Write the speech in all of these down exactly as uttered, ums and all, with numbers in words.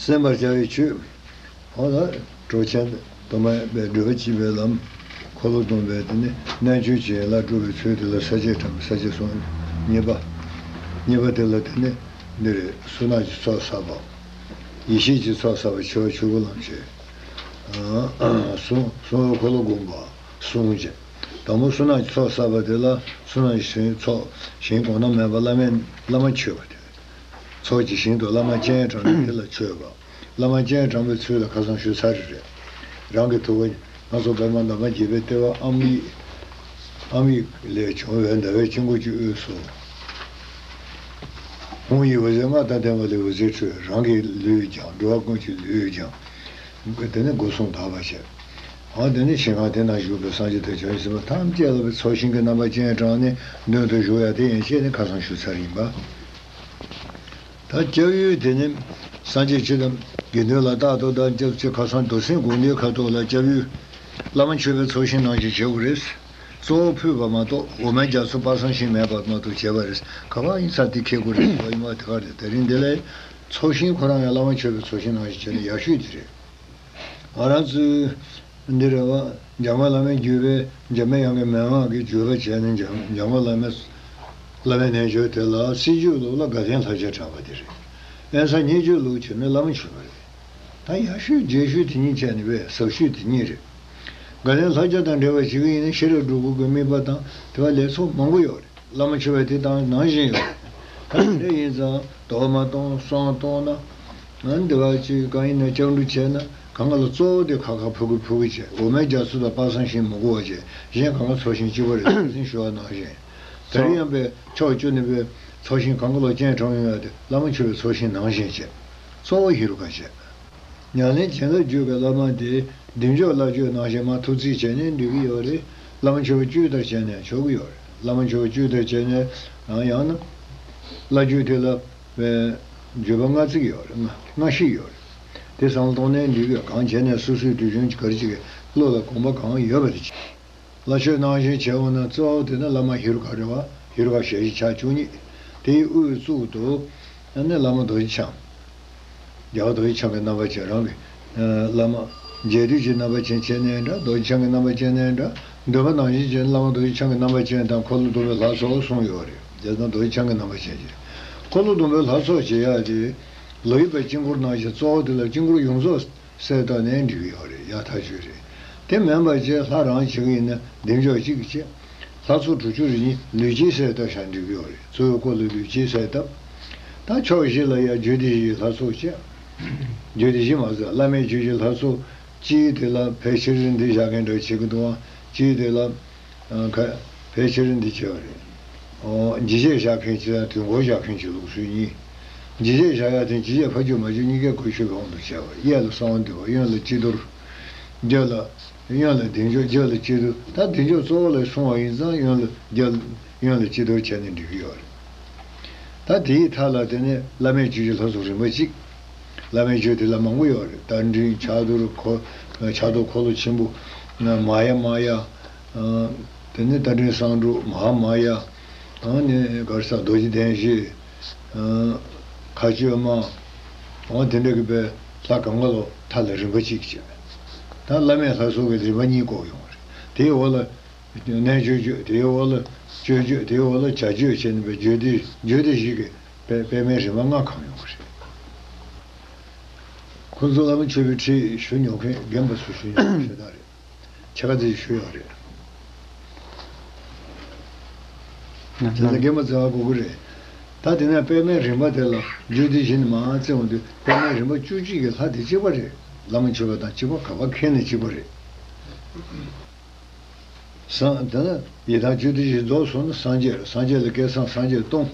གསན་པར་བྱ་བའི་ཆོས། འོ་ན་གྲོགས་ཆེན་དུ་མ་པའི་སྒྲུབ་པ་བྱེད་པའི་ལམ། འཁོར་ལོ་སྡོམ་པའི་དེ་ནི་རྣལ་འབྱོར་གྱི་ཡན་ལག་སྒྲུབ་པའི་ཚུལ་དེ་ལ་ས་བཅད་ཕྲ་མོ་ས་བཅད་གསུམ། གཉིས་པ། གཉིས་པ་དེ་ལ་དེ་ནི་འདི་རེད། གསུང་རྣམས་ཀྱི་ཚོགས་བསགས་པ། ཡེ་ཤེས་ཀྱི་ཚོགས་བསགས་པ་ཆེ་བ་ཆོས་སྐུ་ལམ་བྱེད། གསུང་གསུང་བའི་འཁོར་ལོ་བསྒོམ་པ། གསུང་བྱེད། དང་པོ་གསུང་རྣམས་ཀྱི་ཚོགས་བསགས་པ་དེ་ལ་གསུང་རྣམས་ཀྱི་ཚོགས་ཞིང་གོང་ན་མེད་པ་བླ་མའི་བླ་མ་མཆོད་པ་དེ། ཚོགས་ཀྱི་ཞིང་དུ་བླ་མ་སྤྱན་དྲངས་ནས་དེ་ལ་མཆོད་པ། བླ་མ་སྤྱན་དྲངས་པའི་ཚུལ་ལ་ཁ་སང་ཞུས་ཚར་རེད། རང་གི་ཐུགས་ཀར་སྣ་ཚོགས་པདྨ་འདབ་མ་བརྒྱད་པའི་ལྟེ་བ་ཨ་མི་ཨ་མི་ལས་བྱུང་བའི་ཟླ་བའི་དཀྱིལ་འཁོར་གྱི་དབུས་སུ། ཧཱུྃ་ཡིག་འོད་ཟེར་ལྔ་དང་ལྡན་པ་ལས་འོད་ཟེར་འཕྲོས། རང་གི་ལུས་ཀྱང་འགྲོ་བ་ཀུན་གྱི་ལུས་ཀྱང་། དེ་ནས་སྒོ་གསུམ་དག་པར་བྱས། འོ་དེ་ནས་ཞིང་ཁམས་དེ་ན་བཞུགས་པའི་སངས་རྒྱས་དང་བྱང་ཆུབ་སེམས་དཔའ་ཐམས་ཅད་ལ་ཚོགས་ཞིང་གི་རྣམ་པ་སྤྱན་དྲངས་ནས་མདུན་དུ་བཞུགས་ཡ་དེ་ཡན་ཆད་ནི་ཁ་སང་ཞུས་ཚར་ཡིན་པ། ད་སྐྱབས་ཡུལ་དེ་ནི་སངས་རྒྱས་ཆོས་དང་དགེ་འདུན་ལ་རྟག་ཏུ་བདག་སྐྱབས་མཆི། ཁ་སང་རྡོར་སེམས་དགོངས་འདུས་ཁ་ཐུག་ལ་སྐྱབས་ཡུལ་བླ་མ་མཆོད་པའི་ཚོགས་ཞིང་ནང་བཞིན་བྱེད་དགོས་རེད། གཙོ་བོ་ཕུད་པ་མ་གཏོགས་འོ་མའི་རྒྱ་མཚོ་དཔག་བསམ་ཤིང་མེད་པ་མ་གཏོགས་བྱས་པ་རེད། ག་པར་ཡིན་ས་དེ་འཁེལ་དགོས་རེད་ཟེར་བ་ཡིན་པ་དེ་ག་རེད། དེ་རིང་འདི་ལ་ཚོགས་ཞིང་ཁོ་རང་ཡང་བླ་མ་མཆོད་པའི་ཚོགས་ཞིང་ནང་བཞིན་བྱས་ན་ཡག་ཤོས་དེ་རེད། ང་རང་ཚོའི་འདི་རེད་བ། འཇམ་མགོན་བླ་མའི་བརྒྱུད་པའི་འཇམ་པའི་དབྱངས་ཀྱི་མན་ངག་གི་བརྒྱུད་པ་བྱས་ནས་འཇམ་འཇམ་མགོན་བླ་མའི་བླ་མའི་རྣལ་འབྱོར་དེ་ལ་སྲིད་བྱུས་ལུགས་ལ་དགའ་ལྡན་ལྷ་བརྒྱ་གྲགས་པ་དེ་རེད། དབེན་ས་སྙན་བརྒྱུད་ལུགས་བྱས་ན་བླ་མ་མཆོད་པ་རེད། ད་ཡག་ཤོས་རྒྱས་ཤོས་དེ་གཉིས་བྱས་ནས་བས་ཟབ་ཤོས་དེ་གཉིས་རེད། དགའ་ལྡན་ལྷ་བརྒྱ་དང་འབྲེལ་བ་བྱེད་ཀྱི་ཡིན་ན་ཤེས་རབ་སྒྲུབ་དགོས་ཀྱི་དམིགས་པ་དང་དེ་བ་ལས་ཚོགས་མང་པོ་ཡོད་རེད། བླ་མ་མཆོད་པ་དེ་དང་ནང་བཞིན་ཡོད། ད་དེ་འདྲ་ཡིན་ཙང་རྡོག་མ་གཏོང་བསང་གཏོང་ན། ང་འདི་བ་ཅིག་གང་ཡིན་ན་སྐྱབས་འགྲོ་བྱས་ན་གང་ག་ལ་གཙོ་བོ་དེ་ཁ་ཁ་ཕུ་གུ་ཕུ་གུ་བྱས། འོ་མའི་རྒྱ་མཚོ་དང་དཔག་བསམ་ཤིང་མི་དགོས་པ་བྱས། གཞན་གང་ག་ཚོགས་ཞིང་གཅིག་པ་རེད། ཟིན་ཞུ་བ་ནང་བཞིན། དེ་རིང་ཡང་པའི་ཕྱོགས་བཅུ་ནས་པའི་ཚོགས་ཞིང་གང་ག་ལ་སྤྱན་དྲངས་ཡོང་ཡ་དེ་བླ་མ་མཆོད་པའི་ཚོགས་ཞིང་ནང་བཞིན་བྱས། གཙོ་བོ་ཧེ་རུ་ཀ་བྱས། ཉམས་ལེན་བྱིན་རླབས་བརྗོད་པའི་བླ་མ་དེ་བདེ་མཆོག་བླ་མཆོད་ནང་བཞིན་མར་ཐུགས་བརྩེ་བྱས་ནས་འགྲིག་གི་ཡོད་རེད། བླ་མ་མཆོད་པ་བཅུའི་ལྟར་བྱས་ནས་ཆོག་གི་ཡོད་རེད། བླ་མ་མཆོད་པ་བཅུའི་ལྟར་བྱས་ནས་ཡང་ཡང་ན་བླ་མཆོད་དེ་ལ་བའི་བརྗོད་པ་ལྔ་བརྩེགས་ཡོད་རེད། ལྔ་ལྔ་བཞི་ཡོད་རེད། དེ་བསམ་བློ་གཏོང་ནས་འགྲིག་གི་ཡོད། གང་བྱས་ནས་སོ་སོའི་དུས་རྒྱུན་གྱི་ག་རེ་བྱེད་ཀྱི་བློ་ལ་དགོངས་པ་གང་ཡོད་པ་དེ་བྱེད། བླ་མཆོད་གནང་བཞིན་བྱས་འོང་ན་གཙོ་བོ་དེ་ནི་བླ་མ་ཧེ་རུ་ཀ་རེད་བ། ཧེ་རུ་ཀ་ཞལ་བཞི་ཕྱག་བཅུ་གཉིས། དེའི་དབུའི་གཙུག་ཏུ་ཨ་ནི་བླ་མ་རྡོ་རྗེ་འཆང་། རྒྱལ་བ་རྡོ་རྗེ་འཆང་གི་རྣམ་པ་ཅན། རང་གི་ཨ་བླ་མ་རྒྱས་བསྡུས་ཀྱི་རྣམ་པ་ཅན་བྱས་ནའི་འདྲ། རྡོ་རྗེ་འཆང་གི་རྣམ་པ་ཅན་ནའི་འདྲ། འདོན་པ་ནང་བཞིན་བྱས་ན་བླ་མ་རྡོ་རྗེ་འཆང་གི་རྣམ་པ་ཅན་དང་འཁོར་ལོ་སྡོམ་པའི་ལྷ་ཚོགས་གསུམ་ཡོད་རེད། དེ་ན་རྡོ་རྗེ་འཆང་གི་རྣམ་པ་ཅན་གྱི་འཁོར་ལོ་སྡོམ་པའི་ལྷ་ཚོགས་ཅེས་ཡ་དེ་ལོ་ཡི་པའི་དཀྱིལ་འཁོར་ནང་བཞིན་གཙོ་བོ་དེ་ལ་དཀྱིལ་འཁོར་ཡོངས་རྫོགས་གསལ་བཏབ་ནས་འགྲིག་གི་ཡོད་རེད། ཡག་ཐག་ཆོད་རེད། དེ་མིན་པ་བྱས་ལྷ་རང་བྱེད་ཀྱི་ཡིན་ན་བདེ་མཆོག་གཅིག་བྱས། ལྷ་ཚོགས་དྲུག་ཅུ་རེ་གཉིས་ལུས་དཀྱིལ་གསལ་བཏབ་བཞག་འགྲིག་གི་ཡོད་རེད། གཙོ་བོའི་སྐོར་ལ་ལུས་དཀྱིལ་གསལ་བཏབ། ད་ཕྱོགས་བཞི་ལ་ཡང་རྒྱུད་སྡེ་བཞིའི་ལྷ་ཚོགས་བྱས། རྒྱུད་སྡེ་བཞི་མ་ཟད་བླ་མེད་རྒྱུད་ཀྱི་ལྷ་ཚོགས་གཅིག་དེ་ལ་ཕལ་ཆེར་འདི་བཞག་མཁན་འདྲ་བྱེད་ཀྱི་འདུག་ཨང་། གཅིག་དེ་ལ། ཨ་ཁ། ཕལ་ཆེར་འདི་བྱས་པ་རེད། ཨོ་ཇི་བྱས་བཞག་མཁན་གཅིག་དང་དུས་འཁོར་བཞག་མཁན་གཅིག་ལུགས་སྲོལ་གཉིས། ཇི་བྱས་བཞག་ཡ་དེ་ཇི་བྱས་ཕ་རྒྱུད་མ་རྒྱུད་གཉིས་ཀའི་གོ་ཆོད་པའི་དབང་དུ་བྱས་པ། གཡས་ལ་གསང་བ་འདུས་པ། གཡོན་ལ་སྤྱི་རྡོར། རྒྱབ་ལ། གཡོན་ལ་བདེ་མཆོག་རྒྱབ་ལ་སྤྱི་རྡོར། ད་བདེ་མཆོག་གཙོ་བོ་ལ་སོང་བ་ཡིན་ཙང་གཡོན་ལ་རྒྱབ། གཡོན་ལ་སྤྱི་རྡོར་བྱས་ནས་འགྲིག་གི་ཡོད་རེད། ད་དེའི་མཐའ་ལ་དེ་ནས་བླ་མེད་རྒྱུད་ཀྱི་ལྷ་ཚོགས་རིམ་པ་གཅིག་བླ་མེད་རྒྱུད་དེ་ལ་མང་པོ་ཡོད་རེད། རྟ་མགྲིན་ཕྱག་རྡོར་འཁོར། ཕྱག་རྡོར་འཁོར་ལོ་ཆེན་པོ། མ་ཡ་མ་ཡ། དེ་ནས་རྟ་མགྲིན་གསང་སྒྲོགས་མ་ཧཱ་མ་ཡ། ཨ་ནི་གར་ས་རྡོ་རྗེ་གདན་བཞི། མཁའ་སྤྱོད་མ། འོ་དེ་འདྲ་གི་པའི་ལྷ་གང་ག་ལོ་མཐའ་ལ་རིམ་པ་གཅིག་བྱས། ད་བླ་མེད་ལྷ་ཚོགས་ཀྱི་རིམ་པ་གཉིས་བསྐོར་ཡོང་བ་རེད། དེའི་འོག་ལ། རྣལ་འབྱོར་རྒྱུད། དེའི་འོག་ལ་སྤྱོད་རྒྱུད། དེའི་འོག་ལ་བྱ་རྒྱུད་བྱས་ནས་པའི་རྒྱུད་སྡེ། རྒྱུད་སྡེ་བཞི་གི་པད་པད་མའི་རིམ་པ་ལྔ་གང་ཡོང་བ་རེད། ཁོང་ཚོ་བླ་མ་མཆོད་པའི་ཁྲིད་ཞུ་མྱོང་མཁན་རྒན་པ་ཚོ་ཞུ་མྱོང་མཁན་ཞེ་དྲག་རེད། ཕྱེད་ཀ་ཙམ་ཞུ་ཡོད་རེད། དེ་ལ་རྒན་པ་བརྩི་བ་དགོས་ཀྱི་རེད། ད་དེ་ནས་པད་མའི་རིམ་པ་དེ་ལ་རྒྱུད་སྡེ་བཞི་ནས་མར་བརྩི་འོང་དུས་པད་མའི་རིམ་པ་བཅུ་གཅིག་གི་ལྷ་དེ་གཅིག་པ་རེད། བླ་མ་མཆོད་པ་དང་གཅིག་པ། ག་པར་འཁེལ་ནས་གཅིག་པ་རེད། སངས། དེ་ནས་ཡི་དམ་རྒྱུད་སྡེ་བཞི་རྫོགས་སོང་ན་སངས་རྒྱས་རེད། སངས་རྒྱས་ལ་བསྐལ་བཟང་སངས་རྒྱས་སྟོང་།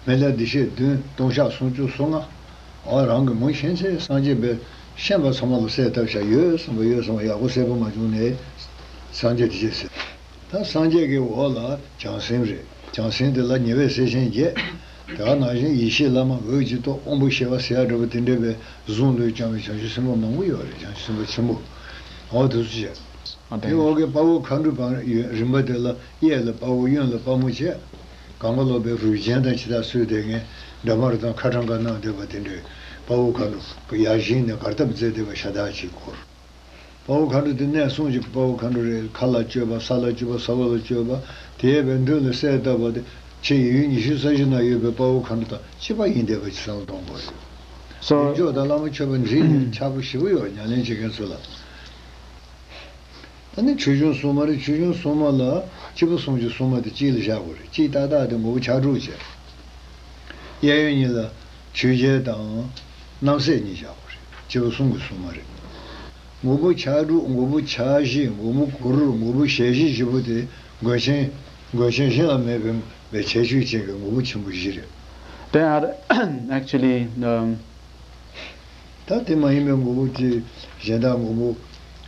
མི་ལ་བདེ་གཤེགས་བདུན། སྟོང་ཕྲག་སུམ་ཅུ་སོ་ལྔ། འོ་རང་གི་ངོ་ཤེས་ཚད་སངས་རྒྱས་པའི་ཤེས་པ་ཚང་མ་ལ་གསལ་བཏབ་བཞག་ཡོད་བསམ་པ་ཡོད་བསམ་པ་ཡག་པོ་གསལ་པོ་མ་བྱུང་ནས་སངས་རྒྱས་དེ་བྱས་ཟེར། ད་སངས་རྒྱས་ཀྱི་འོག་ལ་བྱང་སེམས་རེད། བྱང་སེམས་དེ་ལ་ཉེ་བའི་སྲས་ཆེན་བརྒྱད། དེ་ག་ནང་བཞིན་ཡེ་ཤེས་བླ་མ། འོད་ཀྱི་ཏོག། དབང་པོ་ཤེས་པ་ཟེར་ཡ་འདྲ་པོ་དེ་འདྲ་བའི་གཟུངས་བློས་བསྐྱངས་པའི་བྱང་ཆུབ་སེམས་དཔའ་མང་པོ་ཡོད་རེད། བྱང་ཆུབ་སེམས་དཔའ་ཆེན་པོ། འོ་དེ་ཚོ་བྱས། ཨ་དེ་དེའི་འོག་གི་དཔའ་བོ་མཁའ་འགྲོའི་བར་ཡོད། རིམ་པ་དེ་ལ་གཡས་ལ་དཔའ་བོ། གཡོན་ལ་དཔའ་མོ་བྱས། གང་ག་ལོ་པའི་རུས་ཆེན་དང་ཇི་ལྟར་གསོལ་དེ་ངས་འདྲ་མར་དང་ཁ་གྲངས་ཀ་གནང་བསྡད་པ་དེ་འདྲའི་ དཔའ་བོ་མཁའ་འགྲོ་ཡར་བཞེངས་ནས་གར་སྟབས་མཛད་བསྡད་པ་ཤ་སྟག་ཅིག་འཁོར། དཔའ་བོ་མཁའ་འགྲོ་དེ་གནས་གསུམ་གྱི་དཔའ་བོ་མཁའ་འགྲོ་རེད། མཁའ་ལ་སྤྱོད་པ། ས་ལ་སྤྱོད་པ། ས་འོག་ལ་སྤྱོད་པ། དེ་ཡས་པའི་མདུན་ལ་གསལ་བཏབ་པ་དེ་ཕྱི་ཡུལ་ཉི་ཤུ་རྩ་བཞི་ན་ཡོད་པའི་དཔའ་བོ་མཁའ་འགྲོ་དང་གཅིག་པ་ཡིན་བསྡད་པ་ཅིག་བསམ་བློ་གཏོང་དགོས་རེད། So, བདེ་མཆོག་དང་བླ་མ་མཆོད་པ་འཛིན་ནས་ཕྱག་པོ་ཞེ་པོ་ཡོད། ཉམས་ལེན་བྱེད་མཁན་ཚོ་ལ། ད་ནི་ཆོས་སྐྱོང་སྲུང་མ་རེད། ཆོས་སྐྱོང་སྲུང་མ་ལ་སྤྱི་བོ་གསུམ་གྱི་སྲུང་མ་དེ་གཅིག་ལ་བཞག་དགོས་རེད། གཅིག་ཏག་ཏག་དེ་ངོ་བོ་ཕྱག་དྲུག་བྱས། གཡས་གཡོན་གཉིས་ལ་ཆོས་རྒྱལ་དང་རྣམ་སྲས་གཉིས་བཞག་དགོས་རེད། སྤྱི་བོ་གསུམ་གྱི་སྲུང་མ་རེད། མགོན་པོ་ཕྱག་དྲུག། མགོན་པོ་ཕྱག་བཞི། མགོན་པོ་གུ་རུ། མགོན་པོ་ཞལ་བཞི་བཞི་པོ་དེ་མགོན་ཆེན། མགོན་ཆེན་གཞན་ལ་མེད་པའི་བའི་ཁྱད་ཆོས་ཅན་གྱི་མགོན་པོ་ཆེན་པོ་བཞི་རེད། They are actually, um, ད་དེ་མ་ཡིན་པའི་མགོན་པོ་དེ་གཞན་དག་མགོན་པོ་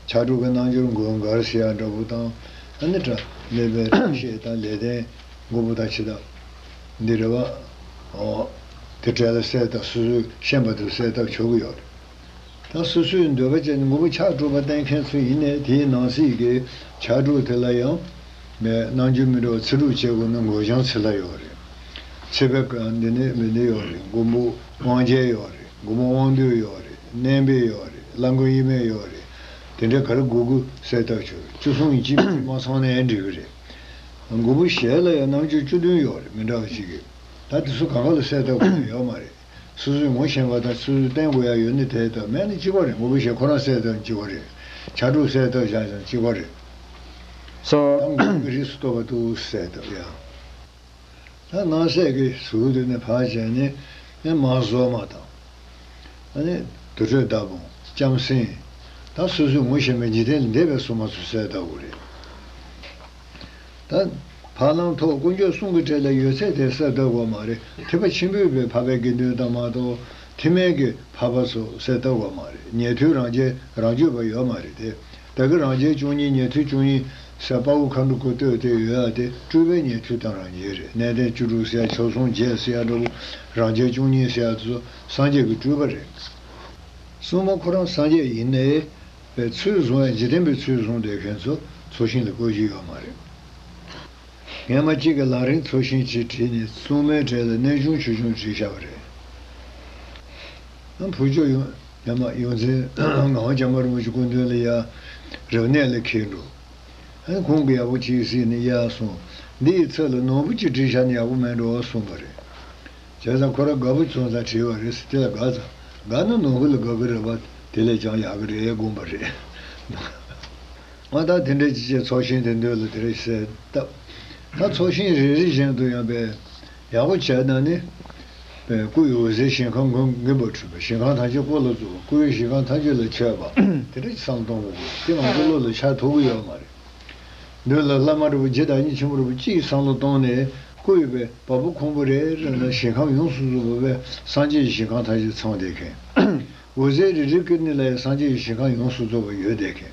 ཕྱག་དྲུག་གི་རྣལ་འབྱོར་མགོན་གར་ཟེར་ཡ་འདྲ་པོ་དང་། ཨ་ནི་དྲ་མེད་པའི་ཐབས་ཤེས་དང་ལས་ལྡན་མགོན་པོ་དང་ཇི་ལྟར་འདི་རེད་བ། ཨོ། དེ་འདྲ་ལ་གསལ་བཏབ། སོ་སོས་ཤེས་པ་དེ་གསལ་བཏབ་ཆོག་གི་ཡོད་རེད། ད་སོ་སོའི་འདོད་པ་ཅན་གྱི་མགོན་པོ་ཕྱག་དྲུག་པ་བསྟེན་མཁན་ཚོ་ཡིན་ནའི་དེའི་ནང་གསེས་ཀྱི་ཕྱག་དྲུག་དེ་ལ་ཡང་མའི་རྣལ་འབྱོར་མི་འདྲ་བ་ཚིག་དྲུག་བྱེད་དགོས་ན་མགོན་བྱང་ཚིག་ལྷ་ཡོད་རེད། ཚེ་བེད་འདི་ནས་མི་འདི་ཡོད་རེད། མགོན་པོ་དབང་རྒྱལ་ཡོད་རེད། མགོན་པོ་དབང་འདུས་ཡོད་རེད། མནན་པས་ཡོད་རེད། བླ་མགོན་ཡེ་མེ་ཡོད་རེད། དེ་འདྲའི་ག་རེ་དགོས་དགོས་གསལ་བཏབ་ཆོག། བཅུ་གསུམ་ཡིན་གཅིག་མ་ཚང་ནའི་འགྲིག་གི་རེད། མགོན་པོ་ཞལ་ལ་ཡང་རྣམ་འགྱུར་བཅུ་བདུན་ཡོད་རེད། མི་འདྲ་བ་ཞིག་གིས། ད་དེ་ཚོ་གང་ག་ལ་གསལ་བཏབ་དགོས་ཡོད་མ་རེད། སོ་སོས་ངོ་ཤེས་པ་དང་སོ་སོས་བསྟེན་དགོས་ཡ་ཡོད་ནི་དེ་ལྟར་མེད་ནི་གཅིག་པ་རེད། མགོན་པོ་ཞལ་ཁོ་རང་གསལ་བཏབ་གཅིག་པ་རེད། ཕྱག་དྲུག་གསལ་བཏབ་བཞག་ཀྱང་གཅིག་པ་རེད། So, ད་མགོན་པོ་གི་རིགས་སུ་གཏོགས་པ་འདུག་གསལ་བཏབ་ཡ། ད་རྣམ་སྲས་ཀྱི་ཟུར་དུ་ནས་ཕར་བྱས་ནས་ནི་མར་བཟོ་མ་དང་། ཨ་ནི་དུར་ཁྲོད་བདག་པོ་ལྕམ་སྲིང་། ད་སོ་སོའི་ངོ་ཤེས་པའི་འཇིག་རྟེན་ལས་འདས་པའི་སྲུང་མ་ཚོ་གསལ་བཏབ་དགོས་རེད། ད་ཕ་ལམ་ཐོག་དཀོན་མཆོག་གསུམ་གྱི་གྲས་ལ་ཡོད་ཚད་དེ་གསལ་བཏབ་དགོས་མ་རེད། ཐེག་པ་ཆེན་པོའི་བའི་འཕགས་པའི་དགེ་འདུན་དང་མ་གཏོགས་ཐེག་དམན་གྱི་འཕགས་པ་ཚོ་གསལ་བཏབ་དགོས་མ་རེད། ཉན་ཐོས་རང་རྒྱལ་རང་གཅོད་པ་ཡོད་མ་རེད་དེ། ད་གི་རང་རྒྱལ་བཅུ་གཉིས་ཉན་ཐོས་བཅུ་གཉིས་ཟེར་དཔའ་བོ་མཁའ་འགྲོ་གི་སྟོད་དེ་ཡོད་ཡ་དེ་སྤྲུལ་པའི་ཉན་ཐོས་དང་རང་རྒྱལ་རེད། གནས་བརྟན་བཅུ་དྲུག་ཟེར་ཡ་མཆོག་ཟུང་བརྒྱད་ཟེར་ཡ་འདྲ་བོ། རང་རྒྱལ་བཅུ་གཉིས་ཟེར་ཡ་དེ་ཚོ་སངས་རྒྱས་ཀྱི་སྤྲུལ་པ་རེད། སྲུང་མ་ཁོ་རང་སངས་རྒྱས་ཡིན་ནའི། པའི་ཚུལ་བཟུང་བའི་འཇིག་རྟེན་པའི་ཚུལ་བཟུང་བསྡད་མཁན་ཚོ་ཚོགས་ཞིང་ལ་བཀོད་རྒྱུ་ཡོད་མ་རེད། སྔས་མ་གཅིག་གི་ལམ་རིམ་ཚོགས་ཞིང་གཅིག་བྲིས་ནས་སྲུང་མའི་གྲས་ལ་གནས་ཆུང་ཆེ་ཆུང་བྲིས་བཞག་པ་རེད། ཨ་བུ་ཆོ་ཡོང་ཉི་མ་ཡོངས་འཛིན་ངག་དབང་བྱམས་པ་རིན་པོ་ཆེ་སྐུ་མདུན་ལ་ཡ་རབ་གནས་ལ་འཁེལ་འགྲོ། ཨ་ཁོང་གིས་ཡག་པོ་ཅིག་གཟིགས་ནས་ཡར་སོང་། འདི་ཡི་ཚབ་ལ་ནོར་བུ་ཅིག་བྲིས་བཞག་ན་ཡག་པོ་མེད་འགྲོ་གསུངས་པ་རེད། བྱས་ཙང་ཁོ་རང་དགའ་པོ་བྱུང་ཙང་བྲིས་པ་རེད་ཟེར། དེ་ལ་དགའ་ཙང་། དགའ་ན་ནོར་བུ་ལ་དགའ་གི་རེད་པ། དེ་ལས་ཀྱང་ཡག་གི་རེད་དགོངས་པ་རེད། ང་ད་དེ་འདྲ་ཅིག་བྱས་ཚོགས་ཞིང་དེ་འདོད་ལ་དེ་རེད་ཟེར་སྟབས། ད་ཚོགས་ཞིང་རེ་རེ་བཞིན་དུ་ཡང་པའི་ཡག་པོ་བྱས་ན་ནི། པའི་སྐུ་ཡི་འོད་ཟེར་ཞིང་ཁམས་མགོན་མགོན་པར་འཁྲུལ་པ། ཞིང་ཁམས་ཐམས་ཅད་སྐུ་ལ་རྫོགས་པ། སྐུ་ཡི་ཞིང་ཁམས་ཐམས་ཅད་ལ་མཆོད་པ། དེ་འདྲ་ཅིག་བསམ་བློ་གཏོང་དགོས་ཀྱི། དེ་ང་ཚོ་བློ་ལ་འཆར་ཐུབ་ཀྱི་ཡོད་མ་རེད། མདུན་ལ་བླ་མ་འདྲ་པོ་རྗེ་བདག་ཉིད་ཆེན་པོ་འདྲ་པོ་གཅིག་བསམ་བློ་གཏོང་ནས་སྐུ་ཡོད་པའི་བ་སྤུ་ཁུང་བུ་རེ་རེ་ན་ཞིང་ཁམས་ཡོངས་སུ་རྫོགས་པའི་སངས་རྒྱས་ཀྱི་ཞིང་ཁམས་ཐམས་ཅད་ཚང་བསྡད་མཁན། འོད་ཟེར་རེ་རེ་ཀུན་ནས་ལ་ཡང་སངས་རྒྱས་ཀྱི་ཞིང་ཁམས་ཡོངས་སུ་རྫོགས་པ་ཡོད་བསྡད་མཁན།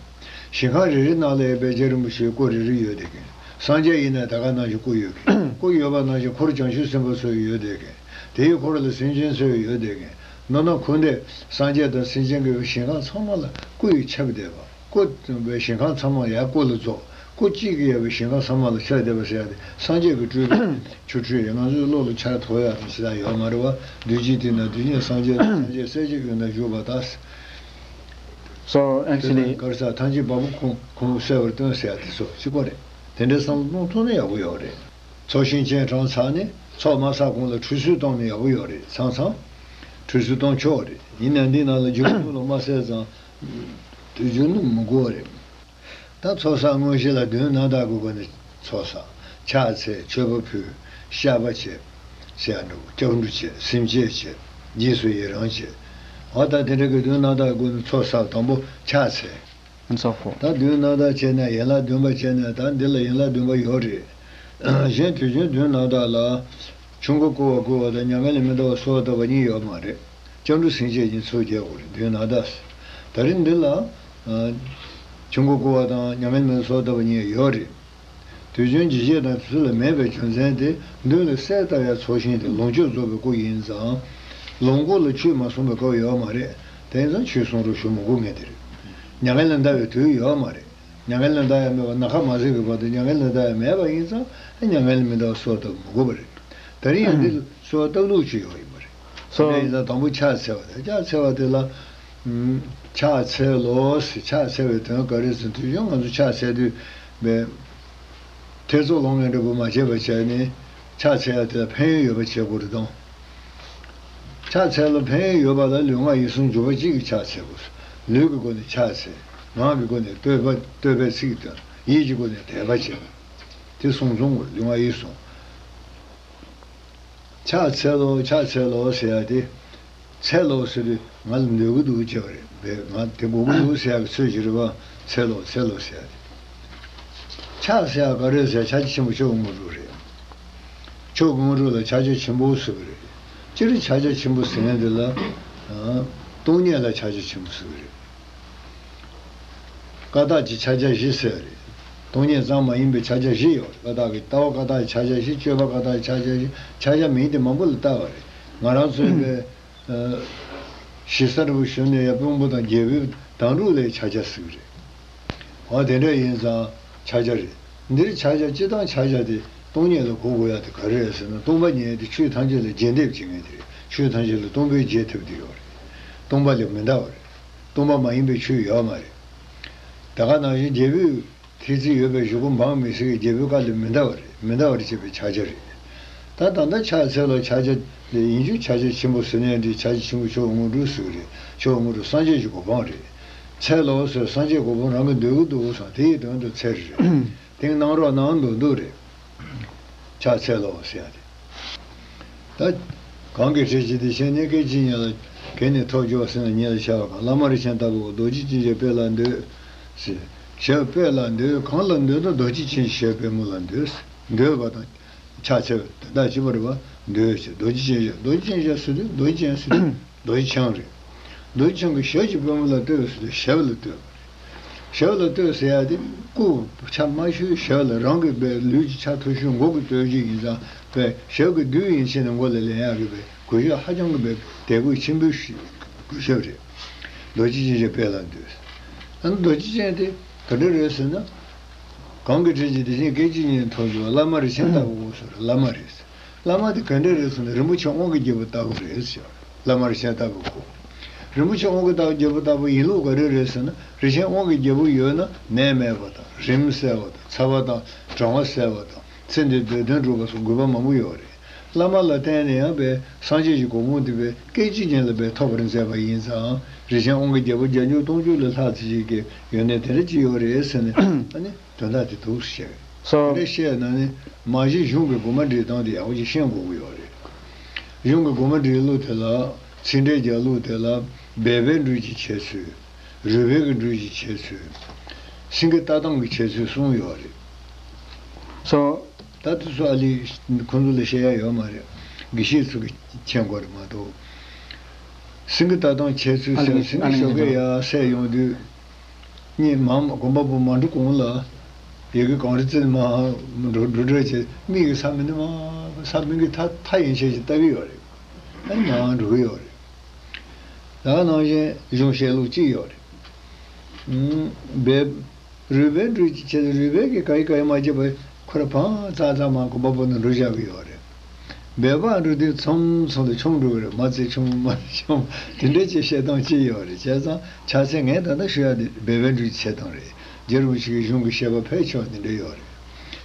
ཞིང་ཁམས་རེ་རེ་ནང་ལ་ཡང་པད་ཇ་རིན་པོ་ཆེའི་སྐུ་རེ་རེ་ཡོད་བསྡད་མཁན། སངས་རྒྱས་ཡིན་ན་ད་ག་ནང་བཞིན་སྐུ་ཡོད་མཁན། སྐུ་ཡོད་པ་ནང་བཞིན་འཁོར་བྱང་ཆུབ་སེམས་དཔའ་ཚོ་ཡོད་བསྡད་མཁན། དེའི་འཁོར་ལ་སེམས་ཅན་ཚོ་ཡོད་བསྡད་མཁན། མདོར་ན་འཁོར་འདས་སངས་རྒྱས་དང་སེམས་ཅན་གྱི་ཞིང་ཁམས་ཚང་མ་ལ་སྐུ་ཡིས་ཁྱབ་བསྡད་པ། སྐུ་བའི་ཞིང་ཁམས་ཚང་མ་ཡང་སྐུ་ལ་རྫོགས། སྐུ་གཅིག་གིས་ཡང་བའི་ཞིང་ཁམས་ཚང་མ་ལ་ཁྱབ་བསྡད་པ་ཟེར་ཡ་དེ་སངས་རྒྱས་ཀྱི་སྤྲུལ་པའི་ཆོ་འཕྲུལ་ཡིན། ང་ཚོའི་བློ་ལ་འཆར་ཐུབ་ཡ་དེ་ཞེ་དྲག་ཡོད་མ་རེད་བ། རྡུལ་གཅིག་སྟེང་ན་རྡུལ་སྙེད་སངས་རྒྱས་དང་། སངས་རྒྱས་སྲས་གཅིག་ཡོད་ན་བཞུགས་པ་དང་། So, དེ་ལ་actually, གར་ས་ཐམས་ཅད་བ་སྤུ་ཁུང་ཁུང་གསལ་བར་སྟོན་ཟེར་ཡ་དེ་ཚོ་གཅིག་པ་རེད། དེ་འདྲའི་བསམ་བློ་གཏོང་ཐུབ་ན་ཡག་པོ་ཡོད་རེད། ཚོགས་ཞིང་སྤྱན་དྲངས་ཚར་ནས་ཚོགས་མ་བསགས་གོང་ལ་ཁྲུས་གསོལ་གཏོང་ན་ཡག་པོ་ཡོད་རེད། མཚམས་མཚམས་ཁྲུས་གསོལ་གཏོང་ཆོག་རེད། ཡིན་ནའང་འདི་ནང་ལ་རྒྱུན་ལ་མ་གསལ་ཙང་དུས་རྒྱུན་ནི་མི་དགོས་རེད། ད་ཚོགས་བསགས་དངོས་གཞི་ལ་མདུན་རྣམ་དག་གི་སྒོ་ནས་ཚོགས་བསགས། ཕྱག་འཚལ། མཆོད་པ་ཕུལ། བཤགས་པ་བྱེད། ཟེར་ཡ་འདྲ་བོ། སྐྱབས་འགྲོ་བྱེད། སེམས་བསྐྱེད་བྱེད། རྗེས་སུ་ཡི་རང་བྱེད། འོ་ད་དེ་འདྲ་གི་མདུན་རྣམ་དག་གི་སྒོ་ནས་ཚོགས་བསགས། དང་པོ་ཕྱག་འཚལ། And so forth. ད་མདུན་རྣམ་དག་བྱས་ན། ཡན་ལག་བདུན་པ་བྱས་ན། ད་འདི་ལ་ཡན་ལག་བདུན་པ་ཡོད་རེད། གཞན་དུས་རྒྱུན་མདུན་རྣམ་དག་ལ་ཆོས་འཁོར་བསྐོར་བ་བསྐུལ་བ་དང་མྱ་ངན་ལས་མི་འདའ་བར་གསོལ་བ་བཏབ་པ་གཉིས་ཡོད་མ་རེད། སྐྱབས་འགྲོ་སེམས་བསྐྱེད་གཉིས་ཚུར་རྒྱག་དགོས་རེད། མདུན་རྣམ་དག་ཟེར། ད་རིང་འདི་ལ་ཆོས་འཁོར་བསྐོར་བ་དང་མྱ་ངན་ལས་མི་འདའ་བར་གསོལ་བ་བཏབ་པ་གཉིས་ཡོད་རེད། དུས་རྒྱུན་ཇི་བྱེད་དང་དུས་ཚོད་ལ་མེད་པའི་རྒྱུ་མཚན་དེ། མདུན་ལ་གསལ་བཏབ་ཡ་ཚོགས་ཞིང་དེ་ལོངས་སྤྱོད་རྫོགས་པའི་སྐུ་ཡིན་ཙང་། ལོངས་སྐུ་ལ་ཆོས་མ་གསུངས་པའི་སྐབས་ཡོད་མ་རེད། དེ་ཡིན་ཙང་ཆོས་གསུང་རོགས་ཞུ་མི་དགོས་མཁན་དེ་རེད། མྱ་ངན་ལས་འདའ་བའི་དུས་ཡོད་མ་རེད། མྱ་ངན་ལས་འདའ་ཡ་མེད་པ། ནམ་མཁའ་མ་ཟད་ཀྱི་བར་དུ་མྱ་ངན་ལས་འདའ་ཡ་མེད་པ་ཡིན་ཙང་། མྱ་ངན་ལས་མི་འདའ་བར་གསོལ་བ་བཏབ་མི་དགོས་པ་རེད། ད་རིང་ཡང་འདི་ལ་གསོལ་བ་བཏབ་ལུགས་ཅིག་ཡོད་ཡིན་པ་རེད། སོ། དེ་ཡིན་ཙང་དང་པོ་ཕྱག་འཚལ་བ་དང་། ཕྱག་འཚལ་བ་དེ་ལ། ཕྱག་འཚལ་ལོ་ཟེར། ཕྱག་འཚལ་བའི་དོན་ག་རེ་ཟེར་དུས། ཡང་ང་ཚོ་ཕྱག་འཚལ་དུས་པའི་ཐེ་ཚོམ་ལངས་ཡ་འདྲ་པོ་མ་བྱས་པ་བྱས་ནས། ཕྱག་འཚལ་ཡ་དེ་ལ་ཕན་ཡོན་ཡོད་པ་བྱེད་དགོས་རེད་དང་། ཕྱག་འཚལ་ལ་ཕན་ཡོན་ཡོད་པ་ལ་ལུས་ངག་ཡིད་གསུམ་འཇུག་པ་གཅིག་གིས་ཕྱག་འཚལ་དགོས། ལུས་ཀྱི་སྒོ་ནས་ཕྱག་འཚལ། ངག་གི་སྒོ་ནས་བསྟོད་པ། བསྟོད་པའི་ཚིག་བཏོན། ཡིད་ཀྱི་སྒོ་ནས་དད་པ་བྱེད་པ། དེ་གསུམ་གསུམ་དགོས། ལུས་ངག་ཡིད་གསུམ། ཕྱག་འཚལ་ལོ། ཕྱག་འཚལ་ལོ་ཟེར་ཡ་དེ། འཚལ་ལོ་ཟེར་དུས་ང་ལ་འདོད་ཀྱི་འདུག་ཅེས་པ་རེད། བས་ང་དེ་དགོས་ཀྱི་འདུག་ཟེར་ཡ་གི་ཚོད་ཅིག་རེད་པ། འཚལ་ལོ། འཚལ་ལོ་ཟེར་ཡ་དེ། ཕྱག་ཟེར་ཡ་ག་རེ་ཟེར། ཕྱག་རྒྱ་ཆེན་པོ་མཆོག་གི་དངོས་གྲུབ་རེད། མཆོག་གི་དངོས་གྲུབ་ལ་ཕྱག་རྒྱ་ཆེན་པོ་ཟེར་གི་རེད། སྤྱིར་ཕྱག་རྒྱ་ཆེན་པོ་ཟེར་མཁན་དེ་ལ། ཨ། སྟོང་ཉིད་ལ་ཕྱག་རྒྱ་ཆེན་པོ་ཟེར་གི་རེད། ཀ་དག་གི་ཕྱག་རྒྱ་བཞི་ཟེར་བ་རེད། སྟོང་ཉིད་ཙམ་མ་ཡིན་པའི་ཕྱག་རྒྱ་བཞི་ཡོད་རེད། ཀ་དག་གི་ལྟ་བ། ཀ་དག་གི་ཕྱག་རྒྱ་བཞི། སྤྱོད་པ། ཀ་དག་གི་ཕྱག་རྒྱ་བཞི། ཕྱག་རྒྱ་མིང་དེ་མང་པོ་ལ་བཏགས་པ་རེད། ང་རང་ཚོའི་པའི། ཨ། ཞེ་ས་འདྲ་པོ་ཞུ་ནས་ཡ། དཔོན་པོ་དང་རྒྱལ་པོའི་དམ་ལུགས་ལ་ཕྱག་རྒྱ་ཟེར་གི་རེད། འོ་དེ་འདྲ་ཡིན་ཙང་ཕྱག་རྒྱ་རེད། འདིར་ཕྱག་རྒྱ། སྤྱིར་བཏང་ཕྱག་རྒྱ་དེ་སྟོང་ཉིད་ལ་གོ་དགོས་ཡ་དེ་ག་རེ་རེད་ཟེར་ན། སྟོང་པ་ཉིད་དེ་ཆོས་ཐམས་ཅད་ལ་རྗེས་འདེབས་བྱེད་མཁན་དེ་རེད། ཆོས་ཐམས་ཅད་ལ་སྟོང་པའི་རྗེས་ཐེབས་དེ་ཡོད་རེད། སྟོང་པ་ལས་མི་འདའ་བ་རེད། སྟོང་པ་མ་ཡིན་པའི་ཆོས་ཡོད་མ་རེད། ད་ག་ནང་བཞིན་རྒྱལ་པོས། ཐེག་ཚད་ཡོད་པའི་གཞུག་གུ་འབངས་མི་སེར་གྱིས་རྒྱལ་པོའི་བཀའ་ལས་མི་འདའ་བར། མི་འདའ་བར་བྱེད་པའི་ཕྱག་རྒྱ་རེད། ད་ད་ལྟ་ཕྱག་འཚལ་ལོ། ཕྱག་རྒྱ་ལས་ཡིན་རྒྱུ་ཕྱག་རྒྱ་ཆེན་པོ་ཟེར་ནས་འདི། ཕྱག་རྒྱ་ཆེན་པོ་མཆོག་དངོས་གྲུབ་ཟེར་གི་རེད། མཆོག་དངོས་གྲུབ་སངས་རྒྱས་ཀྱི་གོ་འཕང་རེད། འཚལ་ལོ་ཟེར། སངས་རྒྱས་གོ་འཕང་རང་གི་འདོད་ཀྱི་འདུག་བསམ། དེ་ཡི་དོན་དུ་འཚལ་རེད། དེང་གནང་རོགས་གནང་འདོད་འདོད་རེད། ཕྱག་འཚལ་ལོ་ཟེར་ཡ་དེ། ད་གང་གི་གྲས་ཀྱི་དེ་བཞིན་ནི། སྐད་ཅིག་ཉིད་ལ་གད་ནི་ཐོབ་འགྱུར་ཟེར་ན། ཉིད་ལ་ཤར་བ་གང་། བླ་མ་རིན་ཆེན་ལྟ་བུ་གོ། རྡོ་རྗེ་ཅན་ཞེས་དཔེ་ལ་འདོད་ཟེར། ཞེས་དཔེ་ལ་འདོད། གང་ལ་འདོད་ན། རྡོ་རྗེ་ཅན་ཞེས་དཔེ་མོ་ལ་འདོད་ཟེར། འདོད་པ་དང་ཕྱག་འཚལ་བའི་དོན་དག་གཅིག་པ་རེད་པ། འདོད་ཟེར། རྡོ་རྗེ་ཅན་ཞེས། རྡོ་རྗེ་ཅན་ཞེས་ཟེར་དུས། རྡོ་རྗེ་ཅན་ཟེར་དུས་རྡོ་རྗེ་འཆང་རེད། རྡོ་རྗེ་འཆང་གི་ཞབས་ཀྱི་པུས་མོ་ལ་ལྟོས་ཟེར་དུས་ཞབས་ལ་ལྟོས་པ་རེད། ཞབས་ལ་ལྟོས་ཟེར་ཡ་དེ་སྐུ་ཆ་མ་ཞུས། ཞབས་ལ། རང་གི་པའི་ལུས་ཀྱི་ཆ་ཐོ་ཤོས་མགོ་གི་སྟོད་ཀྱི་ཡིན་ཙང་པའི་ཞབས་ཀྱི་རྡུལ་ཡན་ཆད་ནས་མགོ་ལ་ལེན་ཡག་གི་པའི་གུས་ཞབས། ཧ་ཅང་གི་པའི་དད་གུས་ཆེན་པོའི་གུས་ཞབས་རེད། རྡོ་རྗེ་ཅན་ཞེས་དཔེ་ལ་འདོད། ཨ་ནི་རྡོ་རྗེ་ཅན་དེ་ག་འདྲ་རེད་ཟེར་ན། གང་གི་གྲས་ཀྱི་དེ་བཞིན་སྐད་ཅིག་ཉིད་ཐོབ་འགྱུར་བ། བླ་མ་རིན་ཆེན་ལྟ་བུ་གོ་ཟེར། བླ་མ་རེད། བླ་མ་དེ་ག་འདྲ་རེད་ཟེར་ན། རིན་པོ་ཆེ་དབང་གི་རྒྱལ་པོ་ལྟ་བུ་རེད་ཟེར། བླ་མ་རིན་ཆེན་ལྟ་བུ་གོ། རིན་པོ་ཆེ་དབང་གི་ལྟ་བུ། རྒྱལ་པོ་ལྟ་བུ་ཡིན་ལུགས་ག་རེ་རེད་ཟེར་ན། རིན་ཆེན་དབང་གི་རྒྱལ་པོ་ཡོད་ན་ནད་མེད་པ་དང་། རིམས་བསལ་བ་དང་། ཚ་བ་དང་གྲང་བ་བསལ་བ་དང་། ཚེ་འདིའི་འདོད་དོན་འགྲུབ་པ་སོགས་དགོས་པ་མང་པོ་ཡོད་རེད། བླ་མ་ལ་བརྟེན་ནས་ཡང་པའི་སངས་རྒྱས་ཀྱི་གོ་འཕང་དེ་པའི་སྐད་ཅིག་ཉིད་ལ་པའི་ཐོབ་པར་མཛད་པ་ཡིན་ཙང་། རིན་ཆེན་དབང་གི་རྒྱལ་པོ་བརྒྱ་འགྱུར་སྟོང་འགྱུར་ལས་ལྷག་ཙམ་ཞིག་གི་ཡོན་ཏན་དེ་འདྲ་ཅིག་ཡོད་རེད་ཟེར་ནས། ཨ་ནི། དོན་དག་དེ་འདུག་སེ་བཤད། སོ། དེ་འདྲ་བཤད་ན་ནི་མ་གཞི་གཞུང་གི་དགོངས་པ་འགྲེལ་སྟངས་དེ་ཡག་པོ་ཅིག་ཤེས་དགོས་ཀྱི་ཡོད་རེད། གཞུང་གི་དགོངས་པ་འགྲེལ་ལུགས་དེ་ལ། ཚིག་འགྲེལ་རྒྱག་ལུགས་དེ་ལ། སྦས་པའི་འགྲོས་ཀྱི་འཆད་ཚུལ། རོལ་པའི་གི་འགྲོས་ཀྱི་འཆད་ཚུལ། སེང་གེ་ལྟ་སྟངས་ཀྱི་འཆད་ཚུལ་གསུམ་ཡོད་རེད། སོ། ད་དེ་ཚོ་ཨ་ལི་ཁོང་ཚོ་ལ་བཤད་ཡ་ཡོད་མ་རེད། དགེ་བཤེས་ཚོ་གི་མཁྱེན་དགོས་རེད་མ་གཏོགས། སེང་གེ་ལྟ་སྟངས་འཆད་ཚུལ་ཟེར། ཨ་ལི། སེང་གེ་ཨ་ལི། ཞོགས་ཀས་ཡར་སད་ཡོང་དུས། གཉིད་མ་གོམ་པ་སྤོ་མ་འགྲོ་གོང་ལ། ཡི་གེ་གངས་རི་རྩེ་མར་འགྲོ་འགྲོ་འགྲོ་བྱས། མིག་གིས་ས་མིག་ནི་མར། ས་མིག་གིས་མཐའ་མཐའ་ཡན་ཆད་ཅིག་ལྟ་གི་ཡོད་རེད། ཨ་ནི་མར་འགྲོ་གི་ཡོད་རེད། ད་ག་ནང་བཞིན་གཞུང་བཤད་ལུགས་གཅིག་ཡོད་རེད། ཨུམ། སྦས། རོལ་པའི་འགྲོས་ཀྱི་འཆད་ཚུལ། རོལ་པས་གིས་ག་ཡི་ག་ཡི་མ་བྱས་པར་ཁོ་རང་ཕར་ཚར་ཚར་མར་གོམ་པ་སྤོས་ནས་འགྲོ་བཞག་གི་ཡོད་རེད། སྦས་པ་འགྲོ་དུས་མཚམས་མཚམས་ལ་མཆོང་འགྲོ་གི་རེད། མར་ཚེ་མཆོང་མར་ཚེ་མཆོང་། དེ་འདྲ་ཅིག་བཤད་སྟངས་ཅིག་ཡོད་རེད། བྱས་ཙང་ཕྱག་འཚལ་ངས་ད་ལྟ་ཞུ་ཡ་དེ་སྦས་པའི་འགྲོས་ཀྱི་འཆད་སྟངས་རེད། རྗེ་རིན་པོ་ཆེ་གི་གཞུང་གི་བཤད་པ་ཕལ་ཆེ་བ་དེ་འདྲ་ཡོད་རེད།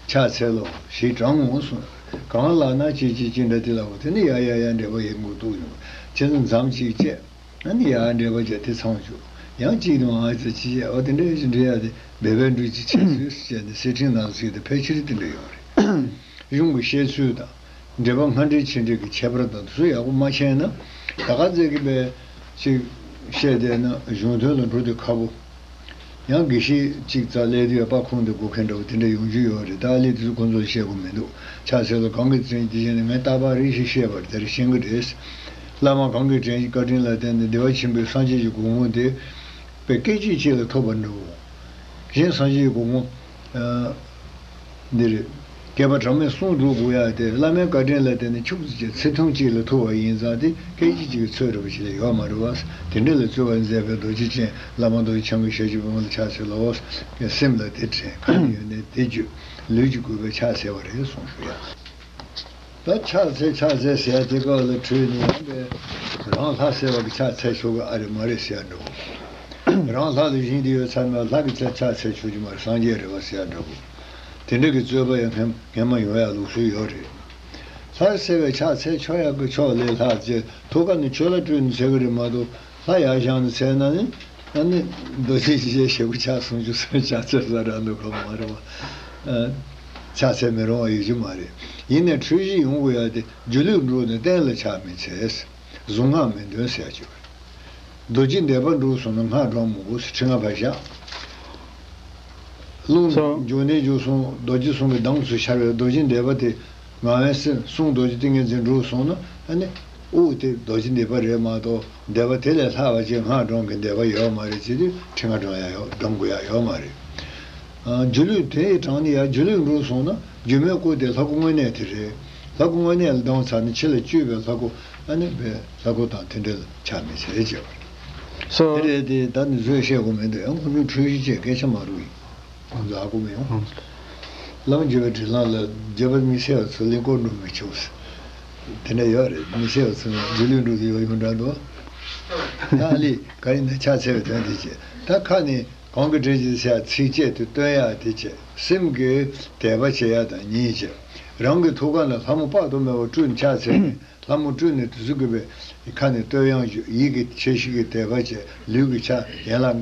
ཕྱག་འཚལ་ལོ་ཞེས་དྲང་ངོ་གསུངས། གང་ལགས་ན་ཅི་ཅི་ཅི་འདྲ་དེ་ལ་འོ། དེ་ནི་ཡ་ཡ་ཡ་འགྲེལ་པ་ཡི་མགོ་གཏུགས་ཡོང་། ཁྱེད་ཚོ་མཚམས་གཅིག་བཅད། ཨ་ནི་ཡར་འགྲེལ་པ་བརྒྱབ་དེ་ཚང་བཅུག། ཡང་གཅིག་དང་ཨ་ཙི་ཅི་བྱས། འོ་དེ་འདྲ་ཞིག་འགྲེལ་ཡ་དེ་སྦས་པའི་འགྲོས་ཀྱི་འཆད་ཚུལ་ཟེར་བྱས་ནས་གསེར་ཕྲེང་ནང་ཟེར་དེ་ཕལ་ཆེར་དེ་འདྲ་ཡོད་རེད། གཞུང་གི་བཤད་ཚུལ་དང་། འགྲེལ་པ་སྔ་འགྲེལ་ཕྱི་འགྲེལ་གྱི་ཁྱད་པར་དང་དེ་ཚོ་ཡག་པོ་མ་མཁྱེན་ན། ད་ག་ཚད་ཀྱི་པའི་ཅིག་བཤད་བསྡད་ན་གཞུང་དོན་ལ་འགྲོ་དུས་ཁག་པོ། ཡང་དགེ་བཤེས་གཅིག་རྩ་སླེབས་དུས་པར་ཁུང་དུ་སྒུག་མཁན་འདྲ་བོ་དེ་འདྲ་ཡོང་རྒྱུ་ཡོད་རེད། ད་ཨ་ལས་དེ་ཚོ་ཁོང་ཚོ་ལ་བཤད་དགོས་མི་འདུག། ཕྱག་འཚལ་ལོ་གང་གི་མཚན་ཉིད་དེ་བཞིན་ནི་ངས་རྟག་པར་རེ་ཞིག་བཤད་པར་དེར་ཤེས་ཀྱི་རེད། བླ་མ་གང་གི་དྲིན་བཀའ་དྲིན་ལ་བརྟེན་ནས་བདེ་བ་ཆེན་པོའི་སངས་རྒྱས་ཀྱི་གོ་འཕང་དེ་པའི་སྐད་ཅིག་གཅིག་ལ་ཐོབ་པར་འགྲོ། གཞན་སངས་རྒྱས་ཀྱི་གོ་འཕང་འདི་རེད། བསྐལ་པ་གྲངས་མེད་གསུམ་འགྲོ་དགོས་ཡ་དེ་བླ་མའི་བཀའ་དྲིན་ལ་བརྟེན་ནས་ཁྱུག་ཙམ་གྱི་ཚེ་ཐུང་གཅིག་ལ་ཐོབ་པ་ཡིན་ཙང་། དེ་སྐད་ཅིག་གཅིག་གི་ཚོད་རེད་པ་ཞིག་ལས་ཡོད་མ་རེད་བ། དེ་འདྲ་ལ་བརྩེ་བ་མཛད་པའི་རྡོ་རྗེ་ཅན་བླ་མ་རྡོ་རྗེ་འཆང་གི་ཞབས་ཀྱི་པུས་མོ་ལ་ཕྱག་འཚལ་ལོ། སེམས་ལ་དེ་དྲན། ཁ་ནས་ཡོན་ཏན་དེ་བརྗོད། ལུས་ཀྱི་གུས་པས་ཕྱག་འཚལ་བ་རེད་གསུངས་ཞུ་ཡ། ད་ཕྱག་འཚལ་ཕྱག་འཚལ་ཟེར་ཡ་དེ་སྐབས་ལ་ཁྲོས་ནས་ཡང་པས་རང་ལྷ་ཟེར་བ་གི་ཕྱག་འཚལ་ཆོག་གི་ཨ་རེ་མ་རེད་ཟེར་ཡ་འདྲ་བོ། རང་ལྷ་ལ་བཞེངས་ཏེ་ཡོད་ཚར་ན་ལྷ་གི་ཕྱག་ཕྱག་འཚལ་ཆོག་གི་མ་རེད། སངས་རྒྱས་རེད་བ་ཟེར་ཡ་འདྲ་བོ། དེ་འདྲ་གི་རྩོད་པ་ཡང་སྔན་སྔན་མ་ཡོང་ཡ་ལུགས་སྲོལ་ཡོད་རེད། ལྷ་ཟེར་བའི་ཕྱག་འཚལ་ཆོག་ཡག་གི་ཕྱོགས་ལས་ལྷག་ཅེས་ཐུགས་ཀ་ནས་ཆོས་ལ་སྤྲུལ་ནས་འཚལ་གི་རེད་མ་གཏོགས། ལྷ་ཡར་བཞེངས་ནས་འཚལ་ན་ནི། ཨ་ནི་རྡོ་རྗེ་འཇིགས་བྱེད་ཞེ་པོ་ཕྱག་སུམ་ཅུ་སོགས་ཕྱག་འཚལ་ས་རག་འདུག་གམ་མ་རེད་བ། ཨ། ཕྱག་འཚལ་མི་རུང་བ་ཡོད་རྒྱུ་མ་རེད། ཡིན་ནའི་འཁྲུལ་གཞི་ཡོང་དགོས་ཡ་དེ་སྒྱུ་ལུས་འགྲུབ་ནས་གཏན་ལ་ཕྱག་མི་འཚལ། གཟུངས་སྔགས་མི་འདོན་ཟེར་ཡ་ཅིག་རེད། རྡོ་རྗེ་བཟླས་པ་འགྲུབ་སོང་ན་སྔགས་བགྲང་མི་དགོས་ཟེར་ཁྲི་ང་ཕར་བཞག་རླུང་སོ། འཇུག་གནས་འཇུག་གསུམ་རྡོ་རྗེ་གསུམ་གྱི་གདངས་སུ་ཤར་བའི་རྡོ་རྗེ་བཟླས་པ་དེ་ངག་དབང་གསུང་གསུང་རྡོ་རྗེ་ཏིང་ངེ་འཛིན་འགྲུབ་སོང་ན་ཨ་ནི་དབུགས་དེ་རྡོ་རྗེ་བཟླས་པ་རེད་མ་གཏོགས་བཟླས་པ་དེ་ལས་ལྷག་པ་ཅིག་སྔགས་བགྲང་གི་བཟླས་པ་ཡོད་མ་རེད། བྱེད་དུས་ཁྲི་ང་བགྲང་ཡ་ཡོད་བགྲང་དགོས་ཡ་ཡོད་མ་རེད། ཨ། སྒྱུ་ལུས་དེ་ཡི་གྲངས་ནི་ཡང་སྒྱུ་ལུས་འགྲུབ་སོང་ན་སྒྱུ་མའི་སྐུ་དེ་ལྷ་སྐུ་དངོས་གནས་དེ་རེད། ལྷ་སྐུ་དངོས་གནས་ལ་ལྡང་ཚར་ནས་ཕྱི་ལ་བཅོས་པའི་ལྷ་སྐུ་ཨ་ནི་བས་ལྷ་སྐུ་དང་དེ་འདྲ་ལ་ཆགས་མི་ཚེ་བྱེད་པ་རེད། སོ། དེ་རེད་དེ་ད་ནི་བཟོས་བཤད་དགོས་མི་འདུག་ཡང་ཁོ་ཚོའི་འཁྲུལ་གཞི་བཅས་སྐད་ཆ་མ་རུ་ཡིན། ཁོ་ཚོ་ཧ་གོ་མི་ཡོང་། ཨང་། བླ་མ་བརྒྱུད་པའི་དྲིན་ལན་ལ་རྒྱུད་པ་དམིགས་བསལ་བ་ཚོ་ལེན་སྐོར་འགྲོ་མི་ཆོག་ཟེར། དེ་འདྲ་ཡོད་རེད། དམིགས་བསལ་བ་ཚོ་ནི་སྒྱུ་ལུས་འགྲོ་གི་ཡོད་ཡོང་འདྲ་འདུག་ད་ཨ་ལི་ག་ཡིན་ན་ཕྱག་འཚལ་བའི་དོན་དེ་བྱེད། ད་ཁ་ནས་གང་གི་དྲིན་གྱིས་ཟེར་ཚིགས་བཅད་དུ་སྟོན་ཡག་དེ་བྱེད། སེམས་ཀྱིས་དད་པ་བྱེད་ཡག་དང་གཉིས་བྱེད། རང་གི་ཐུགས་ཀ་ལ་ལྷ་མོ་དཔག་ཏུ་མེད་པ་སྤྲུལ་ནས་ཕྱག་འཚལ་ནས། ལྷ་མོ་སྤྲུལ་ནས་དུས་ཚོད་ཀྱི་བའི་ཁ་ནས་བསྟོད་དབྱངས་ཞུ། ཡིད་ཀྱི་ཆེ་ཤོས་ཀྱི་དད་པ་བྱས། ལུས་ཀྱི་ཕྱག་ཡན་ལག་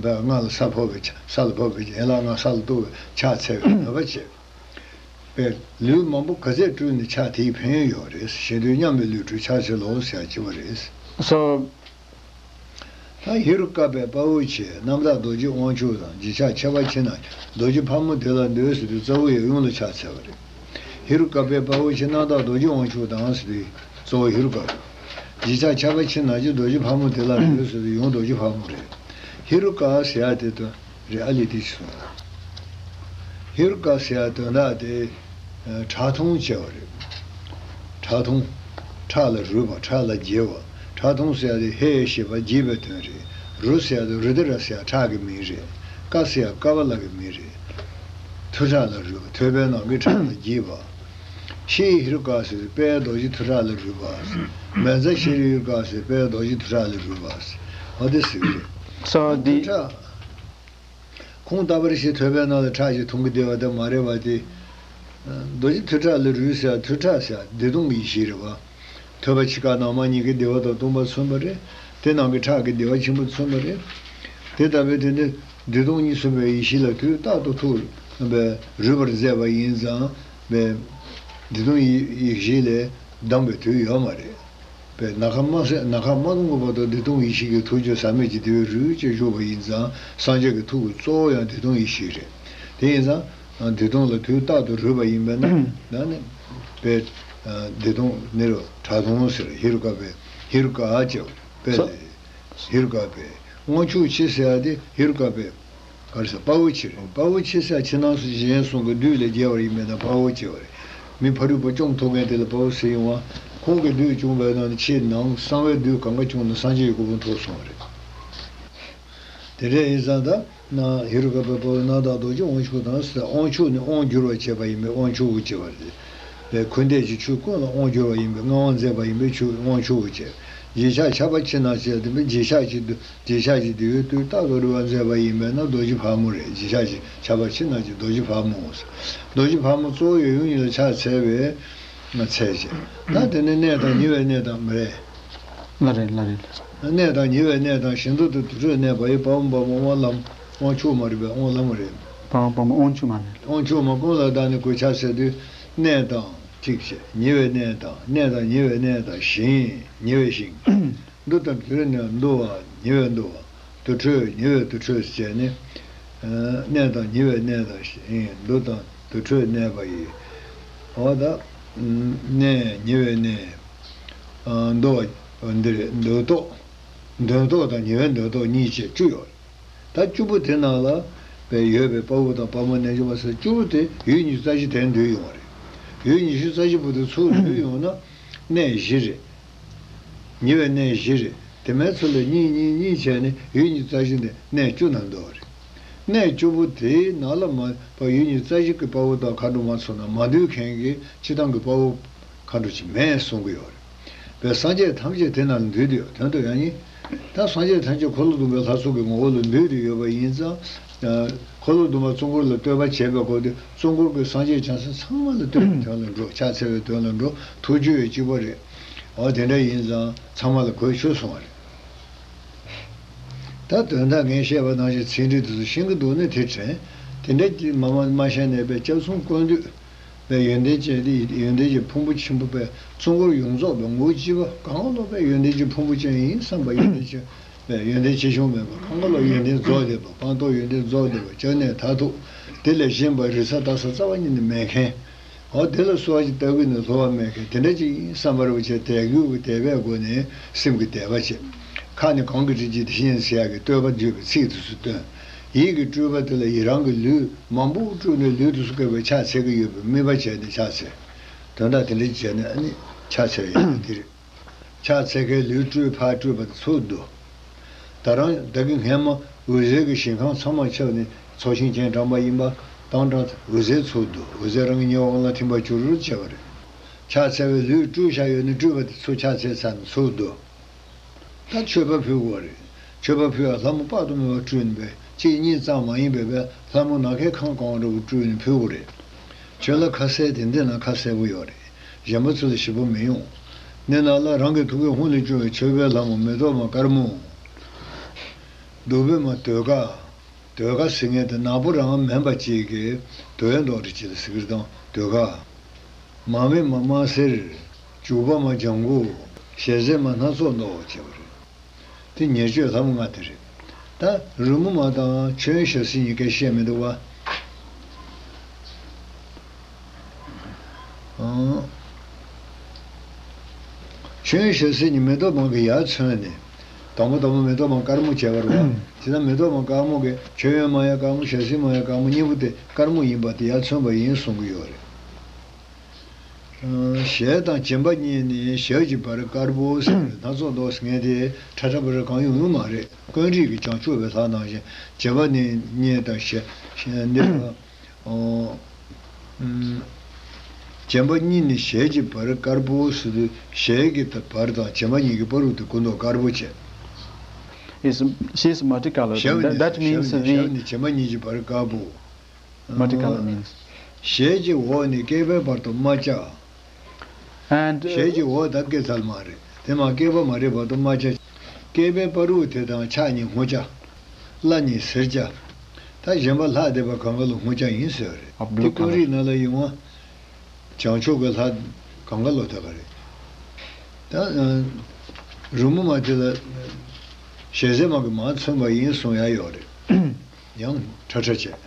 ལྔ་ལ་ས་ཕོབ་པའི་ཕྱག་ས་ལ་ཕོབ་པའི་ཕྱག་ཡན་ལག་ལྔ་ས་ལ་གཏུགས་པའི་ཕྱག་འཚལ་བའི་མོས་པ་བྱས་པས། ལུས་མང་པོ་ག་ཚད་སྤྲུལ་ནས་ཕྱག་དེའི་ཕན་ཡོན་ཡོད་རེད། ཞེ་འདོད་མཉམ་པའི་ལུས་སྤྲུལ་ཕྱག་འཚལ་ལོ་ཟེར་ཡག་བྱེད་པ་རེད། སོ། ད་ཧེ་རུ་ཀ་པས་དཔའ་བོ་ཆེ་རྣམ་དག་རྡོ་རྗེ་དབང་ཕྱུག་དང་། རྗེས་ཆགས་ཁྱབ་པ་ཕྱི་ནང་རྡོ་རྗེ་ཕག་མོ་དེ་ལ་འདུད་ཟེར་དུས་རྩ་བོ་ཡི་གཡོན་ལ་ཕྱག་འཚལ་བ་རེད། ཧེ་རུ་ཀ་པས་དཔའ་བོ་ཆེ་རྣམ་དག་རྡོ་རྗེ་དབང་ཕྱུག་དང་ཟེར་དུས་གཙོ་བོ་ཧེ་རུ་ཀ་རེད། རྗེས་ཆགས་ཁྱབ་པ་ཕྱི་ནང་གི་རྡོ་རྗེ་ཕག་མོ་དེ་ལ་འདུད་ཟེར་དུས་ཡང་རྡོ་རྗེ་ཕག་མོ་རེད། ཧེ་རུ་ཀ་ཟེར་ཡག་དེ་དོན་རེད། ཨ་ལི་དེ་ཞིག་སོང་། ཧེ་རུ་ཀ་ཟེར་ཡག་དོན་དག་དེ་ཁྲག་འཐུང་བྱས་པ་རེད། ཁྲག་འཐུང་། ཁྲག་ལ་རུལ་བ། ཁྲག་ལ་རྒྱས་པ། ཁྲག་འཐུང་ཟེར་ཡག་དེ་ཧེ་ཞེས་པ་རྒྱས་པའི་དོན་རེད། རུ་ཟེར་ཡག་དེ་རུ་དི་ར་ཟེར་ཡག་ཁྲག་གི་མིང་རེད། ཀ་ཟེར་ཡག་ཀ་པ་ལ་གི་མིང་རེད། ཐོད་ཁྲག་ལ་རུལ་བ། ཐོད་པའི་ནང་གི་ཁྲག་ལ་རྒྱས་པ། ཤི་ཧེ་རུ་ཀ་ཟེར་དེ་དཔལ་རྡོ་རྗེ་ཐོད་ཁྲག་ལ་རུལ་བ། མེ་བཙའ་ཤི་རུ་ཀ་ཟེར་དཔལ་རྡོ་རྗེ་ཐོད་ཁྲག་ལ་རུལ་བ། འོ་དེ་ཟེར་གི་རེད། སོ་དེ། ཐོད་ཁྲག་ཁོང་ལྟ་བུར་ཞིག་ཐོད་པའི་ནང་ལ་ཁྲག་ཅིག་འཐུང་གི་བསྡད་པ་དེ་མ་རེད་པ་དེ། རྡོ་རྗེ་ཐོད་ཁྲག་ལ་རུལ་ཟེར་ཡག་ཐོད་ཁྲག་ཟེར་ཡག་བདེ་སྟོང་གི་ཡེ་ཤེས་རེད་པ། ཐོད་པ་ཕྱི་ཁ་ནང་མ་གཉིས་ཀྱི་བདེ་བ་དང་སྟོང་པ་མཚོན་པ་རེད། དེ་ནང་གི་ཁྲག་གི་བདེ་བ་ཆེན་པོ་མཚོན་པ་རེད། དེ་ལྟ་བུའི་དེ་ནི་བདེ་སྟོང་གཉིས་མཚོན་པའི་ཡེ་ཤེས་ལ་དུས་རྟག་ཏུ་ཐུགས་རུལ་པར་མཛད་པ་ཡིན་ཙང་། བདེ་སྟོང་ཡེ་ཤེས་ལས་ལྡང་བའི་དུས་ཡོད་མ་རེད། པས་ན་ཁ་མ་ཟད་ན་ཁ་མ་ལོངས་ཀྱི་བར་དུ་བདེ་སྟོང་ཡེ་ཤེས་ཀྱི་ཐུགས་རྒྱུད་ཟག་མེད་ཀྱི་བདེ་བའི་རོལ་ཅེས་བཞུགས་པ་ཡིན་ཙང་། སངས་རྒྱས་ཀྱི་ཐུགས་ཀྱི་གཙོ་བོ་ཡང་བདེ་སྟོང་ཡེ་ཤེས་རེད། དེ་ཡིན་ཙང་བདེ་སྟོང་ལ་དུས་རྟག་ཏུ་རོལ་པ་ཡིན་པས་ན། ད་ནི་པས་བདེ་སྟོང་ནི་རུ་ཁྲག་འཐུང་ཟེར། ཧེ་རུ་ཀ་པས་ཧེ་རུ་ཀ་ཅེས་པས་ལས། ཧེ་རུ་ཀ་པས་དབང་ཕྱུག་ཆེ་ཟེར་ཡག་དེ་ཧེ་རུ་ཀ་པས། ག་རེ་ཟེར། དཔའ་བོ་ཆེ་རེད། དཔའ་བོ་ཆེ་ཟེར་ཕྱི་ནང་གསུམ་གཞན་གསུམ་གྱི་བདུད་ལས་རྒྱལ་བ་ཡིན་པས་ན་དཔའ་བོ་ཆེ་བ་རེད། མི་ཕ་རོལ་པོ་བཅོམ་ཐུབ་མཁན་དེ་ལ་དཔའ་བོ་ཟེར་ཡོང་བ། ཁོང་གིས་བདུད་བཅོམ་པའི་ནང་ནས་ཆེས་ནང་གསང་བའི་བདུད་གང་ག་བཅོམ་ནས་སངས་རྒྱས་ཀྱི་གོ་འཕང་ཐོབ་སོང་བ་རེད། དེ་འདྲ་ཡིན་ཙང་ད་ན་ཧེ་རུ་ཀ་པའི་དཔའ་བོ་རྣམ་དག་རྡོ་རྗེ་དབང་ཕྱུག་དང་ཟེར། དབང་ཕྱུག་ནི་དབང་བསྒྱུར་བར་བྱེད་པ་ཡིན་པས་དབང་ཕྱུག་པོ་བྱེད་པ་རེད། པས་འཁོར་འདས་ཀྱི་ཆོས་ཀུན་ལ་དབང་བསྒྱུར་བ་ཡིན་པས་མངའ་དབང་མཛད་པ་ཡིན་པས་ཆོས་དབང་ཕྱུག་པོ་བྱེད། རྗེས་ཆགས་ཁྱབ་པ་ཕྱི་ནང་ཟེར་དེ་མི་རྗེས་ཆགས་ཀྱི་བདུད། རྗེས་ཆགས་ཀྱི་བདུད་ཡོད་དུས་རྟག་ཏུ་རོལ་པ་མཛད་པ་ཡིན་པས་ན་རྡོ་རྗེ་ཕག་མོ་རེད། རྗེས་ཆགས་ཀྱི་ཁྱབ་པ་ཕྱི་ནང་གི་རྡོ་རྗེ་ཕག་མོ། རྡོ་རྗེ་ཕག་མོ་གཙོ་བོ་ཡོད་ཡུལ་ཉིད་ལ་ཕྱག་འཚལ་བས་ང་འཚལ་བྱས། ད་དེ་ནི་གནས་དང་ཉེ་བའི་གནས་དང་མི་རེད། ལ་རེད་ལ་རེད། གནས་དང་ཉེ་བའི་གནས་དང་ཞིང་དུ་དུར་ཁྲོད་གནས་པ་ཡི་དཔའ་བོ་དཔའ་མོ་དབང་ལམ་དབང་ཕྱུག་མ་རེད་པས་དབང་ལམ་རེད། དཔའ་བོ་དཔའ་མོ་དབང་ཕྱུག་མ་རེད། དབང་ཕྱུག་མ་ཀུན་ལ་བདག་ནི་གུས་ཕྱག་འཚལ་དུས་གནས་དང་གཅིག་བྱས། ཉེ་བའི་གནས་དང་གནས་དང་ཉེ་བའི་གནས་དང་ཞིང་ཉེ་བའི་ཞིང་། འདུ་དང་དུར་ནས་འདུ་བ་ཉེ་བའི་འདུ་བ། དུར་ཁྲོད་ཉེ་བའི་དུར་ཁྲོད་བྱས་ནས། གནས་དང་ཉེ་བའི་གནས་དང་ཞིང་འདུ་དང་དུར་ཁྲོད་གནས་པ་ཡི། འོ་ད། གནས་ཉེ་བའི་གནས། འདུ་བ་འདིར་འདུ་ཐོག་འདོན་ཐོག་དང་ཉེ་བའི་འདོན་ཐོག་གཉིས་བཅས་བཅུ་ཡོད། ད་བཅུ་པོ་དེ་ནང་ལ་པའི་ཡོད་པའི་དཔའ་བོ་དང་དཔའ་མོ་རྣལ་འབྱོར་པ་སོགས་བཅུ་པོ་དེ་ཡུལ་ཉི་ཤུ་རྩ་བཞི་དེར་འདུས་ཡོང་བ་རེད། ཡུལ་ཉི་ཤུ་རྩ་བཞི་པོ་དེ་ཚུར་འདུས་ཡོང་ན་གནས་བཞི་རེད། ཉེ་བའི་གནས་བཞི་རེད། དེ་མིན་ཚུར་ལ་གཉིས་གཉིས་གཉིས་བྱས་ནས་ཡུལ་ཉི་ཤུ་རྩ་བཞི་འདི་གནས་བཅུ་ནང་འདུ་བ་རེད། གནས་བཅུ་པོ་དེའི་ནང་ལ་མ་པ་ཡུལ་ཉི་ཤུ་རྩ་བཞི་གི་དཔའ་བོ་དང་མཁའ་འགྲོ་མ་ཚོ་ན་མ་འདུས་མཁན་གྱི་སྤྱི་བཏང་གི་དཔའ་བོ། མཁའ་འགྲོ་ཅིག་མེད་གསུང་གི་ཡོད་རེད། པས་སངས་རྒྱས་ཐམས་ཅད་དེ་ནང་ལ་འདུས་ཏེ་ཡོད། དོན་དུ་ཡང་ཡིན། ད་སངས་རྒྱས་ཐམས་ཅད་འཁོར་ལོ་སྡོམ་པའི་ལྷ་ཚོགས་ཀྱི་ངོ་བོ་ལ་འདུས་ཏེ་ཡོད་པ་ཡིན་ཙང་། ཨ། འཁོར་ལོ་སྡོམ་པ་གཙོ་འཁོར་ལ་བསྟོད་པ་བྱེད་པའི་སྐོར་དེ་གཙོ་འཁོར་གྱི་སངས་རྒྱས་བྱང་སེམས་ཚང་མ་ལ་བསྟོད་པའི་དོན་ལ་འགྲོ། ཕྱག་འཚལ་བའི་དོན་ལ་འགྲོ། ཐུགས་རྒྱུད་ཡང་གཅིག་པ་རེད། འོ་དེ་འདྲ་ཡིན་ཙང་ཚང་མ་ལ་གོས་ཆོད་གསུང་བ་རེད། ད་དོན་དག་ངས་བཤད་པ་ནང་བཞིན་ཚིག་འགྲེལ་དེ་ཚོ་ཤེས་ཀྱི་འདུག་ནི་དེ་དྲན། དེ་འདྲ་ཅིག་མ་མ་མ་ཤེས་ནས་པའི་སྐྱབས་གསུམ་ཀུན་འདུས་པའི་ཡོན་ཏན་ཅན་དེ་ཡོན་ཏན་གྱི་ཕུང་པོ་ཆེན་པོ་པའི་གཙོ་འཁོར་ཡོངས་རྫོགས་པའི་ངོ་བོ་གཅིག་པ་གང་ག་ལོག་པའི་ཡོན་ཏན་གྱི་ཕུང་པོ་ཅན་ཡིན་བསམ་པ་ཡོན་ཏན་ཅན་པའི་ཡོན་ཏན་ཆེ་ཆུང་མེད་པར་གང་ག་ལོག་ཡོན་ཏན་རྫོགས་བསྡད་པ་སྤངས་རྟོགས་ཡོན་ཏན་རྫོགས་བསྡད་པ་སྐྱབས་གནས་མཐར་ཐུག་དེ་ལས་གཞན་པ་རིག་གསལ་ལྟ་ས་རྩ་བ་ཉིད་ནས་མེད་མཁན། འོ་དེ་ལ་གསོལ་བ་ཅིག་བཏབ་ཀྱི་ནི་སླུ་བ་མེད་མཁན་དེ་འདྲ་ཅིག་ཡིན་བསམ་པ་རེ་བ་བྱས་དད་གུས་ཀྱི་དད་པའི་སྒོ་ནས་སེམས་ཀྱི་དད་པ་བྱེད། ཁ་ནས་གང་གིས་དྲིན་ཅན་དེ་བཞིན་ཟེར་ཡག་གི་བསྟོད་པ་བརྗོད་པའི་ཚིག་དེ་ཚོ་བཏོན། ཡིད་ཀྱི་སྤྲུལ་པ་དེ་ལ་ཡི་རང་གི་ལུས་མང་པོ་སྤྲུལ་ནས་ལུས་དེ་ཚོ་བཀོད་པའི་ཕྱག་འཚལ་གྱི་ཡོད་པའི་དམིགས་པ་བྱས་ནས་ཕྱག་འཚལ། དོན་དག་དེ་འདྲ་ཅིག་བྱས་ནས་ཨ་ནི་ཕྱག་འཚལ་བའི་ཡག་གི་དེ་རེད། ཕྱག་འཚལ་མཁན་ལུས་སྤྲུལ་ཕར་སྤྲུལ་པ་དེ་ཚུར་བསྡུ། ད་རང་བདག་གི་སྔས་མ་འོད་ཟེར་གྱི་ཞིང་ཁམས་ཚང་མ་ཁྱབ་ནས་ཚོགས་ཞིང་སྤྱན་དྲངས་པ་ཡིན་པ་དང་སྦྲགས་འོད་ཟེར་ཚུར་བསྡུ། འོད་ཟེར་རང་གི་ཉེ་བ་དབང་ལ་ཐིམ་པར་གྱུར་ཅེས་པ་རེད། ཕྱག་འཚལ་བའི་ལུས་སྤྲུལ་བཞག་ཡོད་ནི་སྤྲུལ་པ་དེ་ཚུར་ཕྱག་འཚལ་ཚར་ནས་ཚུར་བསྡུ། ད་མཆོད་པ་ཕུལ་དགོས་རེད། མཆོད་པ་ཕུལ་བ་ལྷ་མོ་དཔག་ཏུ་མེད་པ་སྤྲུལ་ནས་པས་གཅིག་གཉིས་ཙམ་མ་ཡིན་པའི་པས་ལྷ་མོ་ནམ་མཁའི་ཁམས་གང་འདྲ་བོ་སྤྲུལ་ནས་ཕུལ་དགོས་རེད། ཁྱོད་ལ་ཁ་གསལ་དེ་འདི་ན་ཁ་གསལ་པོ་ཡོད་རེད། གཞན་པ་ཚོ་ལ་ཞིབ་པོ་མི་ཡོང་། ནི་ན་ལ་རང་གི་ཐུགས་ཀའི་ཧཱུྃ་ལས་བྱུང་བའི་མཆོད་པའི་ལྷ་མོ་མེ་ཏོག་མ་དཀར་མོ། བདུག་སྤོས་མ་ཟློས་གར། ཟློས་གར་ཟེར་མཁན་དེ་ནག་པོ་རང་མིན་པ་ཅིག་གིས་ཟློས་མདོག་འདྲ་ཅིག་ལ་ཟེར་གི་རེད་དང་ཟློས་གར། མར་མེ་མ་དམར་སེར། བྱུག་པ་མ་ལྗང་གུ། ཞལ་ཟས་མ་སྣ་ཚོགས་མདོག་བྱས་པ་རེད། དེ་ཉེར་སྤྱོད་ལྷ་མོ་ལྔ་དེ་རེད། ད་རོལ་མོ་མ་དང་མཆོད་ཡོན་ཞལ་ཟས་གཉིས་ཀ་བཤད་མི་འདུག་བ། ཨང་། མཆོད་ཡོན་ཞལ་ཟས་གཉིས་མེ་ཏོག་མ་གི་ཡར་མཚོན་ནས། དང་པོ་དང་པོ་མེ་ཏོག་མ་དཀར་མོ་བྱས་པ་རེད་བ། དེ་ན་མེ་ཏོག་མ་དཀར་མོ་གི་མཆོད་ཡོན་མ་ཡ་དཀར་མོ་ཞལ་ཟས་མ་ཡ་དཀར་མོ་གཉིས་པོ་དེ་དཀར་མོ་ཡིན་པ་དེ་ཡར་མཚོན་པ་ཡིན་གསུང་གི་ཡོད་རེད། ཞལ་དང་སྦྱིན་པ་གཉིས་ནི་ཞལ་གྱི་བར་དཀར་པོ་ཟེར་བའི་སྣ་ཚོགས་མདོག་ཟེར་མཁན་དེ་ཁྲ་ཁྲ་འབར་འབར་གང་ཡོང་ཡོང་མ་རེད། ཀུན་རིག་གི་བྱང་ཆུབ་པའི་ལྷ་ནང་བཞིན་སྦྱིན་པ་ནི་གཉིས་དང་ཞལ་ཞལ་འདི་ལ་ཨོ། ཨུམ། སྦྱིན་པ་གཉིས་ནི་ཞལ་གྱི་བར་དཀར་པོ་ཟེར་དུས་ཞལ་གྱི་བར་དང་སྦྱིན་པ་གཉིས་ཀྱི་བར་དུ་དེ་ཀུན་རྟོག་དཀར་པོ་བྱས། Is she is multicolored? ཞབས་ནི་That, that ཞབས་means ནི་the ཞབས་ནི་སྦྱིན་པ་གཉིས་ཀྱི་བར་དཀར་པོ། Multicolor means. ཞལ་གྱི་འོག་ནི་སྐེད་པའི་བར་དུ་དམར་ཆ། And, uh, ཞལ་གྱི་འོག་ད་སྐེ་ཚལ་མ་རེད། དེ་མ་སྐེད་པ་མ་རེད་བར་དུ་དམར་ཆ། སྐེད་པའི་བར་དུ་དེ་དང་ཕྱག་གཉིས་སྔོ་ཆ། བརླ་གཉིས་སེར་ཆ། ད་གཞན་པ་ལྷག་བསྡད་པ་གང་ག་ལོ་སྔོ་ཆ་ཡིན་ཟེར་བ་རེད། ཨ། དེ་ཀུན་རིག་ནང་ལ་ཡོང་བ། བྱང་ཆུབ་ཀྱི་ལྷ་གང་ག་ལོ་དེ་ག་རེད། ད་རོལ་མོ་མ་དེ་ལ་ཞལ་ཟས་མ་གི་མ་མཚོན་པ་ཡིན་གསུང་ཡ་ཡོད་རེད། ཡང་ཁྲ་ཁྲ་བྱས།